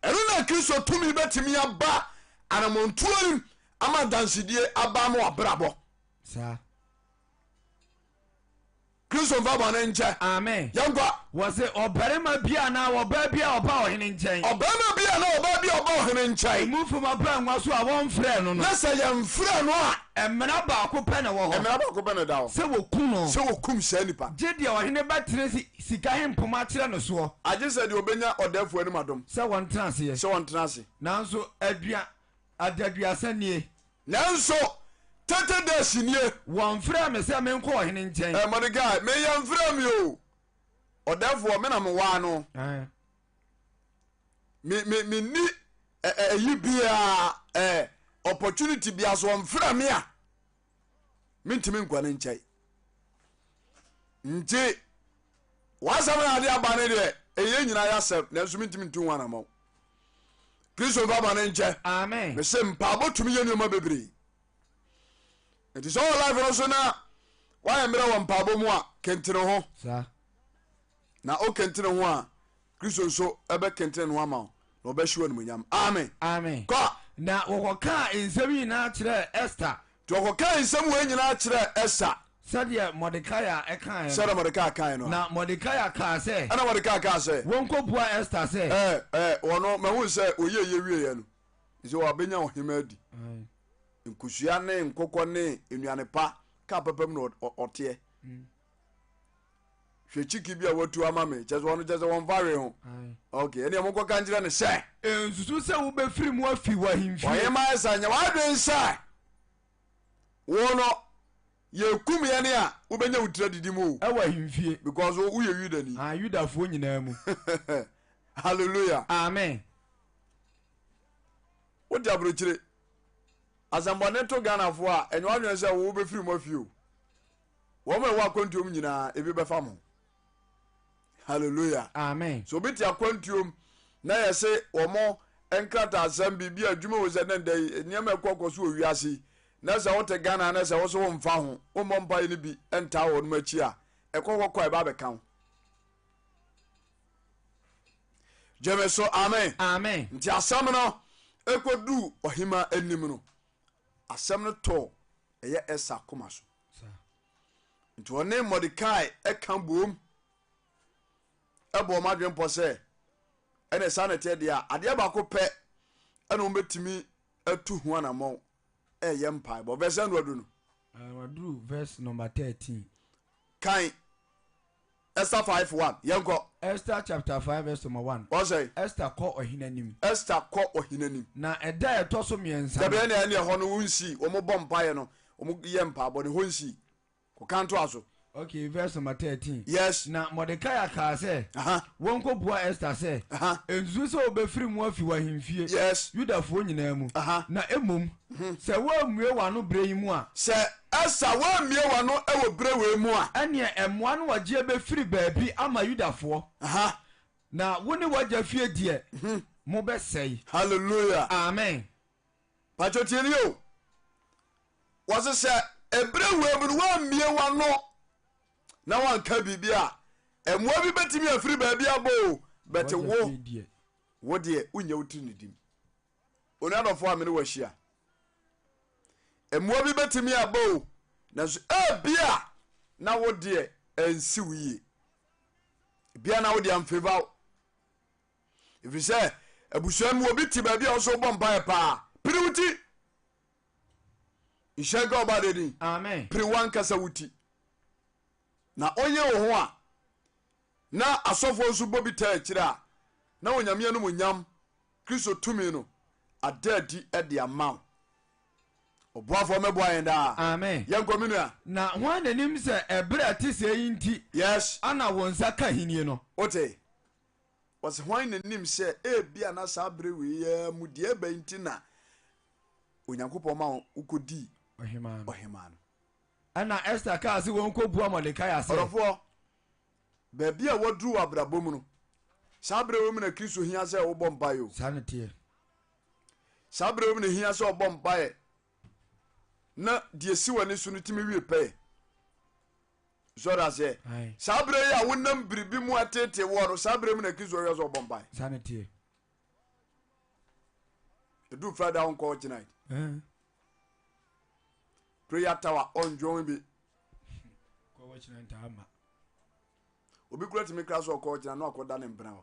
a ɛno na kristo tumi bɛtumi aba anammɔntuo nim ama adansedie aba ma wabrabɔ
saa
Kristo mfa bɔne nkyɛ.
Amen.
Yɛnkɔ.
Wɔse ɔbarima bi anaa ɔbaa bi a ɔba ɔhene nkyɛn.
Ɔbarima bi anaa ɔbaa bi a ɔba ɔhene nkyɛn.
Emu fam abangua so a wɔmfrɛɛ no no.
Na sɛ yɛmfrɛɛ no a.
Mmara baako pɛ na ɛwɔ hɔ.
Mmara baako pɛ na ɛda hɔ.
Sɛ wɔku no.
Sɛ wɔkum saa nipa.
Gye deɛ ɔhene bɛtene sika hempoma akyerɛ no soɔ.
Agye sɛ deɛ ɔbɛnya ɔdɛɛfoɔ anim adom.
Sɛ wɔntena aseɛ.
Sɛ wɔntena ase.
Nanso adua adaduasa nie.
Nanso tete days nie.
Wɔmfrɛɛ me sɛ menkɔ ɔhene nkyɛn.
Eh, Mordecai, me yɛmfrɛɛ me o. Ɔdɛɛfoɔ, me na mewaa no. Me, me, menni ɛyi biara, eh, opportunity biara so wɔmfrɛ me a, mentumi nkɔ ne nkyɛn. Nti, w'asɛm na ade aba no deɛ, ɛyɛ nyinaa yɛ asɛm, nanso mentumi ntu ho anammɔn. Kristo mfa bɔne nkyɛ.
Amen.
Mese mpaabɔ tumi yɛ nneɛma bebree. Nti sɛ ɔwɔ life no so na wayɛ mmerɛ wɔ mpaabɔ mu a, kentene ho.
Saa.
Na o kentene ho a, Kristo nso ɛbɛkentene ne ho ama wo na ɔbɛhye wo animuonyam. Amen.
Amen.
Kɔ.
Na wɔkɔkaa nsɛm yi nyinaa kyerɛɛ Ester.
Nti wɔkɔkaa nsɛm wei nyinaa kyerɛɛ Ester.
Sɛdeɛ Mordekai kaeɛ no.
Sɛdeɛ Mordekai kaeɛ no.
Na Mordekai kaa sɛ.
Ɛnna Mordekai kaa sɛ.
Wɔnkɔbua Ester sɛ.
Ɛɛ, ɛɛ, ɔno, mahu sɛ ɔyɛɛ yei wieeɛ no, sɛ wabɛnya ɔhemmaa adi. Nkosua ne nkokɔ ne nnuane pa kaa papa mu na ɔteɛ. Hwɛ kyiki bi a watu ama me, kyɛ sɛ ɔno kyɛ sɛ wɔmfa hwee ho. Ok, ɛnneɛ monkɔka nkyerɛ no sɛ.
Nsusu sɛ wobɛfiri mu afi w'ahemfie.
Ɔhemmaa Ester, nyɛ w'adwene sɛ wo no yɛkum yɛn a wobɛnya wo tiri adidi mu o.
Ɛwɔ ahemfie.
Because wo woyɛ Yudani.
Ah, Yudafoɔ nyinaa mu.
Hallelujah.
Amen.
Wote aburokyire. Asɛmbɔne to Ghanafoɔ a, ɛnyɛ w'adwene sɛ wo wobɛfiri mu afie o. Wɔn a ɛwɔ akwantuom nyinaa, ebi bɛfa mo. Hallelujah.
Amen.
So obi te akwantuom na yɛse wɔn nkrataasɛm biribi adwuma wɔ sɛ ne ndɛ yi nneɛma ɛkɔ kɔ so wɔ wiase yi na sɛ wote Ghana na sɛ wo so womfa ho wommɔ mpaeɛ no bi ntaa wɔn akyi a ɛkɔ kɔkɔ a ɛba abɛka wo. Gyeme so amen.
Amen.
Nti asɛm no ɛkɔduu ɔhema anim no asɛm no tɔɔ ɛyɛ Ester akoma so. Nti ɔne Mordekai ɛka boom ɛbɔ wɔn adwene pɔ sɛ ɛna saa na ɛteɛ deɛ a adeɛ baako pɛ ɛna wɔn bɛtumi atu ho anammɔn ɛyɛ mpaebɔ. Verse ɛna wadu no.
Waduru verse number 13.
Kan Esther 5 1 yɛnkɔ.
Esther chapter 5 verse number 1.
Wɔsɛ.
Esther kɔ ɔhene anim.
Esther kɔ ɔhene anim.
Na ɛda a ɛtɔ so mmiɛnsa.
Dabi ɛne ɛne ɛhɔ no nsi wɔn bɔ mpaeɛ no wɔn yɛ mpaebɔ no hɔ nsi kɔka ntoa so.
Okay, verse number 13.
Yes.
Na Mordecai kaa sɛ. Wɔnkɔ bua Esther sɛ. Nsusu sɛ wobɛfiri mu afi w'ahemfie.
Yes.
Yudafoɔ nyinaa mu. Na mmom sɛ woammue w'ano berɛ yi mu a.
Sɛ Esther woammue w'ano wɔ berɛ wei mu a.
Ɛnneɛ mmoa ne ɔgyeɛ bɛfiri baabi ama Yudafoɔ. Na wo ne w'agya fie deɛ, mobɛsɛe.
Hallelujah.
Amen.
Pakyɛ tie nie o. Wɔse sɛ ɛberɛ wei mu no woammue w'ano. na wanka biribi a, mmoa bi bɛtumi afiri baabi abɔ o, but wo, wo deɛ wonnya wo tiri nnidim. Onua dɔfoɔ a me ne wo ahyia, mmoa bi bɛtumi aba o, nanso ebia na wo deɛ ansi wo yie. Ebia na wo deɛ amfeva wo. Ɛfiri sɛ abusua mu obi te baabi a wo nso wobɔ mpaeɛ paa, pere wo ti. Nhyira nka ɔba deɛ din.
Amen.
Pere w'ankasa wo ti. Na ɔyere wo ho a, na asɔfoɔ nso bɔ bi taa akyire a, na Onyame animuonyam, Kristo tumi no, ada adi de ama wo. Ɔboafoɔ mmɛboa yɛn daa.
Amen.
Yɛnkɔ me nua.
Na hwan na nim sɛ ɛberɛ a ɛte sɛɛ yi nti
Yes.
ana wo nsa ka ahennie no?
Wote? Wɔse hwan na nim sɛ ebia na saa bere wei ara mu deɛ ɛbɛn nti na Onyankopɔn ma wokɔdii
Ɔhemaa no.
ɔhemaa no.
Ɛnna Ester kaa sɛ wɔnkɔbua Mordekai sɛ.
Ɔdɔfoɔ, baabi a woaduru wɔ abrabɔ mu no, saa berɛ wei mu na Kristo hia sɛ wobɔ mpaeɛ o.
Saa na ɛteɛ.
Saa berɛ wei mu na ɛhia sɛ ɔbɔ mpaeɛ na deɛ ɛsi w'ani so no tumi wie pɛyɛ. Sɔre aseɛ. Saa berɛ yi a wonam biribi mu ateetee woɔ no, saa berɛ mu na Kristo hwɛ sɛ ɔbɔ mpaeɛ.
Saa na ɛteɛ.
Ɛduru Friday a wonkɔ watch night. Prayer tower ɔndwɔn bi. Obi kura tumi kura so ɔkɔ ɔkyena na ɔkɔda ne mpena hɔ.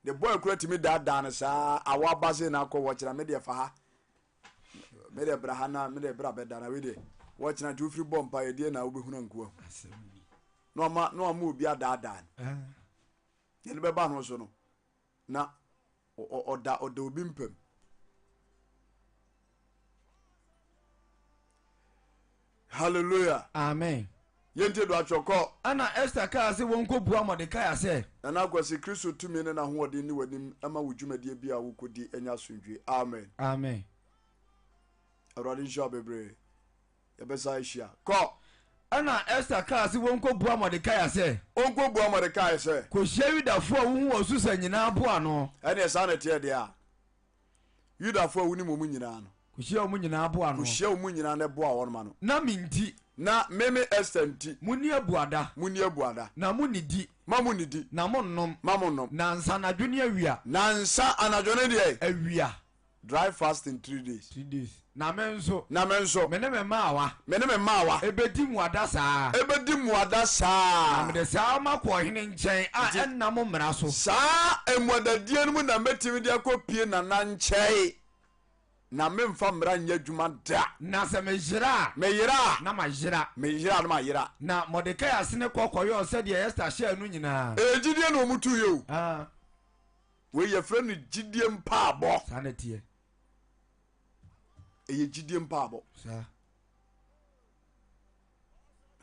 The boy kura tumi daadaa no saa awɔ aba se na akɔ wɔkyena me deɛ fa ha. Me deɛ bra ha na me deɛ bra bɛda na wei deɛ wɔkyena nti wofiri bɔ mpa yɛ deɛ na wobɛhunu nkoa. Na ɔma na ɔma obi adaadaa no. Yɛde bɛba no so no na ɔda ɔda obi mpam. Hallelujah.
Amen.
Yɛntie do atwerɛ kɔ.
Ɛnna Ester kaa sɛ wɔnkɔbua Mordekai sɛ.
Nana Akwasi, Kristo tumi ne n'ahoɔden nni w'anim ma wo dwumadie biara a wokɔdi nya asomdwie. Amen.
Amen.
Awurade nhyira wo bebree. Yɛbɛsan ahyia. Kɔ!
Ɛnna Ester kaa sɛ wɔnkɔbua Mordekai sɛ.
Wɔnkɔbua Mordekai sɛ.
Kɔhyia Yudafoɔ a wohu wɔ Susa nyinaa boa ano.
Ɛnneɛ saa na ɛteɛ deɛ a, Yudafoɔ a wonim wɔn nyinaa no.
Kɔhyia wɔn nyinaa boa ano.
Kɔhyia wɔn nyinaa na boa wɔn ano.
Na me nti.
Na me, me Ester nti.
Monni abuada.
Monni abuada.
Na monnidi.
Mma monnidi.
Na monnom.
Mma monnom.
Nnansa anadwo ne awia.
Nnansa anadwo ne deɛ?
Awia.
Dry fasting 3 days.
3 days. Na me nso.
Na me nso.
Me ne me mmaawa.
Me ne me mmaawa.
Ɛbɛdi mmuada saa.
Ɛbɛdi mmuada saa.
Na mede saa makɔ ɔhene nkyɛn a ɛnna mo mmara so.
Saa mmuadadie no mu na mɛtumi de akɔpie Nana nkyɛn. Na memfa mmara nyɛ adwuma da.
Na sɛ meyera a.
Meyera a.
Na mayera.
Meyera a na mayera.
Na Mordekai sene kɔ kɔyɔɔ sɛdeɛ Ester hyɛɛ no nyinaa.
Ɛyɛ gyidie na wɔtuiɛ o. Wei yɛfrɛ no gyidie mpaabɔ.
Saa na ɛteɛ.
Ɛyɛ gyidie mpaabɔ.
Saa.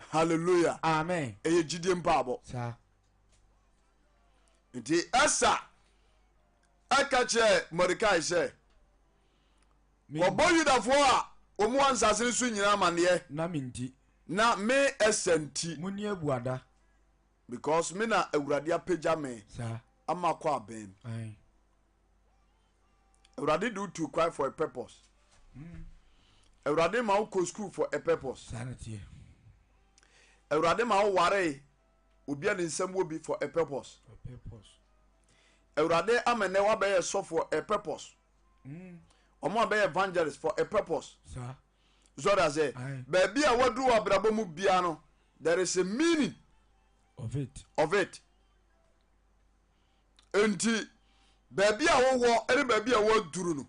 Hallelujah.
Amen.
Ɛyɛ gyidie mpaabɔ.
Saa.
Nti Ɛsa ɛka kyerɛ Mordecai sɛ wɔbɔ Yudafoɔ a wɔn wɔ nsase no so nyinaa amaneɛ.
Na me nti.
Na me Ɛsa nti.
Monni abuada.
Because me na Awurade apagya me.
Saa.
Ama akɔ abɛn mu. Awurade de wo tu kwan for a purpose. Awurade ma wo kɔ school for a purpose. Awurade ma wo ware obi a ne nsam wɔ bi for a purpose. Awurade ama nnɛ wabɛyɛ sɔ for a purpose. Wɔn abɛyɛ evangelist for a purpose. Sɔre ase. Baabi a waduru wɔ abrabɔ mu bia no, there is a meaning
of it.
Of it. Enti, baabi a wowɔ ne baabi a woaduru no,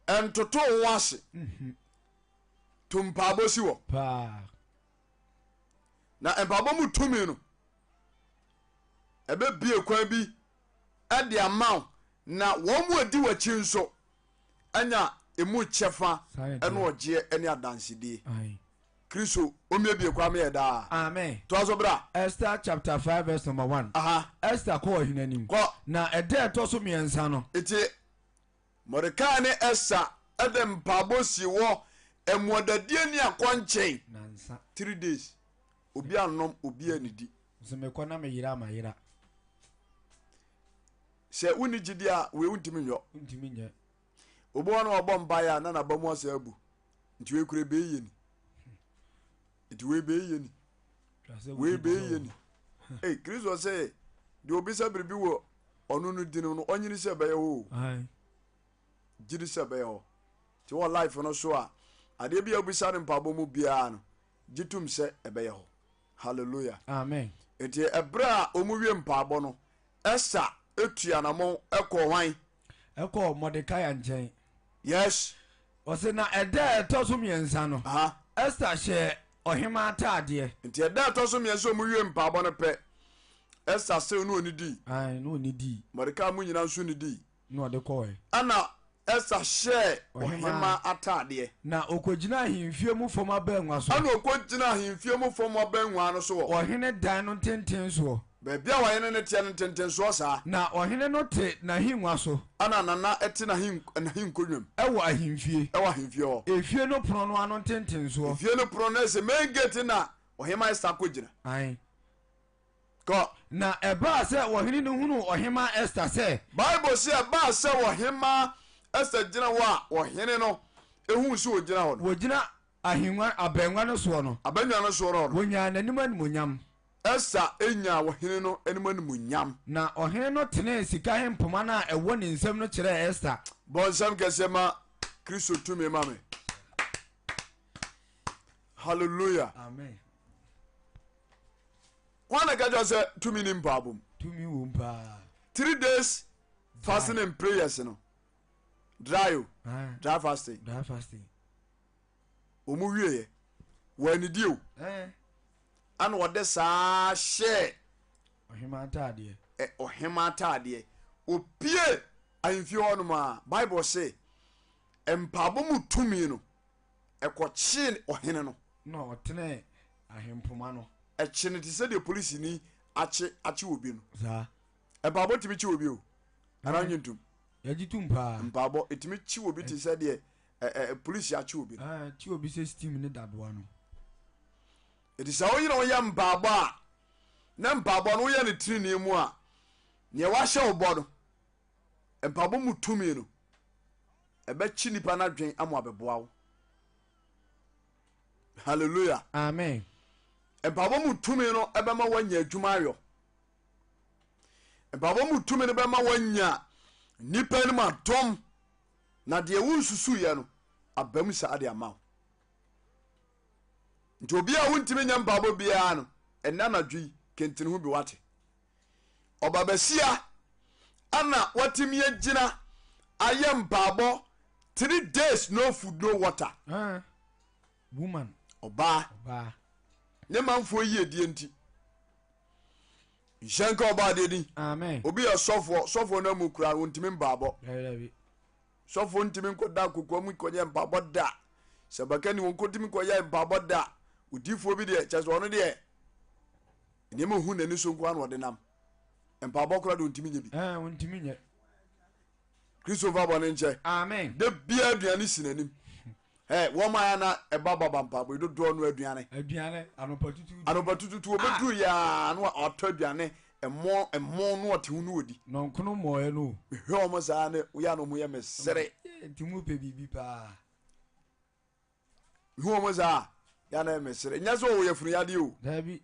ntoto wo ho ase. Mhm. To mpaabɔ si hɔ. Na mpaabɔ mu tumi no, ɛbɛbie kwan bi de ama wo na wɔn mu adi w'akyi nso anya emu kyɛfa ne ɔgyeɛ ne adansedie. Kristo ommiebie kwan ma yɛ daa.
Amen.
Toa so bra.
Esther chapter 5 verse number 1.
Aha.
Esther kɔɔ ɔhene anim.
Kɔ.
Na ɛda a ɛtɔ so mmiɛnsa no.
Enti Mordekai ne Esther de mpaabɔ sii hɔ mmuadadie ne akɔnkyen.
Nansa.
3 days. Obi annom, obi annidi.
Sɛ mekɔ na meyera a mayera.
Sɛ wonni gyidie a, wei wontumi nyɔ.
Wontumi nyɛ.
Obi wɔ hɔ na ɔbɔ mpaeɛ a na n'aba mu asɛ abu. Nti wei kura ebɛyɛ ni. Nti wei bɛyɛ ni. Wei bɛyɛ yie ni. Ei, Kristo sɛ deɛ obisa biribi wɔ ɔno no din no, ɔnyini sɛ ɛbɛyɛ hɔ o. Gye di sɛ ɛbɛyɛ hɔ. Nti wɔ life no so a, adeɛ bi a wobisa no mpaebɔ mu biara no, gye tom sɛ ɛbɛyɛ hɔ. Hallelujah.
Amen.
Nti ɛberɛ a wɔn wie mpaebɔ no, Esther etu anamɔn ɛkɔɔ hwan?
Ɛkɔɔ Mordecai nkyɛn.
Yes.
Ɔsɛ na ɛda a ɛtɔ so mmiɛnsa no, Esther hyɛɛ ɔhemaa ataadeɛ.
Nti ɛda a ɛtɔ so mmiɛnsa wɔn wie mpaebɔ no pɛ, Esther sew na ɔnidii.
Ae, na ɔnidii.
Mordecai mu nyinaa nso nidii.
Na ɔde kɔɔe.
Ɛnna Ester hyɛɛ ɔhemmaa ataadeɛ.
Na ɔkɔgyinaa ahemfie mu fam abannwa so.
Ɛnna ɔkɔgyinaa ahemfie mu fam abannwa no so wɔ.
Ɔhene dan no ntentensoɔ.
Baabi a ɔhene no teɛ no ntentensoɔ saa.
Na ɔhene no te n'ahennwa so.
Ɛnna Nana te n'ahenkonnwa mu.
Wɔ ahemfie.
Wɔ ahemfie hɔ.
Efie no pono no ano ntentensoɔ.
Efie no pono no ɛsɛ main gate na ɔhemmaa Ester akɔgyina.
Ae.
Kɔ.
Na ɛbaa sɛ ɔhene no hunuu ɔhemmaa Ester sɛ.
Bible se ɛbaa sɛ ɔhemmaa Ester gyina hɔ a ɔhene no huu sɛ ɔgyina hɔ no.
Wɔgyina ahengua, abannwa no soɔ no.
Abannwa no soɔ no.
Wɔnyaa n'anim animuonyam.
Ester nyaa ɔhene no anim animuonyam.
Na ɔhene no tenee sika hempoma no a ɛwɔ ne nsam no kyerɛɛ Ester.
Bɔ nsɛm kɛseɛ ma Kristo tumi ma me. Hallelujah.
Amen.
Wọn na ɛka kyerɛ sɛ tumi ni mpaabɔ mu.
Tumi wɔ mu paa.
3 days fasting and prayers no. Dry o.
Ah.
Dry fasting.
Dry fasting.
Wɔn wie yɛ. Wɔn anidi o. Ɛna ɔde saa hyɛ.
Ɔhema ataadeɛ.
Ɛ ɔhema ataadeɛ. Opie ahemfie hɔ nom a Bible se mpaabɔ mu tumi no ɛkɔkyee ɔhene no.
Na ɔtenee ahempoma no.
Ɛkye no te sɛ deɛ polisini akye akye obi no.
Saa.
Mpaabɔ tumi kye obi o. Anaa nye ntum.
Yɛgye tum paa.
Mpaabɔ etumi kye obi te sɛ deɛ ɛ ɛ polisi akye obi no.
Ɛɛ kye obi sɛ steam ne dadoa no.
Eti sɛ woyere wo yɛ mpaabɔ a na mpaabɔ no woyɛ no tirinii mu a nea wahyɛ wo bɔ no mpaabɔ mu tumi no ɛbɛkye nipa no adwen ama abɛboa wo. Hallelujah.
Amen.
Mpaabɔ mu tumi no ɛbɛma woanya adwuma ayɔ. Mpaabɔ mu tumi no bɛma woanya nipa anim adom na deɛ wonsusuiɛ no aba mu saa de ama wo. Nti obi a wontumi nyɛ mpaabɔ biara no ɛnɛ anadwo yi kentene ho bi wate. Ɔbabasia ana watumi agyina ayɛ mpaabɔ 3 days no food, no water.
Ah, woman.
Ɔbaa.
Ɔbaa.
Ne manfoɔ yiedie nti. Nhyɛ nka ɔbaa deɛ din.
Amen.
Obi yɛ sɔfoɔ, sɔfoɔ no amu kura wɔntumi mpaabɔ.
Dabi.
Sɔfoɔ ntumi nkɔda kokoa mu nkɔyɛ mpaabɔ da. Sɛ baka ni wɔn nkɔtumi nkɔyɛ mpaabɔ da. Odiifoɔ bi deɛ kyɛ sɛ ɔno deɛ nneɛma ohu n'ani so nko ara na ɔde nam. Mpaabɔ koraa deɛ ɔntumi nyɛ bi.
Ɛɛ ɔntumi nyɛ.
Kristo fa bɔne nkyɛ.
Amen.
Da biara aduane si n'anim. Ɛ wɔn a na ɛba baba mpaabɔ yi dodoɔ no aduane.
Aduane anɔpa tututu.
Anɔpa tututu obɛduru yaa na ɔtɔ aduane ɛmo ɛmo no ɔte ho no ɔdi.
Nɔnkono mmɔɛ no.
Mehwɛ wɔn saa ne woyɛ a na wɔn yɛ me sere.
Nti mu pɛ biribi paa.
Mehu wɔn saa yɛ na yɛ me sere. Nyɛ sɛ ɔwɔ yafunu yadeɛ o.
Daabi.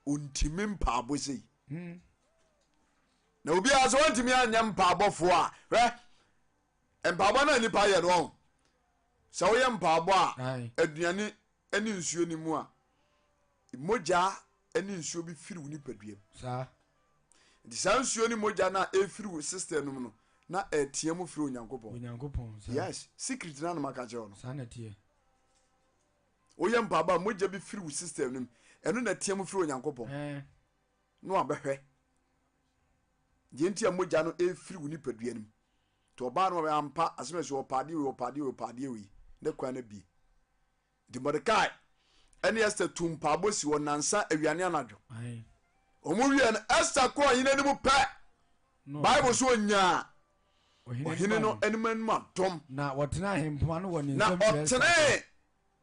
Ɔntumi mpaabɔ sei. Na obiara sɛ wɔntumi anyɛ mpaabɔfoɔ a hwɛ mpaabɔ no a nipa yɛ no ɔho sɛ woyɛ mpaabɔ a aduane ne nsuo no mu a mogya ne nsuo bi firi wo nipadua mu.
Saa.
Nti saa nsuo ne mogya no a ɛfiri wo system no mu no na ɛteɛ mu firi Onyankopɔn.
Onyankopɔn. Saa.
Yes, secret na anoma ka kyerɛ wo no.
Saa na ɛteɛ.
Woyɛ mpaabɔ a mogya bi firi wo system no mu ɛno na ɛteɛ mu firi Onyankopɔn.
Ɛɛ.
Na wabɛhwɛ deɛ nti a mogya no ɛfiri wo nipadua no mu. Nti ɔbaa no ɔbɛ ampa asɛm ɛsɛ ɔpɛ adeɛ wei ɔpɛ adeɛ wei ɔpɛ adeɛ wei ne kwan no abie. Nti Mordecai ɛne Esther tu mpaabɔ si hɔ nansa awia ne anadwo. Wɔn wie no Esther kɔɔ ɔhene anim pɛ. Bible so onyaa ɔhene no anim anim adom.
Na ɔtena ahempoma no wɔ ne
Na
nsam kyerɛ Esther.
ɔtenee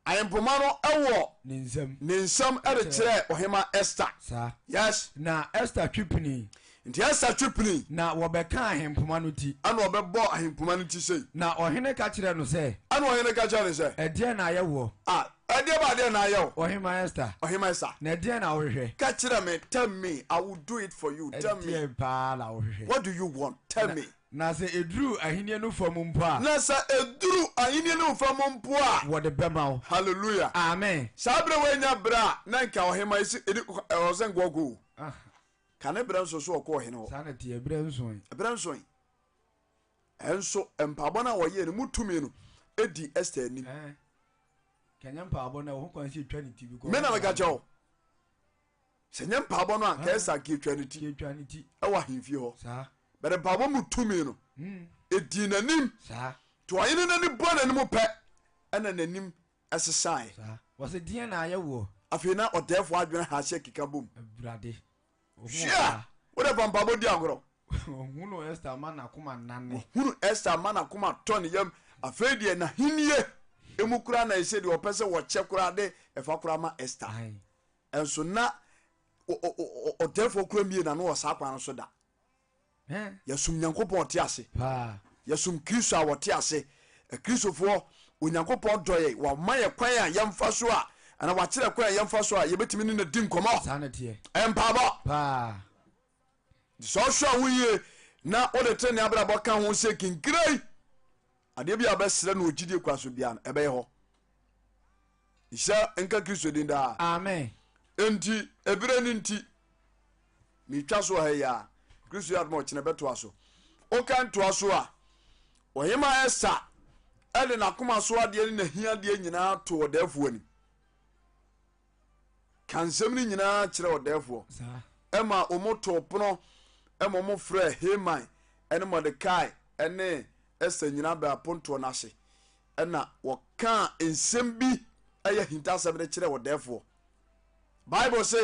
ahempoma no wɔ
Ne nsam.
ne nsam de kyerɛɛ ɔhema Esther.
Saa.
Yes.
Na Esther twe pinii.
Nti Esther twe pinii.
Na wɔbɛkaa ahempoma no ti.
Ɛna ɔbɛbɔɔ ahempoma no ti sei.
Na ɔhene ka kyerɛɛ no sɛ.
Ɛna ɔhene ka kyerɛɛ no sɛ.
Ɛdeɛn na ayɛ woɔ?
A. Ɛdeɛ ba adeɛ na ayɛ wo.
Ɔhemmaa Ester.
Ɔhemmaa Ester.
Na ɛdeɛn na wohwehwɛ?
Ka kyerɛ me, tell me, I will do it for you, tell me.
Ɛdeɛn paa na wohwehwɛ?
What do you want? Tell me.
Na sɛ ɛduru ahennie no fam mpo a.
Na sɛ ɛduru ahennie no fam mpo a.
Wɔde bɛma wo.
Hallelujah.
Amen.
Saa berɛ wei nyɛ berɛ a na nka ɔhemmaa yi si ɛdi ɛwɔ sɛ nka ɔkɔ o. Ka ne berɛ nso so ɔkɔ ɔhene hɔ.
Saa na ɛteɛ, berɛ nsoe.
Berɛ nsoe. Ɛnso mpaebɔ no a wɔyɛɛ no mu tumi no dii Ester anim.
Kɛnyɛ mpaebɔ no ɛwɔ ho kwan sɛ etwa ne ti.
Me na meka kyerɛ wo. Sɛ nyɛ mpaebɔ no a nka Ester nka etwa ne ti.
Etwa ne ti.
Ɛwɔ ahemfie hɔ.
Saa.
But mpaebɔ mu tumi no
hmm.
edii n'anim.
Saa.
To ɔhene n'ani bɔ n'anim pɛ ɛna n'anim ɛsesae.
Saa. Wɔsɛ deɛn na ayɛ woɔ.
Afei na ɔdɛɛfoɔ adwene ha ahyɛ keka bom.
Awurade.
Hwɛ! Wode fa mpaebɔ di agorɔ.
Ɔhunu Ester ma n'akoma nane.
Ɔhunu Ester ma n'akoma tɔ ne yam. Afei deɛ n'ahennie emu koraa na ɛsɛ deɛ ɔpɛ sɛ wɔkyɛ koraa de ɛfa koraa ma Ester. Ɛnso na ɔdɛɛfoɔ koraa mmie n'ano wɔ saa kwan no so da. Yɛsom Nyankopɔn ɔte ase. Yɛsom Kristo a ɔte ase. Akristofoɔ, Onyankopɔn dɔ yɛn. Wama yɛ kwan a yɛmfa so a, anaa wakyerɛ kwan a yɛmfa so a yɛbɛtumi ne no adi nkɔmmɔ.
Saa na ɛteɛ.
Mpaabɔ.
Paa.
Nti sɛ ɔhwɛ wo yie na wode tenenee abrabɔ ka ho sɛ kinkirei, adeɛ bi a wobɛsrɛ no wɔ gyidie kwa so biara no, ɛbɛyɛ hɔ. Nhyira nka Kristo din daa.
Amen.
Enti, ebire no nti, metwa so wɔ ha yi a, Kristo yɛ adom a ɔkyena bɛtoa so. Woka ntoa so a, ɔhema Esta ɛde n'akoma so adeɛ ne n'ahiadeɛ nyinaa to ɔdɛɛfoɔ anim. Ka nsɛm no nyinaa kyerɛ ɔdɛɛfoɔ. Ɛma wɔn too pono, ɛma wɔn frɛ Haman ɛne Mordekai ɛne Esta nyinaa bɛ apontoɔ no ase. Ɛna wɔkaa nsɛm bi ɛyɛ ahintasɛm de kyerɛ ɔdɛɛfoɔ. Bible se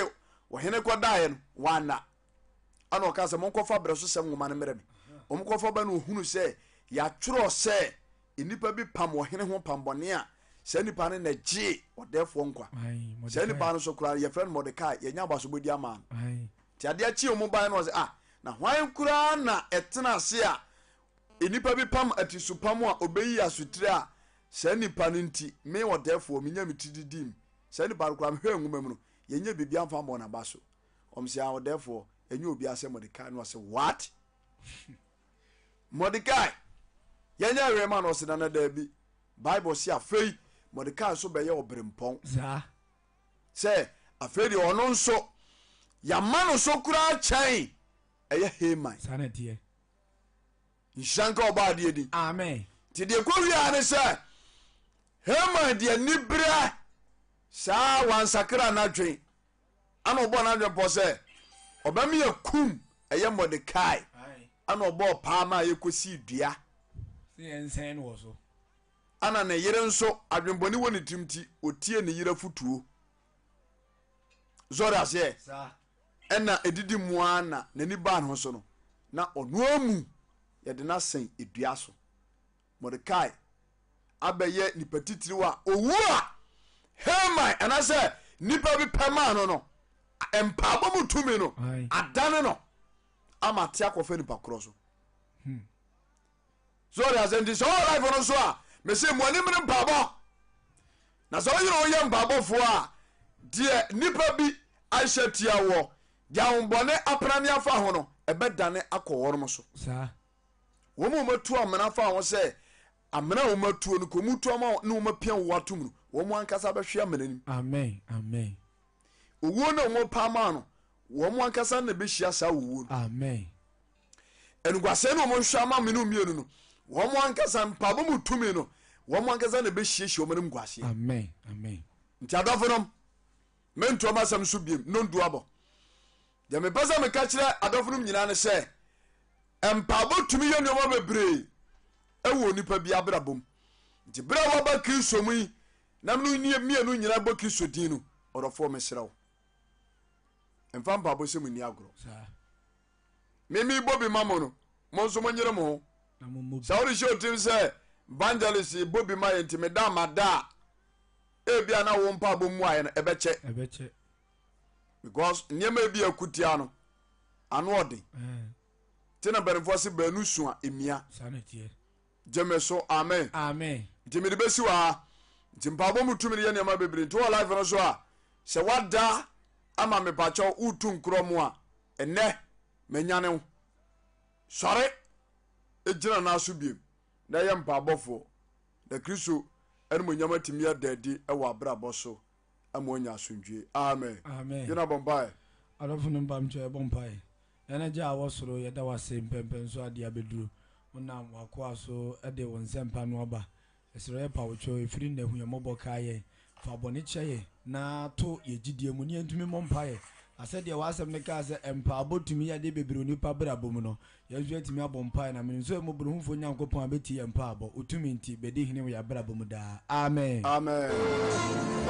ɔhene kɔdaeɛ no, wanna. Ɛna ɔka sɛ monkɔfa berɛsosɛm nwoma no mmerɛ me. Wɔkɔfa ba no ɔhunu sɛ yɛatwerɛ sɛ nnipa bi pam ɔhene ho pambɔne a saa nipa no na gyee ɔdɛɛfoɔ nkwa. Saa nipa no so koraa yɛfrɛ no Mordekai, yɛnya abasobɔdi ama no. Nti adeɛ kyee wɔn baeɛ no ɔsɛ ah na hwan koraa na ɛtena ase a nnipa bi pam atisupam a ɔbɛyi asotire a saa nipa no nti me ɔdɛɛfoɔ menya me ti didim. Saa nipa no koraa mehwɛɛ nwoma mu no yɛnyɛ biribi amfa mmɔɔ n'aba so. Wɔn sɛ ah ɔdɛɛfoɔ ɛnyɛ obiara sɛ Mordekai no ɔsɛ what? Mordekai yɛnyɛ hwee ma no ɔse nana daabi Bible se afei Mordekai nso bɛyɛ ɔberempɔn sɛ afei deɛ ɔno nso yɛama no so koraa kyɛn ɛyɛ Haman.
Saa na ɛteɛ.
Nhyira nka ɔbɔ adeɛ din.
Amen.
Nti deɛ kɔ wiaa ne sɛ Haman deɛ niberɛ saa wansakra n'adwen Ana ɔbɔɔ n'adwene pɔ sɛ ɔbɛma yɛakum ɛyɛ Mordekai. Ana ɔbɔɔ paa maa yɛkɔsii dua. Ana ne yere nso adwemmɔne wɔ ne tirim nti ɔtie ne yere afotuo. Zɔre aseɛ. Ɛna ɛdidi mu ara na n'ani baa ne ho so no, na ɔno amu yɛde no asɛn dua so. Mordekai abɛyɛ nipa titiriw a owu a Haman anaasɛ nipa bi pɛ maa no no, mpaabɔ mu tumi no adane no ama ate akɔfa nipa korɔ so. Hmm. So ɔde asɛ nti sɛ ɔwɔ life no so a mese mo anim ne mpaabɔ na sɛ woyere woyɛ mpaabɔfoɔ a deɛ nipa bi ahyɛ tia wɔ deɛ ahombɔne aprane afa ho no ɛbɛdane akɔ wɔnom so.
Saa.
Wɔn a wɔatu amena fa ho sɛ amena a wɔatuo no, ka wɔtu ama ne wɔapia wo atom no, wɔn ankasa bɛhwe amena no mu.
Amen, amen.
Owuo no a wɔpa ama no, wɔn ankasa na ɛbɛhyia saa owuo no.
Amen.
Animguaseɛ no a wɔhwehwɛ ama me no mmienu no, wɔn ankasa mpaebɔ mu tumi no, wɔn ankasa na ɛbɛhyiahyia wɔn animguaseɛ.
Amen, amen.
Nti adɔfonom, mentoa m'asɛm so biem, nondu abɔ. Deɛ mepɛ sɛ meka kyerɛ adɔfonom nyinaa ne sɛ, mpaebɔ tumi yɛ nneɛma bebree wɔ onipa bi abrabɔ mu. Nti berɛ a woaba Kristo mu yi, na mene mmienu nyinaa bɔ Kristo din no, ɔdɔfoɔ mesrɛ wo, mfa mpaebɔ sɛ mu nni agorɔ. Meme bɔ bi ma mo no, mo nso monyere mo ho. Sɛ wode hyɛ otirim sɛ evangelist bɔ bi ma yɛ nti meda mada a, ebia na wo mpaebɔ mmuaeɛ no ɛbɛkyɛ. Because nneɛma bi a ɛko no ano ɔden. Nti na mpanimfoɔ se baanu su a emia. Gye me so amen.
Amen.
Nti mede bɛsi wɔ ha. Nti mpaebɔ mu tumi no yɛ nneɛma bebree. Nti wɔ life no so a, sɛ wada ama mepakyɛw wotu nkorɔ mu a, ɛnɛ manyane wo. Sɔre gyina nan so biem na yɛ mpaebɔfoɔ na Kristo animuonyam atumi ada adi wɔ abrabɔ so ama wanya asomdwie. Amen.
Amen.
Yɛn abɔ mpaeɛ.
Adɔfo no mpamkyɛ yɛbɔ mpaeɛ. Yɛn Agya a wɔ soro, yɛda wo ase mpɛnpɛnso adeɛ abɛduru. Wonam w'akoa so de wo nsɛmpa no aba. Yɛsrɛ yɛ pa wo kyɛw, ɛfiri nnɛ hu yɛn mmɔbɔ kae yɛn, fa bɔne kyɛ yɛn, na to yɛn gyidie mu ne yɛntumi mmɔ mpaeɛ. Na sɛdeɛ w'asɛm no kaa sɛ mpaabɔ tumi yɛ adeɛ bebree wɔ nnipa brabɔ mu no, yɛn nso yɛatumi abɔ mpaeɛ, na menim sɛ ɔyɛ mmɔborɔhunufoɔ Nyankopɔn a bɛtie yɛn mpaabɔ. Wo tumi nti, bɛdi hene wɔ yɛn abrabɔ mu daa. Amen.
Amen.